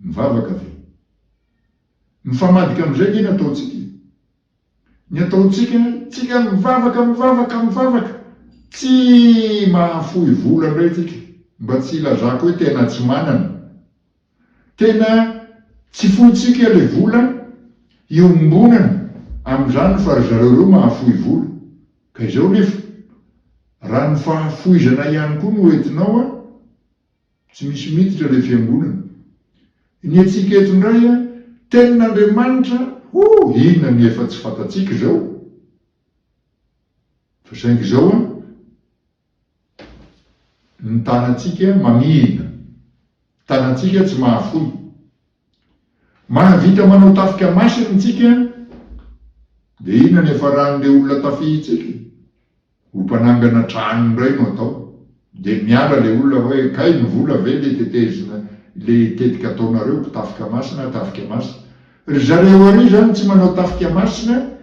mivavaka ve? Mifamadika amin'izay ange ny ataontsika e! Ny ataontsika, tsika mivavaka, mivavaka, mivavaka, tsy mahafoy vola indray tsika, mba tsy hilazako hoe tena tsy manana. Tena tsy fointsika le vola iombonana amin'izany fa ry zareo ireo mahafoy vola. Ka izao nefa, raha ny fahafoizana ihany koa no entinao an, Tsy misy miditra ilay fiangonana. Ny antsika eto indray an, tenin'Andriamanitra, hoo, inona ny efa tsy fantatsika izao? Fa saingy izao an, ny tanantsika mamihina, tanantsika tsy mahafoy. Mahavita manao tafika masina isika, dia inona ny hiafaran'ilay olona tafihintsika? Ho mpanangana trano indray no atao. Dia miala ilay olona hoe kay ny vola ve le tetezina le tetika ataonareo ko tafika masina tafika masina. Ry zareo ary zany tsy manao tafika masina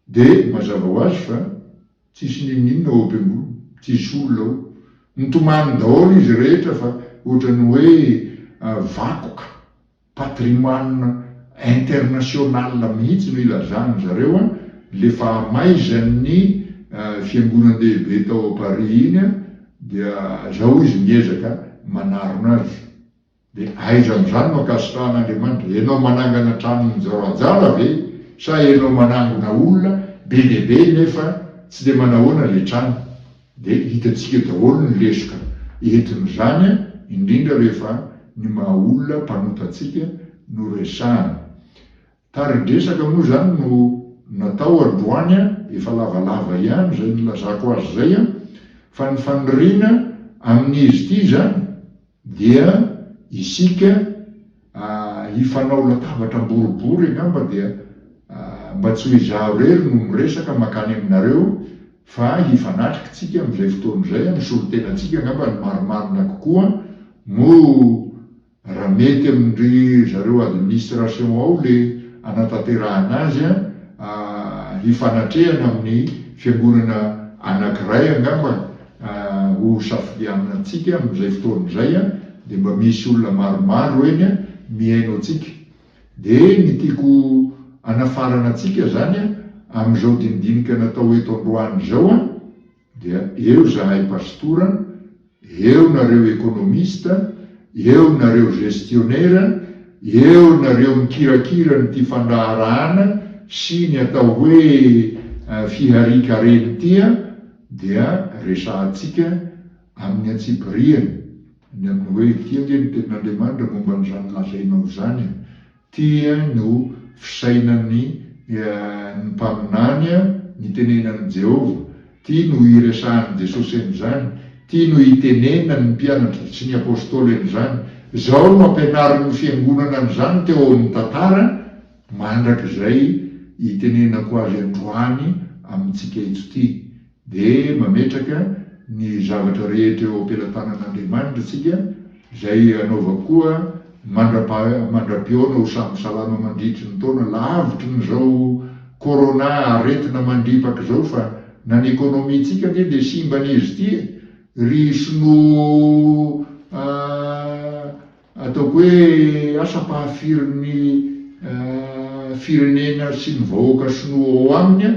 dia mazava ho azy fa tsisy n'inon'inona ao am-piangonana, tsisy olona ao. Mitomany daholo izy rehetra fa ohatran'ny hoe vakoka. Patrimoine international mihitsy no ilazan zareo an, le fahamaizan'ny fiangonan-dehibe tao Paris iny an, dia zao izy miezaka manarona azy. Dia aiza amin'izany no ankasitrahan'Andriamanitra? Ianao manangana tranon'i Rajala ve sa ianao manangona olona be dia be nefa tsy dia manahoana le trano? Dia hitantsika daholo ny lesoka entin'izany indrindra rehefa ny maha olona mpanota antsika no resahana. Tari-dresaka moa izany no natao androany efa lavalava ihany izay nilazako azy izay fa ny faniriana amin'izy ity izany dia isika hifanao latabatra boribory angamba dia mba tsy ho izaho irery no miresaka mankany aminareo fa hifanatrika tsika amin'izay fotoana izay amin'ny solontenantsika angamba ny marimarina kokoa moa raha mety amin-dry zareo administration ao le anatanterahana azy hifanatrehana amin'ny fiangonana anakiray angamba ho safilianantsika amin'izay fotoana izay dia mba misy olona maromaro eny mihaino antsika. Dia ny tiako anafarana antsika izany amin'izao dinidinika natao eto androany izao dia eo izahay pastora, eo nareo économiste, eo nareo gestionnaire, eo nareo mikirakira an'ity fandraharahana sy ny atao hoe fiharian-karena ity dia resahantsika amin'ny antsipiriany ny amin'ny hoe ity ange ny tenin'Andriamanitra momba an'izany lazainao izany e! Ity no fisainan'ny ny mpaminany nitenenan'i Jehovah. Ty no iresahan'i Jesosy an'izany, ty no itenenany ny mpianatra sy ny apostoly an'izany, izao no ampianarin'ny fiangonana an'izany teo amin'ny tantara, mandrakizay itenenako azy androany amintsika eto ity. Dia mametraka ny zavatra rehetra eo am-pelatanan'Andriamanitra isika, izay hanaovako koa mandra-pihaona ho samy salama mandritry ny taona lavitry ny izao corona aretina mandripaka izao fa na ny économie-ntsika ange dia simban'izy ity e! Ry sinoa ataoko hoe asa ampahafirin'ny firenena sy ny vahoaka sinoa ao aminy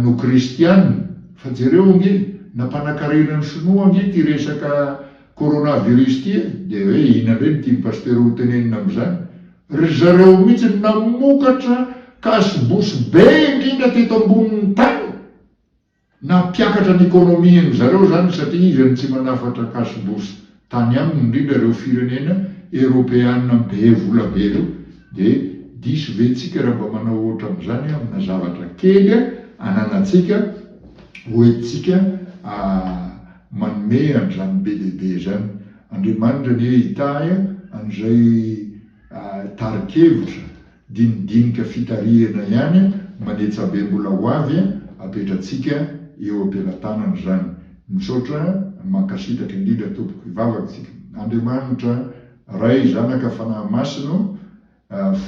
no kristiana fa jereo ange nampanankarena ny sinoa ange ity resaka Coronavirus ity e! Dia hoe inona indray no tian'i Pasteur ho tenenina amin'izany? Ry zareo mihitsy no namokatra casse-bouche be indrindra teto ambonin'ny tany! Nampiakatra ny économie-n'ny zareo izany satria iza no tsy manafatra casse-bouche tany aminy indrindra ireo firenena eropeana be vola be ireo dia diso ve tsika raha mba manao ohatra amin'izany amina zavatra kely ananantsika hoentintsika manome an'izany be dia be izany. Andriamanitra anie hitahy an'izay tari-kevitra dinidinika fitarihana ihany manetsa be mbola ho avy apetratsika eo am-pelatanana izany. Misaotra mankasitraka indrindra tompoko. Hivavaka tsika. Andriamanitra Ray Zanaka Fanahy Masina o,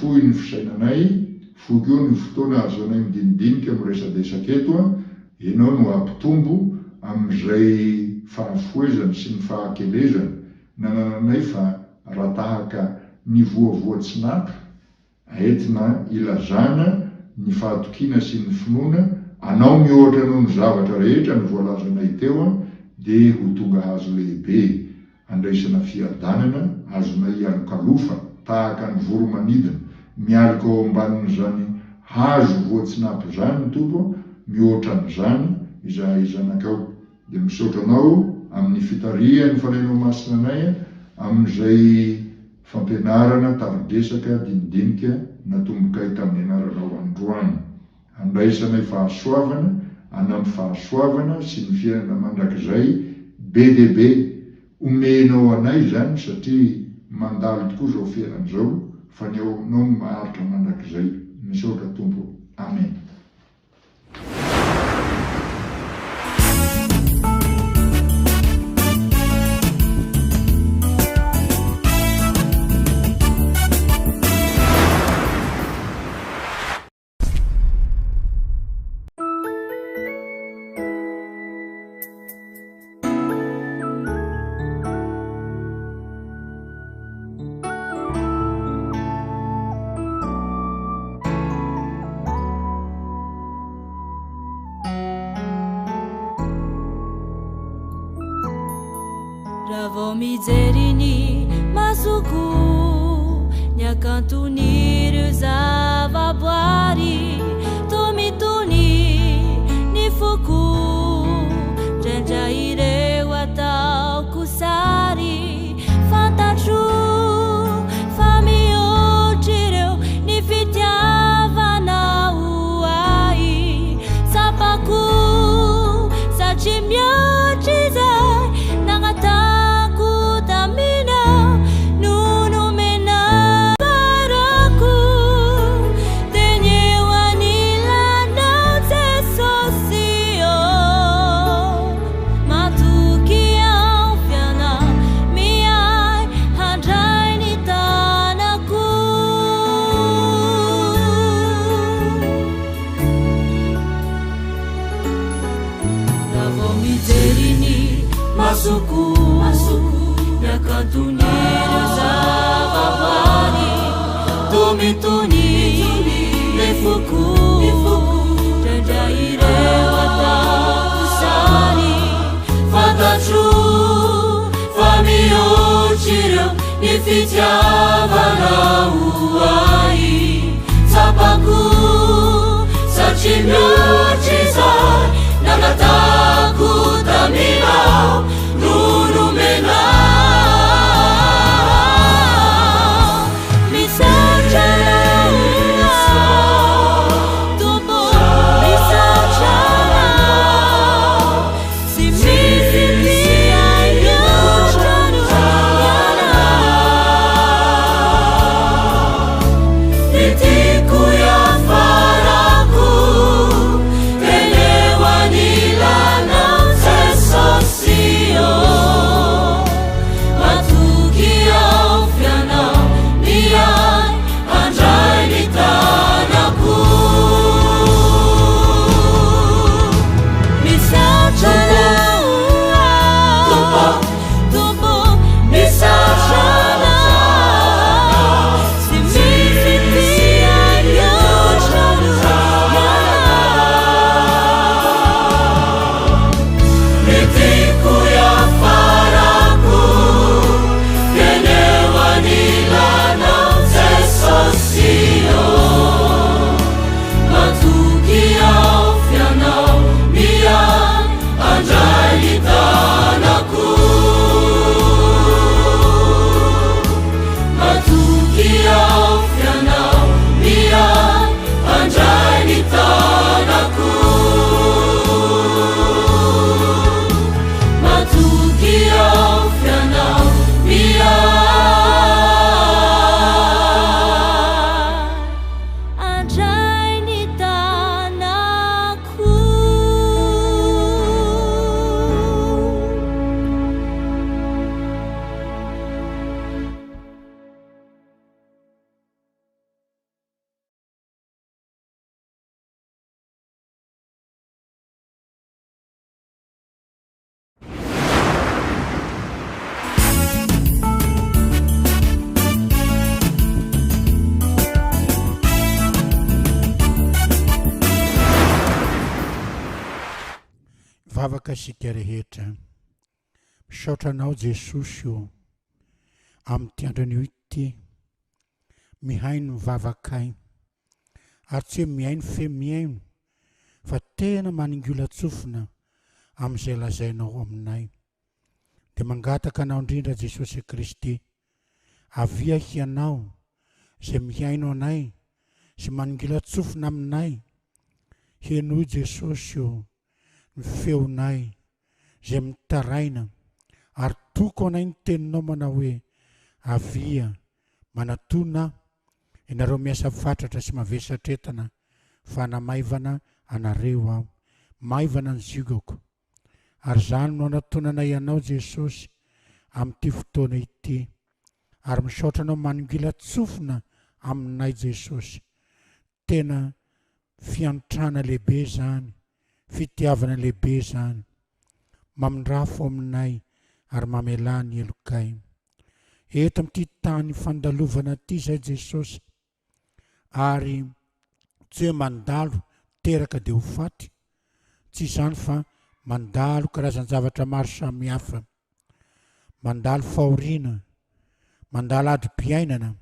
Fohy ny fisainanay, fohy koa ny fotoana ahazoanay midinidinika miresadresaka eto, Ianao no hampitombo amin'izay fahafohezana sy ny fahakelezana nanananay fa raha tahaka ny voavoa tsinapy entina ilazana ny fahatokiana sy ny finoana Anao mihoatra noho ny zavatra rehetra ny voalazanay teo dia ho tonga hazo lehibe Andraisana fiadanana azonay ialokalofana tahaka ny voro-manidina mialoka ao ambanin'izany hazo voatsinapy izany Tompo a, mihoatra an'izany izahay zanakao. Dia misaotra Anao amin'ny fitarihan'ny Fanahinao Masina anay amin'izay fampianarana, tari-dresaka, dinidinika natombokay tamin'ny anaranao androany. Andraisanay fahasoavana, anampy fahasoavana sy ny fiainana mandrakizay be dia be omenao anay izany satria mandalo tokoa izao fiainana izao fa ny ao aminao no maharitra mandrakizay. Misaotra Tompo. Amen. Raha vao mijery ny masoko ny hakanton'ireo zavaboary toa mitony ny foko ndraindray ireo ataoko sary fantatro fa mihoatra ireo ny fitiavanao ahy tsapako satria mihoatra izay nangatahako taminao no nomenao Ambarako teny eo anilanao Jesosy ô Matoky aho fianao miahy handray ny tanako. Raha vao mijery ny masoko ny hakanton'ireo zavaboary toa mitony ny foko indraindray ireo ataoko sary fantatro fa mihoatra ireo ny fitiavanao ahy tsapako satria mihoatra izay nangatahako taminao no nomenao misaotra anao Tompo misaotra anao. Hivavaka isika rehetra. Misaotra Anao Jesosy o, amin'ity andro anio ity, mihaino ny vavakay, ary tsy hoe mihaino fe mihaino, fa tena maningolan-tsofina amin'izay lazainao aminay. Dia mangataka Anao indrindra Jesosy Kristy, avia Hianao izay mihaino anay sy manongilan-tsofina aminay, henoy Jesosy o ny feonay izay mitaraina ary toko anay ny teninao manao hoe avia manatona aho ianareo miasa fatratra sy mavesatretana fa hanamaivana anareo aho, maivana ny ziogako Ary izany no anatonanay Anao Jesosy amin'ity fotoana ity. Ary misaotra Anao manongilan-tsofina aminay Jesosy. Tena fiantrana lehibe izany, fitiavana lehibe izany. Mamindrafo aminay ary mamelà ny helokay. Eto amin'ity tany fandalovana ity izay Jesosy, ary tsy hoe mandalo teraka dia ho faty, tsy izany fa mandalo karazan-javatra maro samihafa, mandalo fahoriana, mandalo adim-piainana,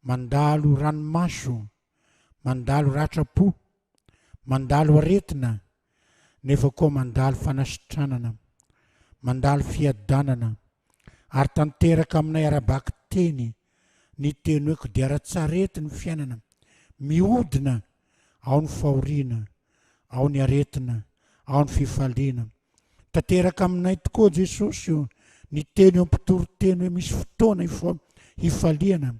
mandalo ranomaso, mandalo ratram-po, mandalo aretina, nefa koa mandalo fanasitranana, mandalo fiadanana, ary tanteraka aminay ara-bakiteny ny teny hoe kodiaran-tsarety ny fiainana, mihodina ao ny fahoriana, ao ny aretina, ao ny fifaliana. Tanteraka aminay tokoa Jesosy o, ny teny eo mpitory teny hoe misy fotoana hifaliana,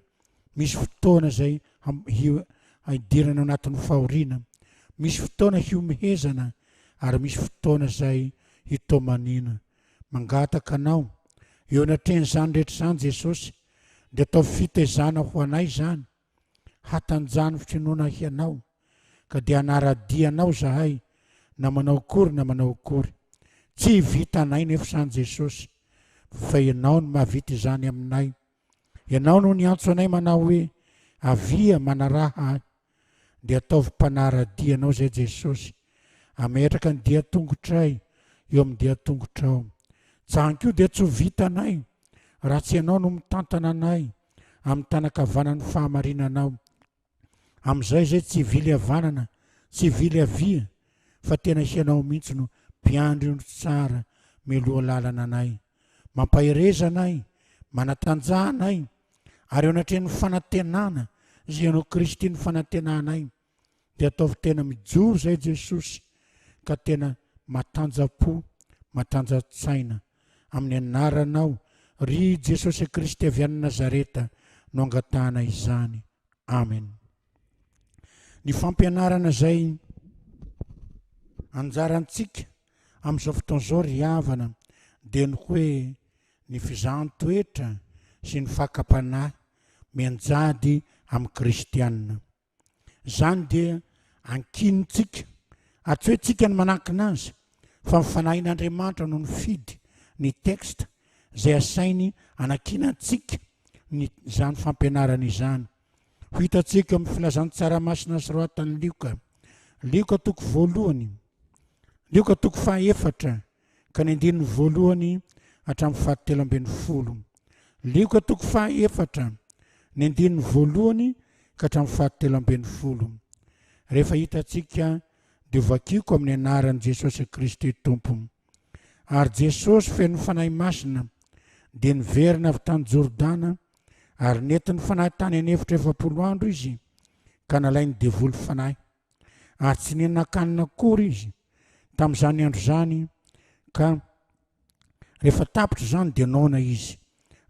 misy fotoana izay hidirana ao anatin'ny fahoriana, misy fotoana hihomehezana ary misy fotoana izay hitomaniana. Mangataka Anao, eo anatrehan'izany rehetra izany Jesosy, dia ataovy fitaizana ho anay izany, hatanjano finoana Hianao, ka dia hanara-dia Anao izahay na manao akory na manao akory. Tsy vitanay nefa izany Jesosy, fa Ianao no mahavita izany aminay. Ianao no niantso anay manao hoe, Avia, manaraha Ahy. Dia ataovy mpanara-dia Anao izay Jesosy. Ametraka ny dian-tongotray eo amin'ny dian-tongotrao. Izany koa dia tsy ho vitanay raha tsy Ianao no mitantana anay amin'ny tanan-kavanan'ny fahamarinanao. Amin'izay izay tsy hivily havanana, tsy hivily havia, fa tena Hianao mihitsy no mpiandry ondry tsara mialoha lalana anay. Mampahereza anay, manatanjaha anay, ary eo anatrehan'ny fanantenana izay Ianao Kristy no fanantenanay, dia ataovy tena mijoro izay Jesosy ka tena matanja-po, matanja-tsaina. Amin'ny anaranao, ry Jesosy Kristy avy any Nazareta no angatahana izany. Amen. Ny fampianarana izay anjarantsika amin'izao fotoana izao ry havana dia ny hoe ny fizahan-toetra sy ny fakam-panahy mianjady amin'ny kristianina. Izany dia ankinintsika, ary tsy hoe tsika no manankina azy, fa ny Fanahin'Andriamanitra no nifidy ny texte izay asainy anankinantsika ny izany fampianarana izany. Ho hitantsika amin'ny filazantsara masina soratan'i Lioka. Lioka toko voalohany, Lioka toko fahaefatra ka ny andininy voalohany hatramin'ny fahatelo ambin'ny folo. Lioka toko fahaefatra, ny andininy voalohany ka hatramin'ny fahatelo ambin'ny folo. Rehefa hitantsika dia vakiko amin'ny anaran'i Jesosy Kristy Tompo. Ary Jesosy feno Fanahy Masina dia niverina avy tany Jordana ary nentin'ny Fanahy tany an'efitra 40 andro izy ka nalain'ny devoly fanahy. Ary tsy nihinan-kanina akory izy tamin'izany andro izany ka rehefa tapitra izany dia noana izy.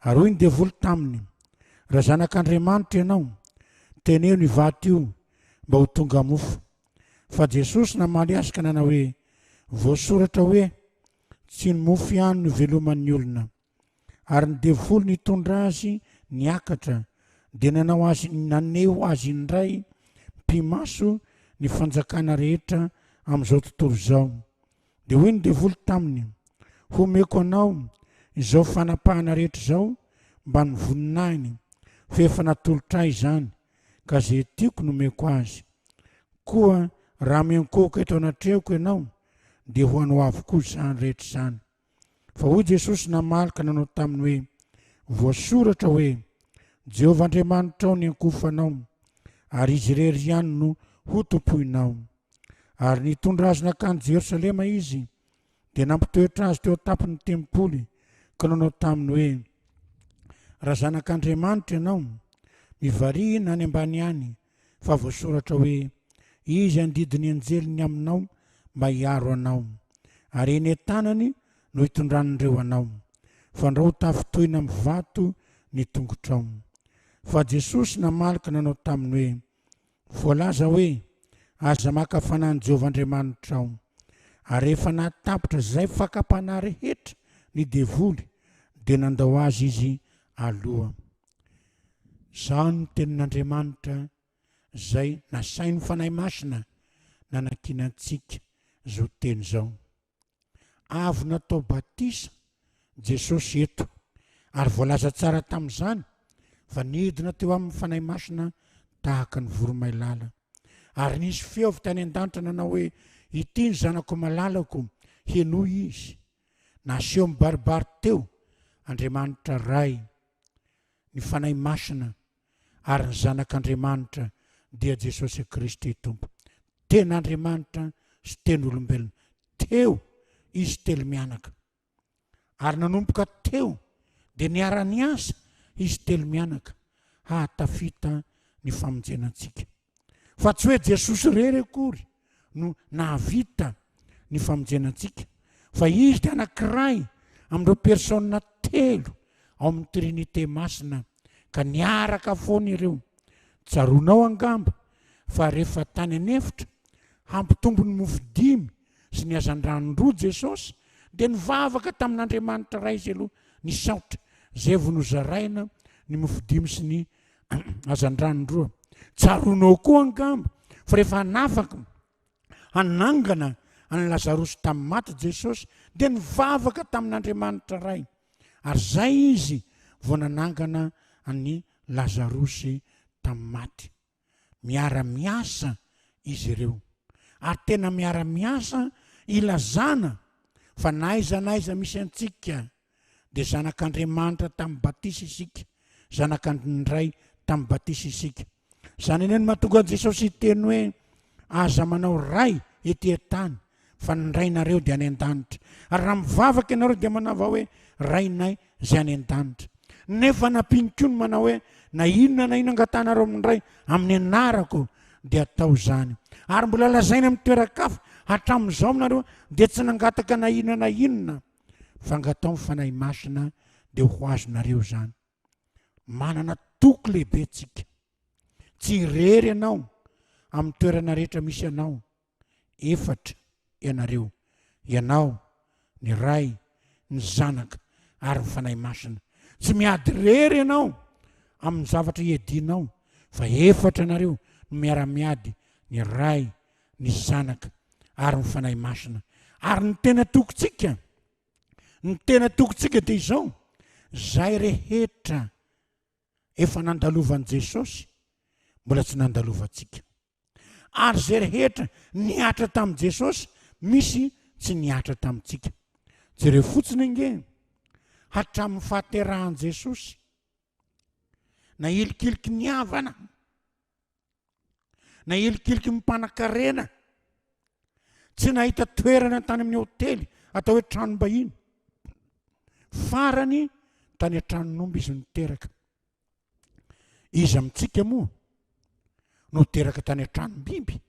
Ary hoy ny devoly taminy, Raha zanak'Andriamanitra ianao, teneno io vato io mba ho tonga mofo. Fa Jesosy namaly azy ka nanao hoe, Voasoratra hoe, Tsy ny mofo ihany no iveloman'ny olona. Ary ny devoly nitondra azy niakatra, dia nanao azy naneho azy indray mpimaso ny fanjakana rehetra amin'izao tontolo izao. Dia hoy ny devoly taminy, Homeko anao izao fanapahana rehetra izao mba ny voninahiny, fa efa natolotra ahy izany, ka izay tiako no omeko azy. Koa raha miankohoka eto anatrehako ianao, dia ho anao avokoa izany rehetra izany. Fa hoy Jesosy namaly ka nanao taminy hoe, Voasoratra hoe, Jehovah Andriamanitrao ny ankofanao, ary Izy irery ihany no hotompoinao. Ary nitondra azy nankany Jerosalema izy, dia nampitoetra azy teo an-tampon'ny tempoly, ka nanao taminy hoe, Raha zanak'Andriamanitra ianao, mivarihina any ambany any, fa voasoratra hoe, Izy handidy ny anjeliny aminao mba hiaro anao, ary eny an-tanany no hitondran'ireo anao, fandrao ho tafintohina amin'ny vato ny tongotrao. Fa Jesosy namaly ka nanao taminy hoe, Voalaza hoe, Aza maka fanahy an'i Jehovah Andriamanitrao. Ary rehefa nahatapitra izay fakam-panahy rehetra ny devoly, dia nandao azy izy aloha. Izao no tenin'Andriamanitra izay nasain'ny Fanahy Masina nanakiana antsika izao teny izao. Avy natao batisa Jesosy eto, ary voalaza tsara tamin'izany fa nidina teo aminy Fanahy Masina tahaka ny voromailala. Ary nisy feo avy tany an-danitra nanao hoe, Ity ny Zanako malalako, henoy Izy. Naseho mibaribary teo Andriamanitra Ray, ny Fanahy Masina ary ny Zanak'Andriamanitra dia Jesosy Kristy Tompo. Tena Andriamanitra sy tena olombelona. Teo izy telo mianaka. Ary nanomboka teo dia niara-niasa izy telo mianaka hahatafita ny famonjena antsika. Fa tsy hoe Jesosy irery akory no nahavita ny famonjena antsika, fa Izy dia anankiray amin'ireo persona telo ao amin'ny Trinite Masina, ka niaraka foana ireo. Tsaroanao angamba fa rehefa tany an'efitra hampitombo ny mofo dimy sy ny hazandrano roa Jesosy, dia nivavaka tamin'Andriamanitra Ray Izy aloha, nisaotra izay vao nozaraina ny mofo dimy sy ny hazandrano roa. Tsaroanao koa angamba fa rehefa hanafaka hanangana an'i Lazarosy tamin'ny maty Jesosy dia nivavaka tamin'Andriamanitra Ray ary zay izy vao nanangana an'i Lazarosy tamin'ny maty. Miara-miasa izy ireo ary tena miara-miasa ilazana fa na aiza na aiza misy antsika dia zanak'Andriamanitra tamin'ny batisa isika, zanak'Andry tamin'ny batisa isika. Izany anie no mahatonga an'i Jesosy hiteny hoe, Aza manao ray ety an-tany, fa ny Rainareo dia any an-danitra. Ary raha mivavaka ianareo dia manaova hoe, Rainay izay any an-danitra. Nefa nampiany koa ny manao hoe, Na inona na inona angatahanareo amin'ny Ray amin'ny anarako, dia atao izany. Ary mbola lazaina amin'ny toeran-kafa, Hatramin'izao aminareo dia tsy nangataka na inona na inona. Fa angatao ny Fanahy Masina dia ho azonareo izany. Manana toky lehibe tsika. Tsy irery ianao amin'ny toerana rehetra misy anao. Efatra ianareo. Ianao, ny Ray, ny Zanaka ary ny Fanahy Masina. Tsy miady irery ianao amin'ny zavatra iadianao fa efatra ianareo no miara-miady, ny Ray, ny Zanaka ary ny Fanahy Masina. Ary ny tena tokintsika, ny tena tokintsika dia izao, izay rehetra efa nandalovan'i Jesosy, mbola tsy nandalovantsika. Ary izay rehetra nihatra tamin'i Jesosy, misy tsy nihatra tamintsika. Jereo fotsiny ange, hatramin'ny fahaterahan'i Jesosy, nahilikiliky ny havana, Nahilikiliky ny mpanankarena. Tsy nahita toerana tany amin'ny hotely atao hoe tranom-bahiny. Farany tany an-tranon'omby izy no teraka. Iza amintsika moa no teraka tany an-tranom-biby?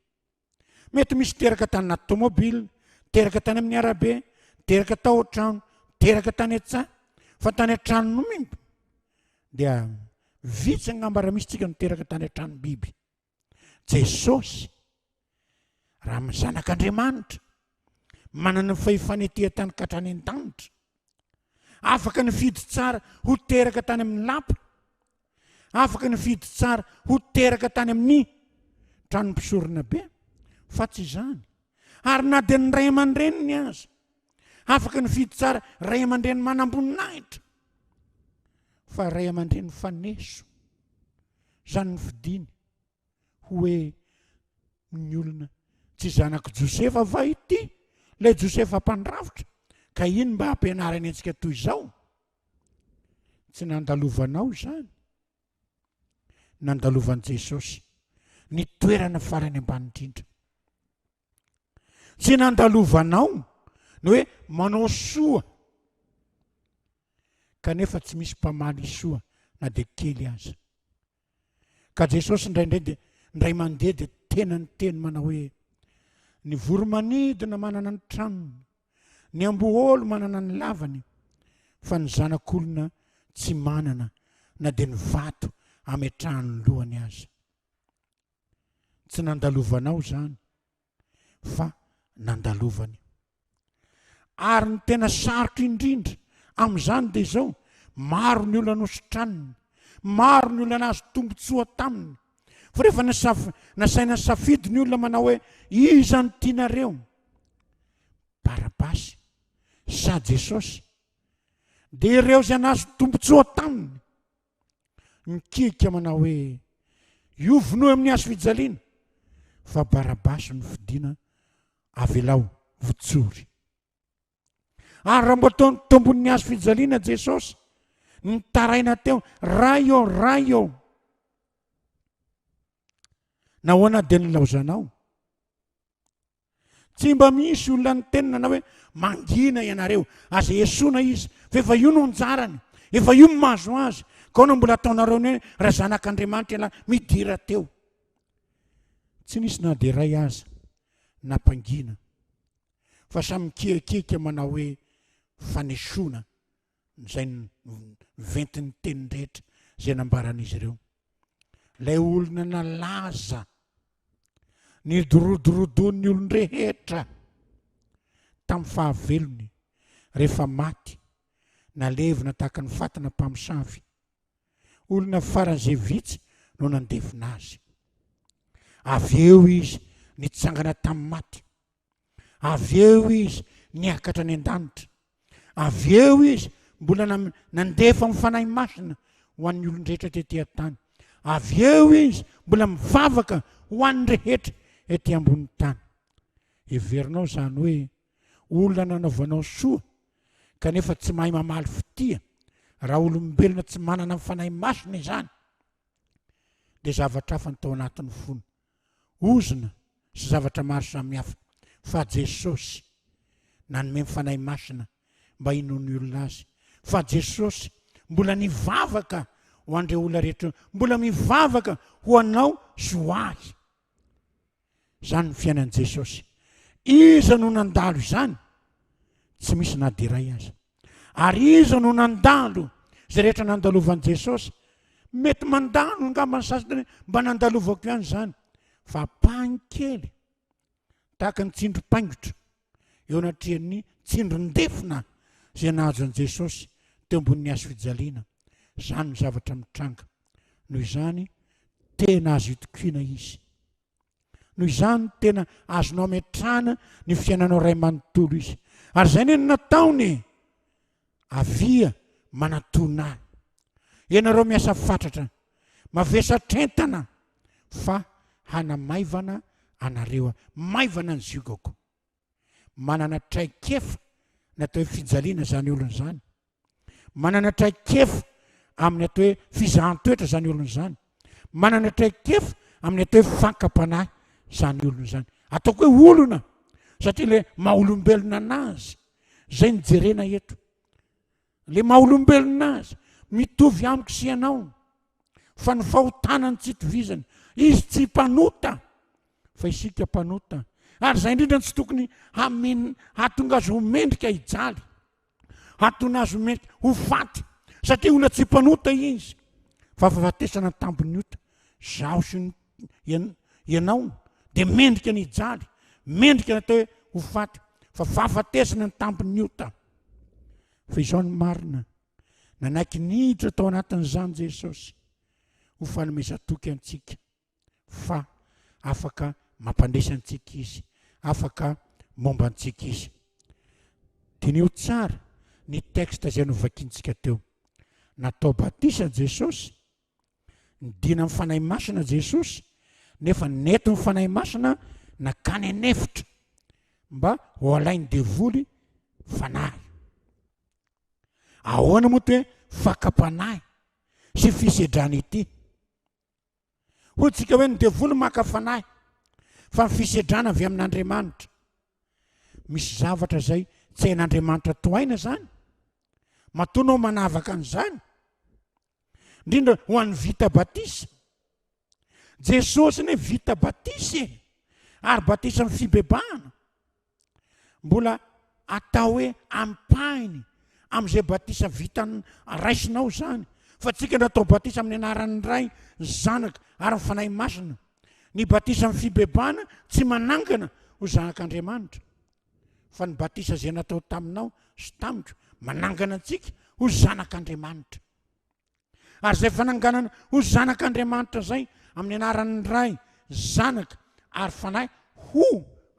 Mety misy teraka tany anaty tomobile, teraka tany amin'ny arabe, teraka tao an-trano, teraka tany an-tsaha, fa tany an-tranon'omby dia vitsy angamba raha misy tsika no teraka tany an-tranom-biby. Jesosy, raha amin'ny zanak'Andriamanitra, manana ny fahefana ety an-tany ka hatrany an-danitra, afaka nifidy tsara ho teraka tany amin'ny lapa, Afaka nifidy tsara ho teraka tany amin'ny tranom-pisorona be, fa tsy izany. Ary na dia ny ray aman-dreniny aza, afaka nifidy tsara ray aman-dreny manam-boninahitra, fa ray aman-dreny faneso. Izany nofidiny hoe ny olona tsy zanak'i Josefa va ity? Ilay Josefa mpandrafitra, ka iny mba ampianarany antsika toy izao? Tsy nandalovanao izany. Nandalovan'i Jesosy ny toerana farany ambany indrindra. Tsy nandalovanao ny hoe manao soa kanefa tsy misy mpamaly soa na dia kely aza. Ka Jesosy indraindray dia indray mandeha dia tena niteny manao hoe ny voromanidina manana ny tranony, ny amboholo manana ny lavany, fa ny zanak'olona tsy manana na dia ny vato ametrahany ny lohany aza. Tsy nandalovanao izany fa nandalovany. Ary ny tena sarotra indrindra amin'izany dia izao, maro ny olona nositraniny, maro ny olona nahazo tombontsoa taminy. Fa rehefa nasaina nisafidy ny olona manao hoe iza no tianareo? Barabasy sa Jesosy? Dia ireo izay nahazo tombontsoa taminy Mikiaka manao hoe, Io vonoy amin'ny hazo fijaliana, fa Barabasy no fidiana, avelao votsory. Ary raha mbola teo an-tombon'ny hazo fijaliana Jesosy, nitaraina teo, Ray ô, Ray ô, nahoana dia nilaozanao? Tsy mba misy olona niteny nanao hoe mangina ianareo, aza esoina izy fa efa io no anjarany, efa io no mahazo azy, ka ahoana mbola ataonareo ny hoe raha zanak'Andriamanitra ialahy midira teo. Tsy nisy na dia iray aza nampangina fa samy mikiakiaka manao hoe fanesoana izay niventin'ny teny rehetra izay nambaran'izy ireo. Ilay olona nalaza nidorodorodoan'ny olon-drehetra tamin'ny fahavelony rehefa maty, nalevina tahaka ny fatina mpamosavy. Olona faran'izay vitsy no nandevina azy. Avy eo izy nitsangana tamin'ny maty. Avy eo izy niakatra any an-danitra. Avy eo izy mbola nandefa ny Fanahy Masina ho an'ny olon-drehetra tety an-tany. Avy eo izy mbola mivavaka ho an'ny rehetra ety ambonin'ny tany. Heverinao izany hoe olona nanaovanao soa kanefa tsy mahay mamaly fitia, raha olombelona tsy manana ny Fanahy Masina izany, dia zavatra hafa ny tao anatin'ny fony. ozona sy zavatra maro samihafa fa Jesosy nanome ny Fanahy Masina mba hinoan'ny olona Azy fa Jesosy mbola nivavaka ho an'ireo olona rehetra ireo, mbola mivavaka ho anao sy ho ahy. Izany ny fiainan'i Jesosy. Iza no nandalo izany? Tsy misy na dia iray aza. Ary iza no nandalo izay rehetra nandalovan'i Jesosy? Mety mandalo angamba ny sasany hoe mba nandalovako ihany izany. Fa ampahany kely, tahaka ny tsindrim-paingotra eo anatrehan'ny tsindrin-defona izay nahazo an'i Jesosy teo ambonin'ny hazo fijaliana. Izany no zavatra mitranga. Noho izany, tena azo itokiana izy. Noho izany tena azonao ametrahana ny fiainanao ray manontolo izy. Ary izay anie no nataony e! Avia manatona ahy. Ianareo miasa fatratra, mavesatr'entana fa hanamaivana anareo aho. Maivana ny ziogako. Manana traikefa ny atao hoe fijaliana izany olona izany. Manana traikefa amin'ny atao hoe fizahan-toetra izany olona izany. Manana traikefa amin'ny atao hoe fankam-panahy izany olona izany. Ataoko hoe olona satria le maha olombelona anazy izay no jerena eto. Le maha olombelona azy mitovy amiko sy ianao fa ny fahotana no tsy itovizany. Izy tsy mpanota fa isika mpanota. Ary izay indrindra no tsy tokony hamin- hahatonga azy ho mendrika hijaly. Hatona azy mety ho faty satria olona tsy mpanota izy fa fahafatesana ny tambin'ny ota. Zaho sy ny ianao dia mendrika ny hijaly, mendrika ny atao hoe ho faty fa fahafatesana ny tambin'ny ota. Fa izao ny marina, nanaiky niditra tao anatin'izany Jesosy ho fanomezan-toky antsika. fa afaka mampandresy antsika Izy, afaka momba antsika Izy. Diniho tsara ny texte izay novakintsika teo. Natao batisa Jesosy, nidina amin'ny Fanahy Masina Jesosy, nefa nentin'ny Fanahy Masina nakany an'efitra. Mba ho alain'ny devoly fanahy. Ahoana moa ty hoe fakam-panahy sy fisedrana ity? Hoy tsika hoe ny devoly maka fanahy fa ny fisedrana avy amin'Andriamanitra. Misy zavatra izay tsy hain'Andriamanitra tohaina izany. Matoa anao manavaka an'izany. Indrindra ho an'ny vita batisa. Jesosy anie vita batisa e! Ary batisan'ny fibebahana. Mbola atao hoe ampahiny amin'izay batisa vita raisinao izany. Fa tsika natao batisa amin'ny anaran'ny Ray, ny Zanaka ary ny Fanahy Masina. Ny batisan'ny fibebahana tsy manangana ho zanak'Andriamanitra. Fa ny batisa izay natao taminao sy tamiko manangana antsika ho zanak'Andriamanitra. Ary izay fananganana ho zanak'Andriamanitra izay amin'ny anaran'ny Ray, Zanaka ary Fanahy ho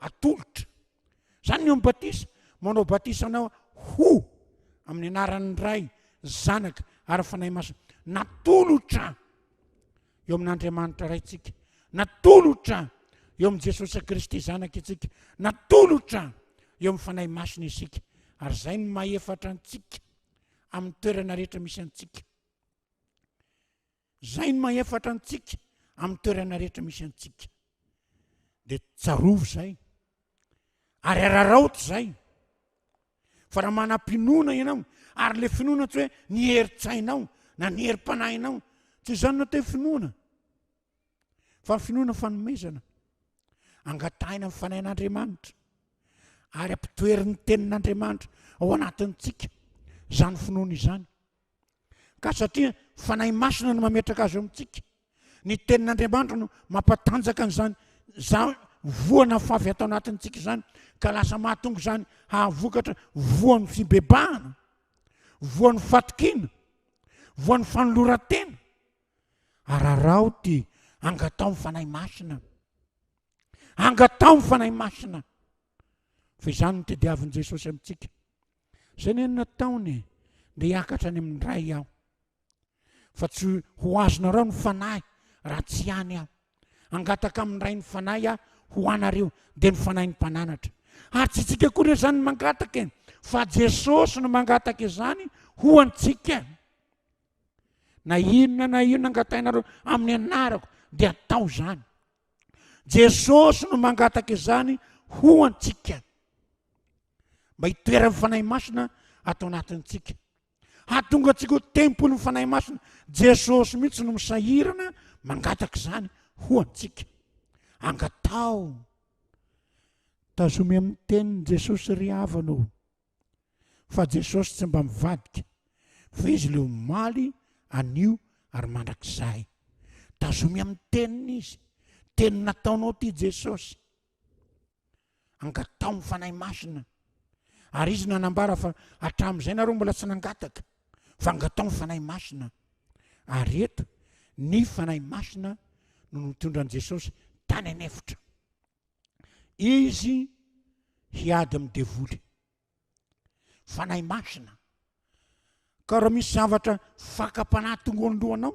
atolotra. Izany ny eo amin'ny batisa, manao batisa anao ho amin'ny anaran'ny Ray, Zanaka ary Fanahy Masina. Natolotra eo amin'Andriamanitra Raintsika, natolotra eo amin'i Jesosy Kristy Zanaka isika, natolotra eo amin'ny Fanahy Masina isika. Ary izay no mahefatra antsika. amin'ny toerana rehetra misy antsika. Zay no mahefatra antsika amin'ny toerana rehetra misy antsika. Dia tsarovy zay. Ary araraoty zay. Fa raha manam-pinoana ianao, ary le finoana tsy hoe ny herin-tsainao na ny herim-panahinao, tsy izany no atao hoe finoana. Fa ny finoana fanomezana. Angatahina amin'ny fanahin'Andriamanitra. Ary ampitoherin'ny tenin'Andriamanitra ao anatintsika izany finoana izany. Ka satria fanahy masina no mametraka azy eo amintsika, ny tenin'Andriamanitra no mampatanjaka an'izany za voa nafafy atao anatintsika izany, ka lasa mahatonga izany hahavokatra voan'ny fibebahana, voan'ny fatokiana, voan'ny fanoloran-tena. Araraho ty, angataho ny Fanahy Masina. Angataho ny Fanahy Masina. Fa izany no tediavin'i Jesosy amintsika. Izay anie no nataony, dia hiakatra any amin'ny Ray aho. Fa tsy ho azonareo ny Fanahy raha tsy any aho. Hangataka amin'ny Ray ny Fanahy aho ho anareo, dia ny Fanahin'ny Mpananatra. Ary tsy isika akory izany no mangataka e, fa Jesosy no mangataka izany ho antsika. Na inona na inona angatahinareo amin'ny anarako dia atao izany. Jesosy no mangataka izany ho antsika. Mba hitoeran'ny Fanahy Masina ato anatintsika. Hahatonga antsika ho tempolin'ny Fanahy Masina. Jesosy mihitsy no misahirana mangataka izany ho antsika. Angataho. Tazomy amin'ny tenin'i Jesosy ry havana ô. Fa Jesosy tsy mba mivadika fa Izy le omaly, anio ary mandrakizay. Tazomy amin'ny teniny Izy. Teny nataonao ty Jesosy. Angataho ny Fanahy Masina. Ary Izy nanambara fa hatramin'izay nareo mbola tsy nangataka fa angataho ny Fanahy Masina. Ary eto ny Fanahy Masina no nitondra an'i Jesosy tany an'efitra. Izy hiady amin'ny devoly. Fanahy Masina. Ka raha misy zavatra fakam-panahy tonga ao an-dohanao,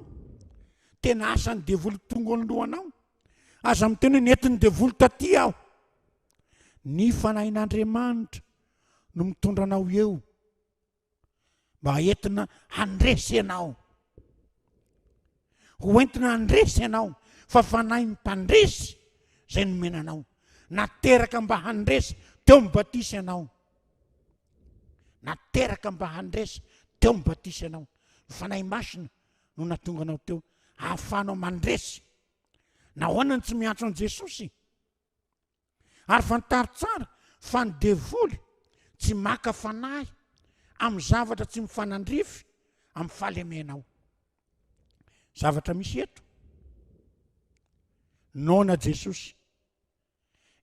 tena asan'ny devoly tonga ao an-dohanao, aza miteny hoe nentin'ny devoly taty aho. Ny Fanahin'Andriamanitra no mitondra anao eo. mba entina handresy ianao. Ho entina handresy ianao fa fanahy mpandresy izay nomena anao. Nateraka mba handresy teo amin'ny batisa ianao. Nateraka mba handresy teo amin'ny batisa ianao. Ny fanahy masina no natonga anao teo ahafahanao mandresy. Nahoana no tsy miantso an'i Jesosy? Ary fantaro tsara fa ny devoly tsy maka fanahy amin'ny zavatra tsy mifanandrify amin'ny fahalemenao. Zavatra misy eto. Noana Jesosy.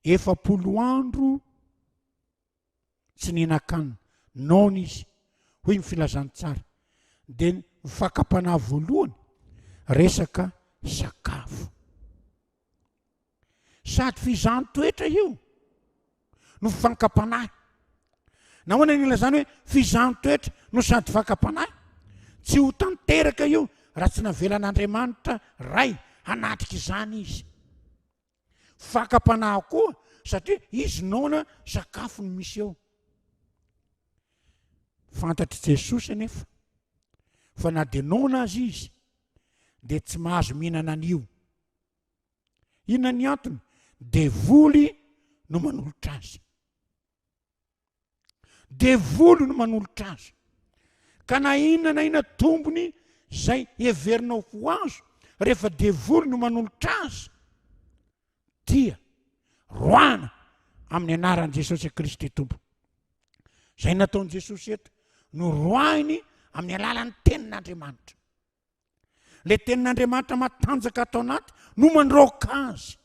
40 andro tsy nihinan-kanina. Noana izy, hoy ny filazantsara. Dia ny fakam-panahy voalohany, resaka sakafo. Sady fizahan-toetra io no fankam-panahy. Nahoana no ilazana hoe fizahan-toetra no sady fakam-panahy? Tsy ho tanteraka io raha tsy navelan'Andriamanitra Ray hanatrika izany izy. Fakam-panahy koa. satria izy noana sakafo no misy eo. Fantatr'i Jesosy anefa fa na dia noana aza izy dia tsy mahazo mihinana an'io. Inona ny antony? Devoly no manolotra azy. Devoly no manolotra azy. Ka na inona na inona tombony izay heverinao ho azo, rehefa devoly no manolotra azy, dia roahana amin'ny anaran'i Jesosy Kristy Tompo. Izay nataon'i Jesosy eto, noroahiny amin'ny alalan'ny tenin'Andriamanitra. Ilay tenin'Andriamanitra matanjaka ato anaty no mandroaka azy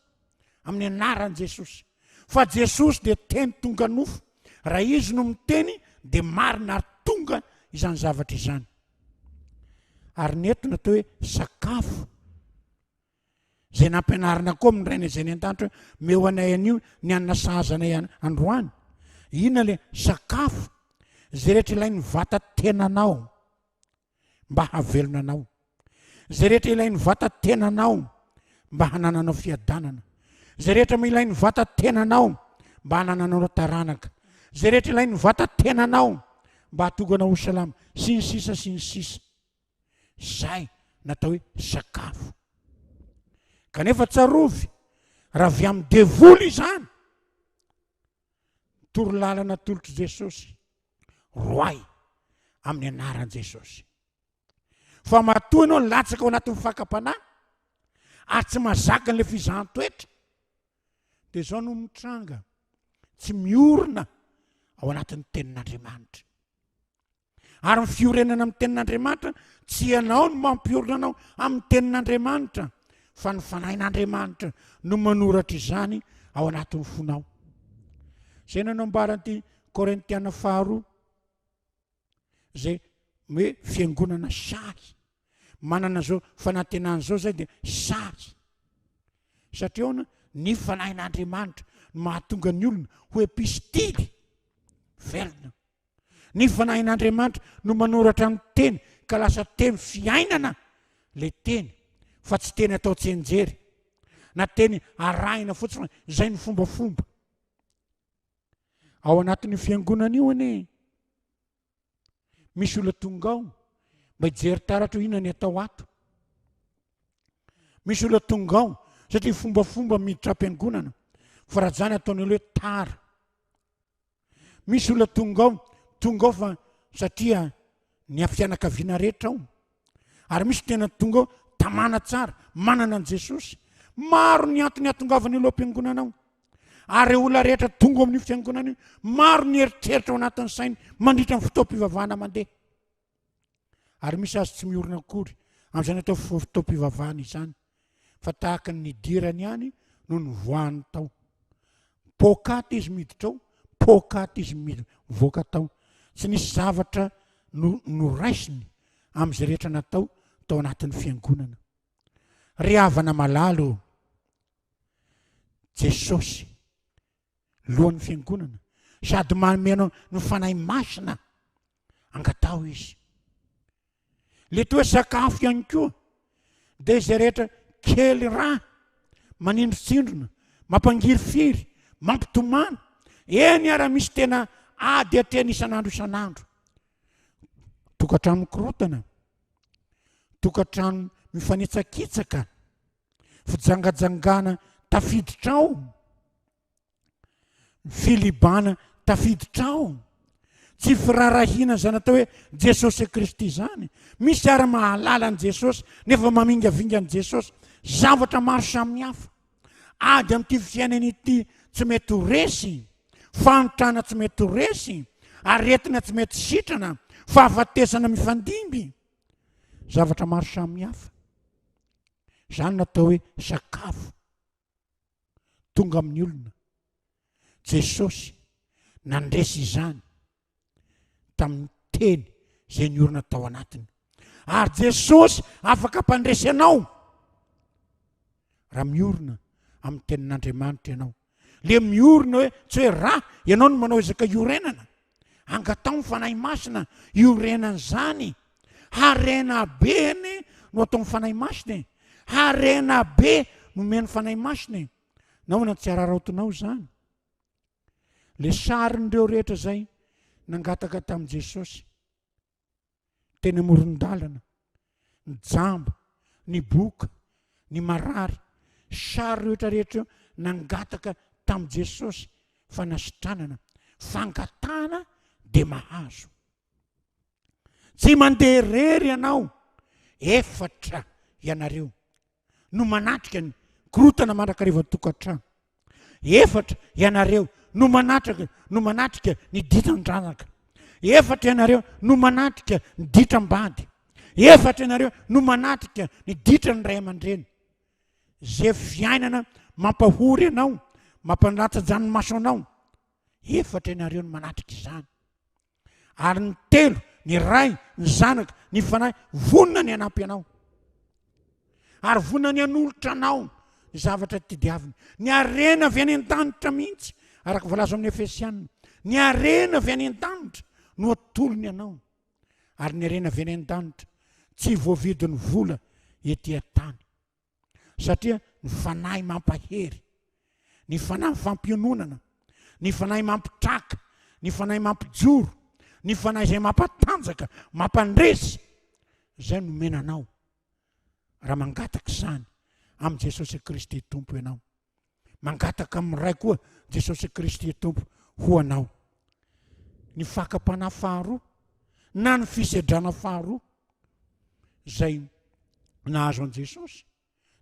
amin'ny anaran'i Jesosy. Fa Jesosy dia teny tonga nofo. Raha izy no miteny dia marina ary tonga izany zavatra izany. Ary ny eto natao hoe sakafo. Izay nampianarina koa amin'ny Rainay izay any an-danitra hoe meo anay anio ny hanina sahaza anay androany. Inona ilay sakafo? Izay rehetra ilain'ny vata tenanao. mba hahavelona anao. Izay rehetra ilain'ny vata-tenanao mba hanananao fiadanana. Izay rehetra ilain'ny vata-tenanao mba hanananao taranaka. Izay rehetra ilain'ny vata-tenanao mba hahatonga anao ho salama. Sy ny sisa sy ny sisa. Izay natao hoe sakafo. Kanefa tsarovy, raha avy amin'ny devoly izany, Torolalana atolotr'i Jesosy, roahy amin'ny anaran'i Jesosy. Fa matoa ianao latsaka ao anatin'ny fakam-panahy ary tsy mazaka an'ilay fizahan-toetra, dia izao no mitranga, tsy miorina ao anatin'ny tenin'Andriamanitra. Ary ny fiorenana amin'ny tenin'Andriamanitra, tsy ianao no mampiorina anao amin'ny tenin'Andriamanitra, fa ny fanahin'Andriamanitra no manoratra izany ao anatin'ny fonao. Izay no nambaran'ity Korintiana faharoa, izay hoe fiangonana sahy, manana izao fanantenana izao izay dia sahy. Satria ahoana? Ny fanahin'Andriamanitra no mahatonga ny olona ho epistily velona. Ny Fanahin'Andriamanitra no manoratra ny teny ka lasa teny fiainana le teny fa tsy teny atao tsianjery na teny arahina fotsiny fa izay ny fombafomba. Ao anatin'io fiangonana io anie misy olona tonga ao mba hijery taratra hoe inona ny atao ato. Misy olona tonga ao satria fombafomba miditra am-piangonana fa raha zany ataony aloha hoe tara. Misy olona tonga ao, tonga ao fa satria ny fianakaviana rehetra ao. Ary misy tena tonga ao, tamana tsara, manana an'i Jesosy. Maro ny antony hatongavan'ny olona ao am-piangonana ao. Ary ireo olona rehetra tonga ao amin'io fiangonana io, maro ny eritreritra ao anatin'ny sainy mandritra ny fotoam-pivavahana mandeha. Ary misy azy tsy miorina akory amin'izany atao fotoam-pivavahana izany, fa tahaka ny nidirany ihany no nivoahany tao. Poakaty izy miditra ao, poakaty izy mivoaka tao. Tsy nisy zavatra no noraisiny amin'izay rehetra natao tao anatin'ny fiangonana. Ry havana malala ô, Jesosy lohan'ny fiangonana sady manome anao ny Fanahy Masina, angataho Izy. Le toa sakafo ihany koa dia izay rehetra kely ra, manindrontsindrona, mampangirifiry, mampitomany, eny ara misy tena ady atrehina isan'andro isan'andro. Tokantrano mikorotana, tokantrano mifanitsakitsaka, fijangajangana tafiditra ao, filibana tafiditra ao, tsy firaharahiana izany atao hoe Jesosy Kristy izany. Misy ary mahalala an'i Jesosy nefa mamingavinga an'i Jesosy. Zavatra maro samihafa. Ady amin'ity fiainana ity tsy mety ho resy, fahantrana tsy mety ho resy, aretina tsy mety sitrana, fahafatesana mifandimby. Zavatra maro samihafa. Izany no atao hoe sakafo tonga amin'ny olona. Jesosy nandresy izany tamin'ny teny izay niorina tao anatiny. Ary Jesosy afaka mpandresy anao raha miorina amin'ny tenin'Andriamanitra ianao. Le miorina hoe tsy hoe raha ianao no manao ezaka iorenana. Angataho ny Fanahy Masina iorenan'izany. Harena be anie no ataon'ny Fanahy Masina e. Harena be nomen'ny Fanahy Masina e. Nahoana tsy araraotinao izany? Le sarin'ireo rehetra izay nangataka tamin'i Jesosy teny amoron-dalana, ny jamba, ny boka, ny marary, sary rehetra rehetra eo nangataka tamin'i Jesosy fanasitranana, fangatahana dia mahazo. Tsy mandeha irery ianao, efatra ianareo no manatrika ny korotana mandrakariva tokantrano. Efatra ianareo no manatrika no manatrika ny ditran-dranaka. Efatra ianareo no manatrika ny ditram-bady. Efatra ianareo no manatrika ny ditran'ny ray aman-dreny. Ze fiainana mampahory anao, mampandatsa-dranomaso anao. Efatra ianareo no manatrika izany. Ary ny telo, ny Ray, ny Zanaka, ny Fanahy, vonona ny hanampy anao. Ary vonona ny hanolotra anao ny zavatra tediavina. Ny harena avy any an-danitra mihitsy, araka voalaza amin'ny Efesiana. Ny harena avy any an-danitra no atolony anao. Ary ny harena avy any an-danitra tsy voavidin'ny vola ety an-tany. Satria ny fanahy mampahery, ny fanahy fampiononana, ny fanahy mampitraka, ny fanahy mampijoro, ny fanahy izay mampatanjaka, mampandresy, izay nomena anao raha mangataka izany amin'i Jesosy Kristy Tompo ianao. Mangataka amin'ny Ray koa Jesosy Kristy Tompo ho anao. Ny fakam-panahy faharoa na ny fisedrana faharoa izay nahazo an'i Jesosy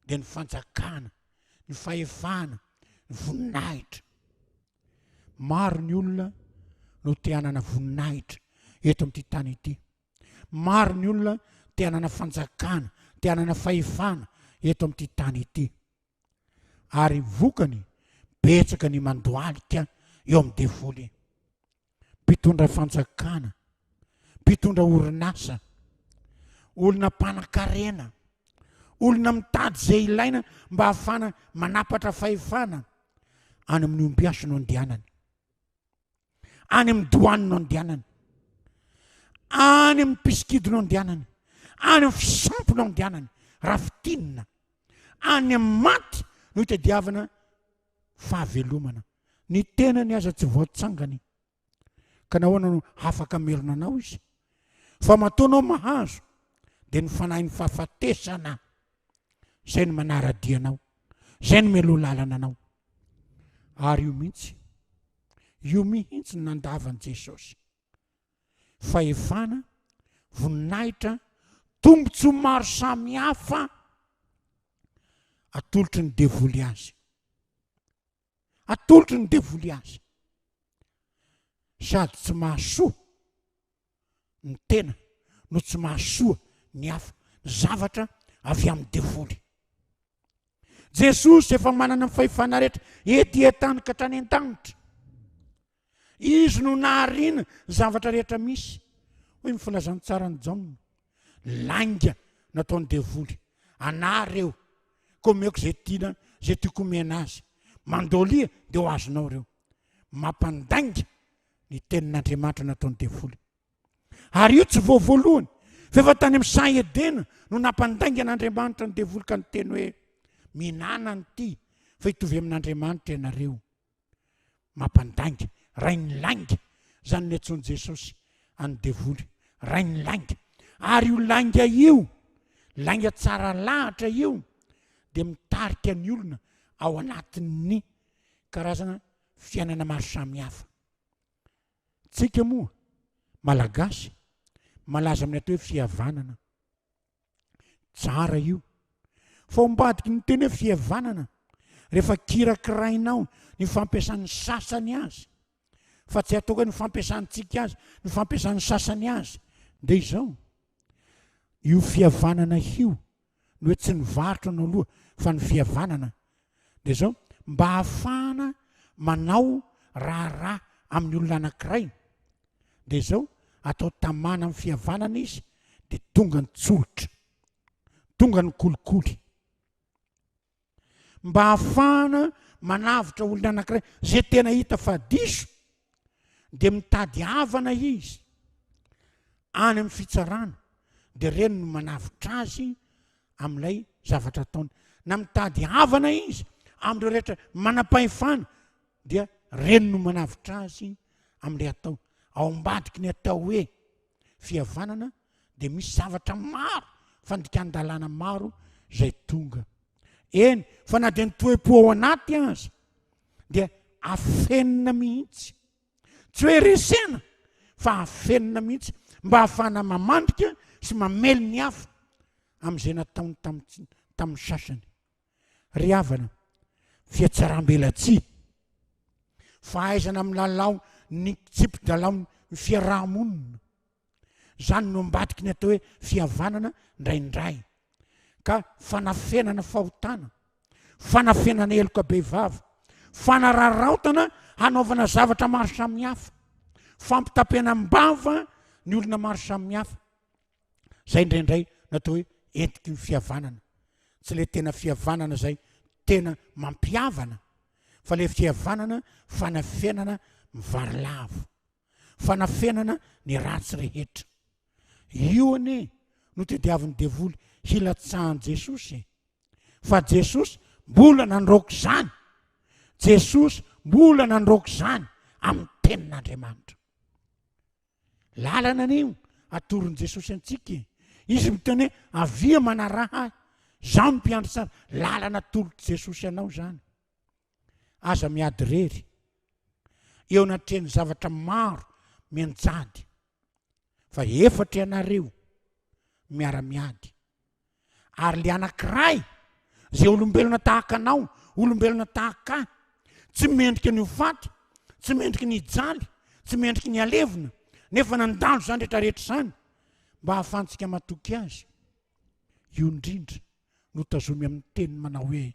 dia ny fanjakana, ny fahefana, ny voninahitra. Maro ny olona no te hanana voninahitra eto amin'ity tany ity. Maro ny olona te hanana fanjakana, te hanana fahefana eto amin'ity tany ity. Ary vokany, betsaka ny mandohalika eo amin'ny devoly. Mpitondra fanjakana, mpitondra orinasa, olona mpanankarena, olona mitady izay ilaina mba hahafahana manapatra fahefana, any amin'ny ombiasy no andehanany. Any amin'ny doany no andehanany. Any amin'ny mpisikidy no andehanany. Any amin'ny fisampy no andehanany. Raha fintinina, any amin'ny maty no itadiavana fahavelomana. Ny tenany aza tsy voatsangany. Ka nahoana no afaka hamerina anao izy? Fa matoa anao mahazo, dia ny fanahin'ny fahafatesana izay no manara-dia anao, izay no mialoha lalana anao. Ary io mihitsy, io mihitsy no nandavan'i Jesosy. Fahefana, voninahitra, tombontsoa maro samihafa atolotry ny devoly azy. Atolotry ny devoly azy. Sady tsy mahasoa ny tena no tsy mahasoa ny hafa, ny zavatra avy amin'ny devoly. Jesosy efa manana ny fahefana rehetra ety an-tany ka hatrany an-danitra. Izy no nahariana ny zavatra rehetra misy. Hoy ny filazantsaran'i Jaona. Lainga nataon'ny devoly. Anah reo, ka omeko izay tiana, izay tiako omena azy. Mandolia dia ho azonao ireo. Mampandainga ny tenin'Andriamanitra nataon'ny devoly. Ary io tsy vao voalohany, fa efa tany amin'ny saha Edena no nampandainga an'Andriamanitra ny devoly ka niteny hoe, Mihinàna an'ity fa hitovy amin'Andriamanitra ianareo. Mampandainga, rain'ny lainga, izany no niantsoan'i Jesosy an'ny devoly, rain'ny lainga. Ary io lainga io, lainga tsara lahatra io, dia mitarika ny olona ao anatin'ny karazana fiainana maro samihafa. Tsika moa, Malagasy, malaza amin'ny atao hoe fihavanana. Tsara io. Fa ao ambadiky ny teny hoe fihavanana, rehefa kirakirainao ny fampiasan'ny sasany azy, fa tsy ataoko hoe ny fampiasantsika azy, ny fampiasan'ny sasany azy, dia izao, io fihavanana io, ny hoe tsy ny varotra no aloha fa ny fihavanana, dia izao, mba hahafahana manao raharaha amin'ny olona anankiray, dia izao, atao tamana amin'ny fihavanana izy, dia tonga ny tsolotra, tonga ny kolikoly. Mba hahafahana manavotra olona anankiray izay tena hita fa diso, dia mitady havana izy any amin'ny fitsarana, dia ireny no manavotra azy amin'ilay zavatra ataony. Na mitady havana izy amin'ireo rehetra manam-pahefana, dia reny no manavotra azy amin'ilay atao. Ao ambadiky ny atao hoe fihavanana dia misy zavatra maro, fandikan-dalàna maro izay tonga. Eny, fa na dia ny toe-po ao anaty aza dia afenina mihitsy. Tsy hoe resena fa afenina mihitsy mba hahafahana mamandrika sy mamely ny hafa amin'izay nataony tamin'ny sasany. Ry havana, fihatsarambelatsihy, fahaizana milalao ny tsipi-dalaon'ny fiaraha-monina, izany no ambadiky ny atao hoe fihavanana indraindray, ka fanafenana fahotana, fanafenana heloka bevava, fanararaotana hanaovana zavatra maro samihafa, fampitapenam-bava ny olona maro samihafa. Zay indraindray no atao hoe entiky ny fihavanana. Tsy le tena fihavanana zay tena mampihavana fa le fihavanana fanafenana mivarilavo, fanafenana ny ratsy rehetra. Io anie no tediavin'ny devoly hilatsahan'i Jesosy e. Fa Jesosy mbola nandroaka izany. Jesosy mbola nandroaka izany amin'ny tenin'Andriamanitra. Lalana anie io atoron'i Jesosy antsika e. Izy miteny hoe avia manaraha ahy, izaho no mpiandry tsara. Lalana atolotr'i Jesosy anao izany. Aza miady irery. Eo anatrehan'ny zavatra maro mianjady fa efatra ianareo miara-miady. Ary le anankiray izay olombelona tahaka anao, olombelona tahaka ahy, tsy mendrika ny ho faty, tsy mendrika ny hijaly, tsy mendrika ny halevina, nefa nandalo izany rehetra rehetra izany mba hahafahantsika matoky azy. Io indrindra no tazomy amin'ny teniny manao hoe,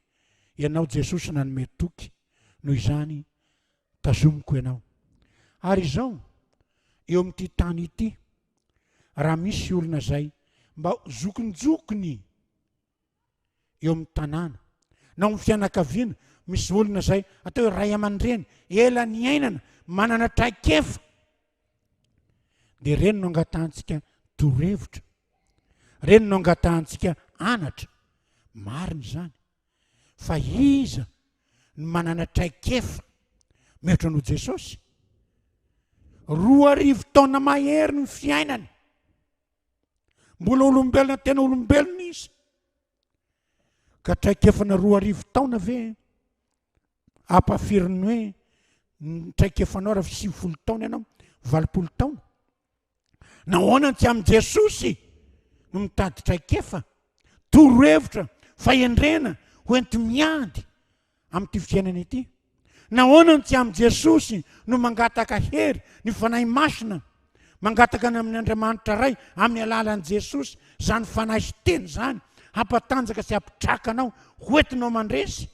Ianao Jesosy nanome toky, noho izany tazomiko ianao. Ary izao, eo amin'ity tany ity, raha misy olona izay mba zokinjokiny eo amin'ny tanàna, na ao amin'ny fianakaviana, misy olona izay atao hoe ray aman-dreny, ela niainana, manana traikefa, dia ireny no angatahantsika torohevitra, ireny no angatahantsika anatra. Marina izany. Fa iza no manana traikefa mihoatra noho Jesosy? 2000 taona mahery ny fiainany. Mbola olombelona tena olombelona izy. Ka traikefana 2000 taona ve ampafirin'ny hoe ny traikefanao raha 90 taona ianao, 80 taona? Nahoana no tsy amin'i Jesosy no mitady traikefa, torohevitra, fahendrena ho enti-miady amin'ity fiainana ity? Nahoana no tsy amin'i Jesosy no mangataka hery, ny Fanahy Masina, mangataka ny amin'ny Andriamanitra Ray amin'ny alalan'i Jesosy izany Fanahy sy Teny izany hampatanjaka sy hampitraka anao hoentinao mandresy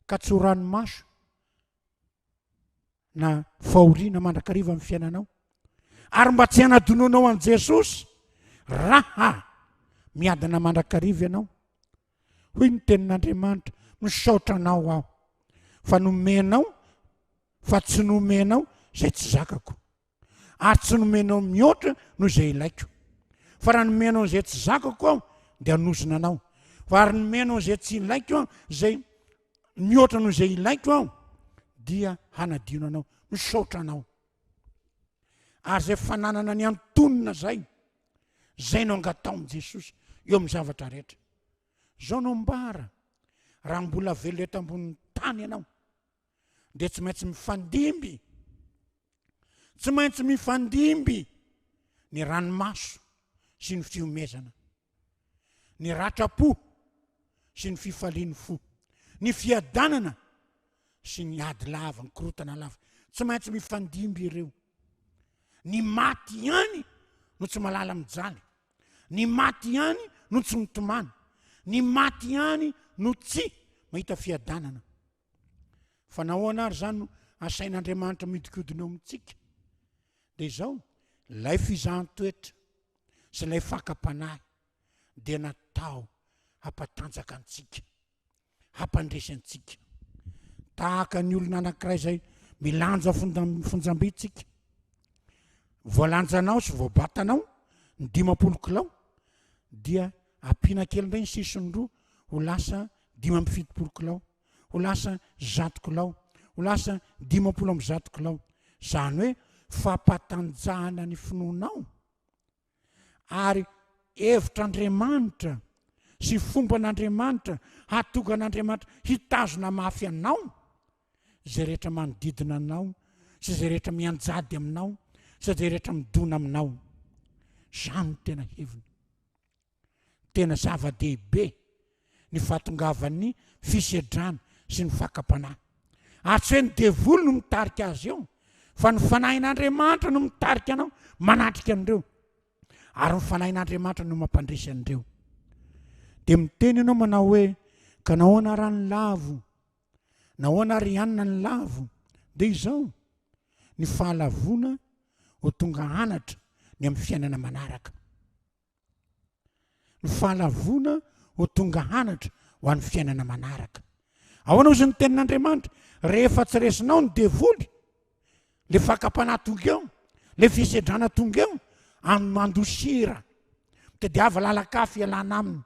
ka tsy ho ranomaso na fahoriana mandrakariva amin'ny fiainanao ary mba tsy hanadinoanao an'i Jesosy raha miadana mandrakariva ianao. Hoy ny tenin'Andriamanitra, misaotra anao aho fa nomenao fa tsy nomenao izay tsy zakako ary tsy nomenao mihoatra noho izay ilaiko. Fa raha nomenao izay tsy zakako aho dia hanozona anao. Fa ary nomenao izay tsy ilaiko aho, izay mihoatra noho izay ilaiko aho dia hanadino anao. Misaotra anao. Ary izay fananana ny antonona izay, izay no angataho amin'i Jesosy eo amin'ny zavatra rehetra. Izao no ambara, raha mbola velona eto ambonin'ny tany ianao, dia tsy maintsy mifandimby tsy maintsy mifandimby ny ranomaso sy ny fihomezana ny ratram-po sy ny fifalian'ny fo ny fiadanana sy ny ady lava ny korotana lava tsy maintsy mifandimby ireo ny maty ihany no tsy malala mijaly ny maty ihany no tsy mitomany ny maty ihany no tsy mahita fiadanana Fa nahoana ary izany no asain'Andriamanitra mihodinkodina eo amintsika? Dia izao, ilay fizahan-toetra sy ilay fakam-panahy dia natao hampatanjaka antsika, hampandresy antsika. Tahaka ny olona anankiray izay milanja fonjamby tsika. Voalanjanao sy voabatanao ny 50 kilao dia ampiana kely indray ny sisiny roa ho lasa 75 kilao. ho lasa 100 kilao, ho lasa 150 kilao. Izany hoe fampatanjahana ny finoanao ary hevitr'Andriamanitra sy fomban'Andriamanitra hahatonga an'Andriamanitra hitazona mafy anao izay rehetra manodidina anao sy izay rehetra mianjady aminao sy izay rehetra midona aminao. Izany no tena heviny. Tena zava-dehibe ny fahatongavan'ny fisedrana sy ny fakam-panahy. Ary tsy hoe ny devoly no mitarika azy eo, fa ny fanahin'Andriamanitra no mitarika anao manatrika an'ireo. Ary ny fanahin'Andriamanitra no mampandresy an'ireo. Dia miteny ianao manao hoe, ka nahoana raha ny lavo? Nahoana ary ianona ny lavo? Dia izao, ny fahalavoana ho tonga anatra ny amin'ny fiainana manaraka. Ny fahalavoana ho tonga hanatra ho an'ny fiainana manaraka. Ahoana ozy ny tenin'Andriamanitra? Rehefa tsy resinao ny devoly, le fakam-panahy tonga eo, le fisedrana tonga eo, amin'ny mandosira. Mitadiava lalan-kafa ialana aminy.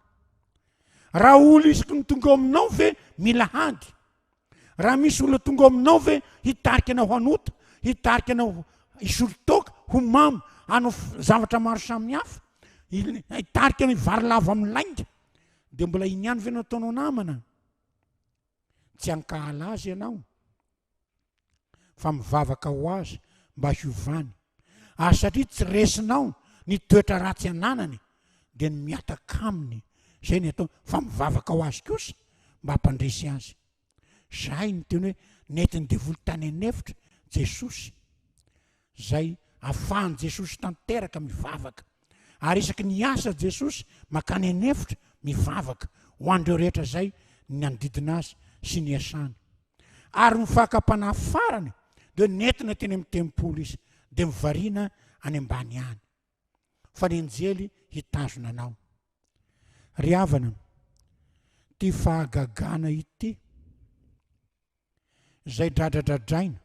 Raha olo isaky ny tonga eo aminao ve mila hady? Raha misy olona tonga ao aminao ve hitarika anao hanota, hitarika anao hisolo toaka, ho mamo, hanao zavatra maro samihafa, hitarika anao hivarilavo amin'ny lainga, dia mbola iny ihany ve no ataonao namana? Tsy hankahala azy ianao. fa mivavaka ho azy mba hiovany, ary satria tsy resinao ny toetra ratsy ananany dia ny mihataka aminy izay ny atao fa mivavaka ho azy kosa mba hampandresy azy. Zay ny teny hoe nentin'ny devoly tany an'efitra Jesosy, zay afahan'i Jesosy tanteraka mivavaka. Ary isaky ny hiasa Jesosy makany an'efitra mivavaka ho an'ireo rehetra izay nanodidina azy sy niasany. Ary ny fakam-panahy farany dia hoe nentina teny amin'ny tempoly izy, dia mivarina any ambany any. Fa ny anjely hitazona anao. Ry havana, ity fahagagana ity, izay dradradradraina,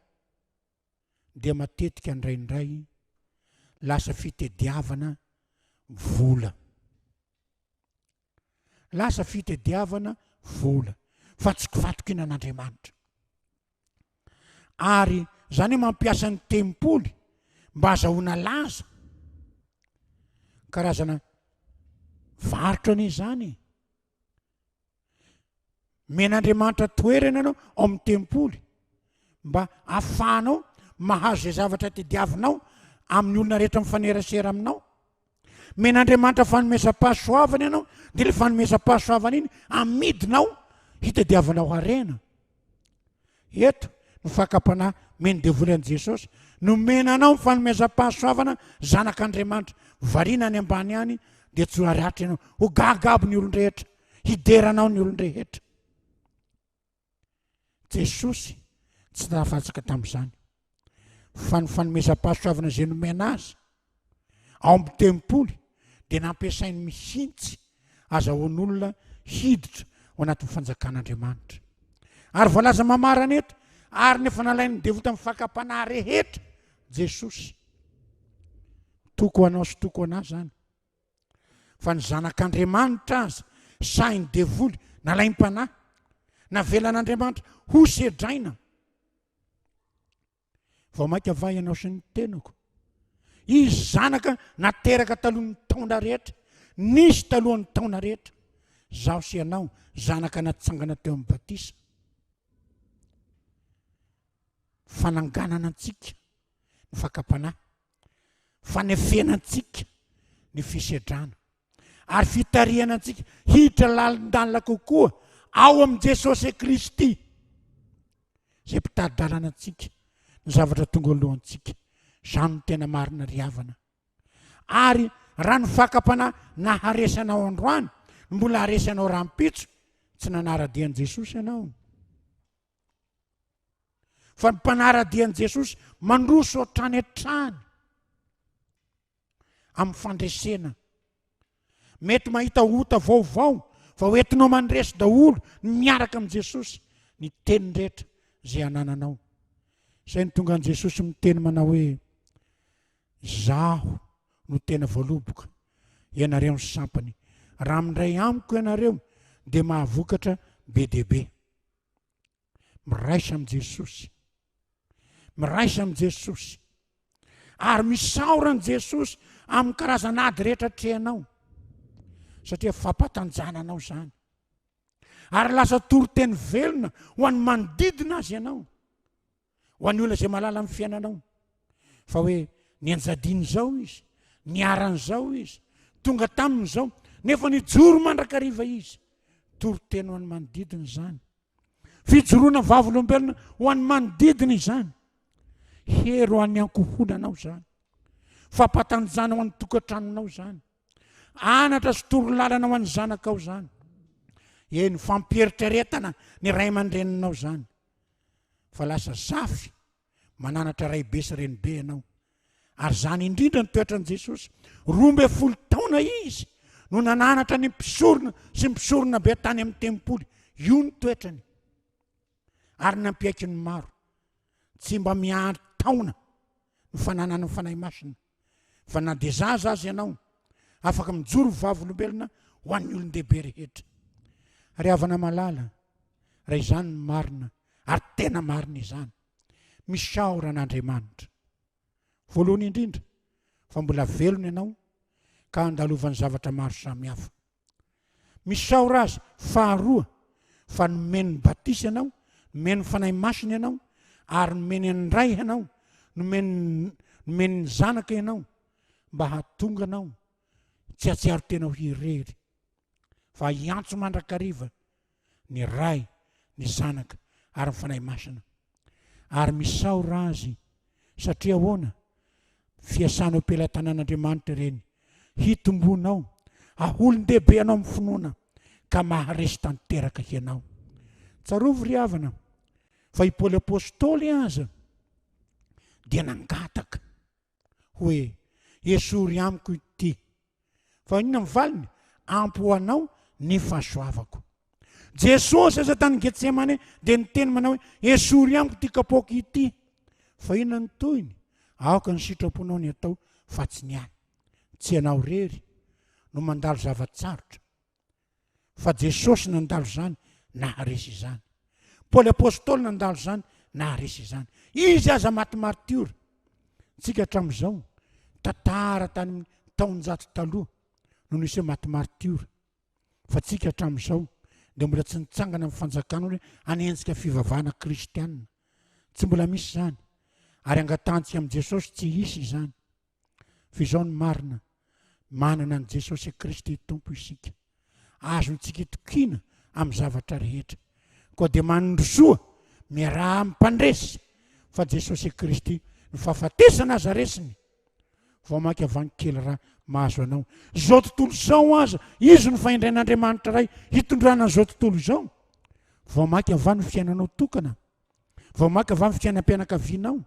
dia matetika indraindray lasa fitediavana vola. Lasa fitediavana vola fa tsy fatokiana an'Andriamanitra. Ary zany hoe mampiasa ny tempoly mba azahoana laza. Karazana varotra anie izany e. Omen'Andriamanitra toerana ianao ao amin'ny tempoly mba ahafahanao mahazo izay zavatra tediavinao amin'ny olona rehetra mifanerasera aminao. Omen'Andriamanitra fanomezam-pahasoavana ianao, dia ilay fanomezam-pahasoavana iny amidinao hitadiavanao harena. Eto ny fakam-panahy omen'ny devoly an'i Jesosy. Nomena anao ny fanomezam-pahasoavana zanak'Andriamanitra. Variana any ambany any dia tsy ho aratra ianao. Ho gaga aby ny olon-drehetra. Hidera anao ny olon-drehetra. Jesosy tsy tafatsaka tamin'izany. Fa ny fanomezam-pahasoavana izay nomena azy ao amin'ny tempoly dia nampiasainy mihitsy azahoan'olona hiditra ao anatin'ny fanjakan'Andriamanitra. Ary voalaza mamarana eto, ary nefa nalain'ny devoly tamin'ny fakam-panahy rehetra Jesosy. Toko ho anao sy toko ho anah izany. Fa ny zanak'Andriamanitra aza sahin'ny devoly nalaim-panahy, navelan'Andriamanitra hosedraina. Vao mainka va ianao sy ny tenako? Izy zanaka nateraka talohan'ny taona rehetra, nisy talohan'ny taona rehetra. Zaho sy ianao zanaka natsangana teo amin'ny batisa. Fananganana antsika ny fakam-panahy, fanefena antsika ny fisedrana. ary fitarihana antsika hiditra lalindalina kokoa ao amin'i Jesosy Kristy izay mpitari-dalana antsika ny zavatra tonga alohantsika. Izany no tena marina ry havana. Ary raha ny fakam-panahy naharesy anao androany no mbola haresy anao rahampitso, tsy nanara-dia an'i Jesosy ianao. Fa ny mpanara-dia an'i Jesosy mandroso hatrany hatrany. amin'ny fandresena. Mety mahita ota vaovao fa ho entinao mandresy daholo ny miaraka amin'i Jesosy ny teny rehetra izay anananao. Izay no tonga an'i Jesosy miteny manao hoe Zaho no tena voaloboka, ianareo ny sampany. Raha mindray amiko ianareo dia mahavokatra be dia be. Miraisa amin'i Jesosy. Miraisa amin'i Jesosy. Ary misaora an'i Jesosy amin'ny karazana ady rehetra atrehanao. Satria fampatanjahana anao izany. Ary lasa toriteny velona ho an'ny manodidina azy ianao. Ho an'ny olona izay malala amin'ny fiainanao. Fa hoe nianjadian'izao izy, niharan'izao izy, tonga tamin'izao, nefa nijoro mandrakariva izy. Toriteny ho an'ny manodidina izany. Fijoroana vavolombelona ho an'ny manodidina izany. Hery ho an'ny ankohonanao izany. Fampatanjana ho an'ny tokantranonao izany. Anatra sy torolalana ho an'ny zanakao izany. Eny, fampieritreretana ny ray aman-dreninao izany. Fa lasa zafy mananatra raibe sy renibe ianao. Ary izany indrindra ny toetran'i Jesosy. 12 taona izy no nananatra ny mpisorona sy ny mpisorona be tany amin'ny tempoly. Io ny toetrany. Ary nampiaiky ny maro. Tsy mba miandry taona ny fananana ny Fanahy Masina. Fa na dia zaza aza ianao, afaka mijoro vavolombelona ho an'ny olon-dehibe rehetra. Ry havana malala, raha izany no marina, ary tena marina izany, misaora an'Andriamanitra. Voalohany indrindra, fa mbola velona ianao ka andalovan'ny zavatra maro samihafa. Misaora Azy, faharoa, fa nomeny ny batisa ianao, nomeny ny Fanahy Masina ianao, ary nomeny an'ny Ray ianao, nomeny nomeny ny Zanaka ianao, mba hahatonga anao tsy hahatsiaro tena ho irery, fa hiantso mandrakariva ny Ray, ny Zanaka ary ny Fanahy Masina. Ary misaora Azy satria ahoana? Fiasana eo am-pelatanan'Andriamanitra ireny. Hitomboanao, haholon-dehibe anao amin'ny finoana ka maharesy tanteraka hianao. Tsarovy ry havana fa i Paoly Apostoly aza dia nangataka hoe, Esory amiko ity. Fa inona ny valiny? Ampy ho anao ny fahasoavako. Jesosy aza tany Getsemane dia niteny manao hoe, Esory amiko ity kapoaka ity. Fa inona ny tohiny? Aoka ny sitraponao ny atao fa tsy ny ahy. Tsy ianao irery no mandalo zava-tsarotra. Fa Jesosy nandalo izany, naharesy izany. Paoly Apostoly nandalo izany, naharesy izany. Izy aza maty martiora. Tsika hatramin'izao, tantara tany amin'ny taonjato taloha no nisy hoe maty martiora. Fa tsika hatramin'izao dia mbola tsy nitsangana amin'ny fanjakana hoe hanenjika fivavahana kristianina. Tsy mbola misy izany. Ary angatahantsika amin'i Jesosy tsy hisy izany. Fa izao ny marina, manana an'i Jesosy Kristy Tompo isika. Azontsika itokiana amin'ny zavatra rehetra. Koa dia mandrosoa, miaraha amin'ny mpandresy, fa Jesosy Kristy, ny fahafatesana aza resiny. Vao mainka vangy kely raha mahazo anao. Izao tontolo izao aza, Izy no fahendren'Andriamanitra Ray hitondrana an'izao tontolo izao. Vao mainka va ny fiainanao tokana? Vao maka va ny fiainam-pianakavianao?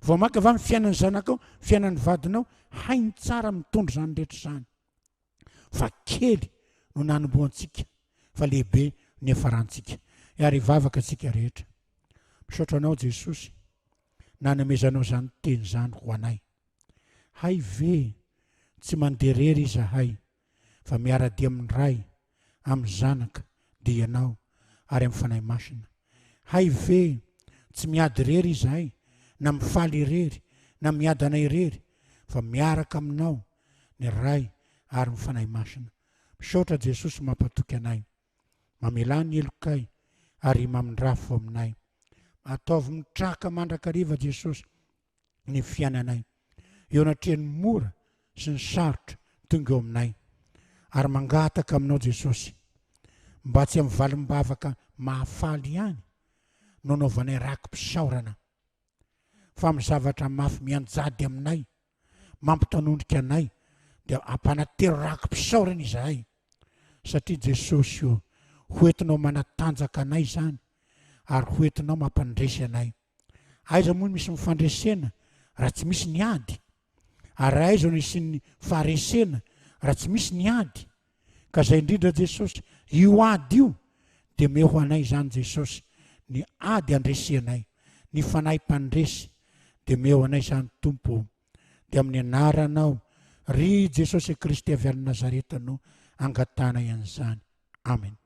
Vao maka va ny fiainan'ny zanakao, fiainan'ny vadinao? Hainy tsara mitondra izany rehetra izany. Fa kely no nanombohantsika, fa lehibe no niafarantsika. Ary hivavaka isika rehetra. Misaotra anao Jesosy, nanomezanao izany teny izany ho anay. Hay ve tsy mandeha irery izahay, fa miara-dia amin'ny Ray, amin'ny Zanaka, dia Ianao, ary amin'ny Fanahy Masina. Hay ve tsy miady irery izahay, na mifaly irery, na miadana irery, fa miaraka Aminao ny Ray ary ny Fanahy Masina. Misaotra Jesosy mampatoky anay. Mamelà ny helokay ary mamindrafo aminay. Ataovy mitraka mandrakariva Jesosy ny fiainanay eo anatrehan'ny mora sy ny sarotra tonga eo aminay ary mangataka aminao Jesosy mba tsy amin'ny valim-bavaka mahafaly ihany no anaovanay raki-pisaorana fa amin'ny zavatra mafy mianjady aminay mampitanondrika anay dia ampanatero raki-pisaorana izahay satria Jesosy ô ho entinao manatanjaka anay izany ary ho entinao mampandresy anay Aiza moa no misy ny fandresena raha tsy misy ny ady? Ary aiza no hisian'ny faharesena raha tsy misy ny ady? Ka izay indrindra Jesosy, io ady io dia omeo ho anay izany Jesosy, ny ady handresenay, ny fanahy mpandresy dia omeo anay izany Tompo ô. Dia amin'ny anaranao, ry Jesosy Kristy avy any Nazareta no angatahanay an'izany. Amen.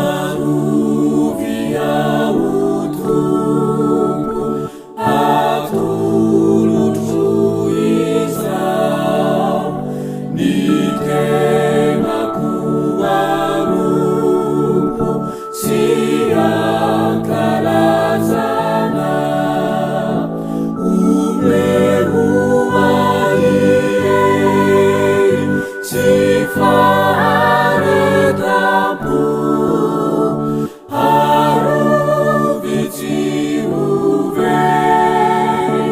Arovy aho Tompo, atolotro izao ny tenako hanompo sy hankalazana. Omeo ahy hery sy faharetam-po, arovy tsy ho very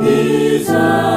izany.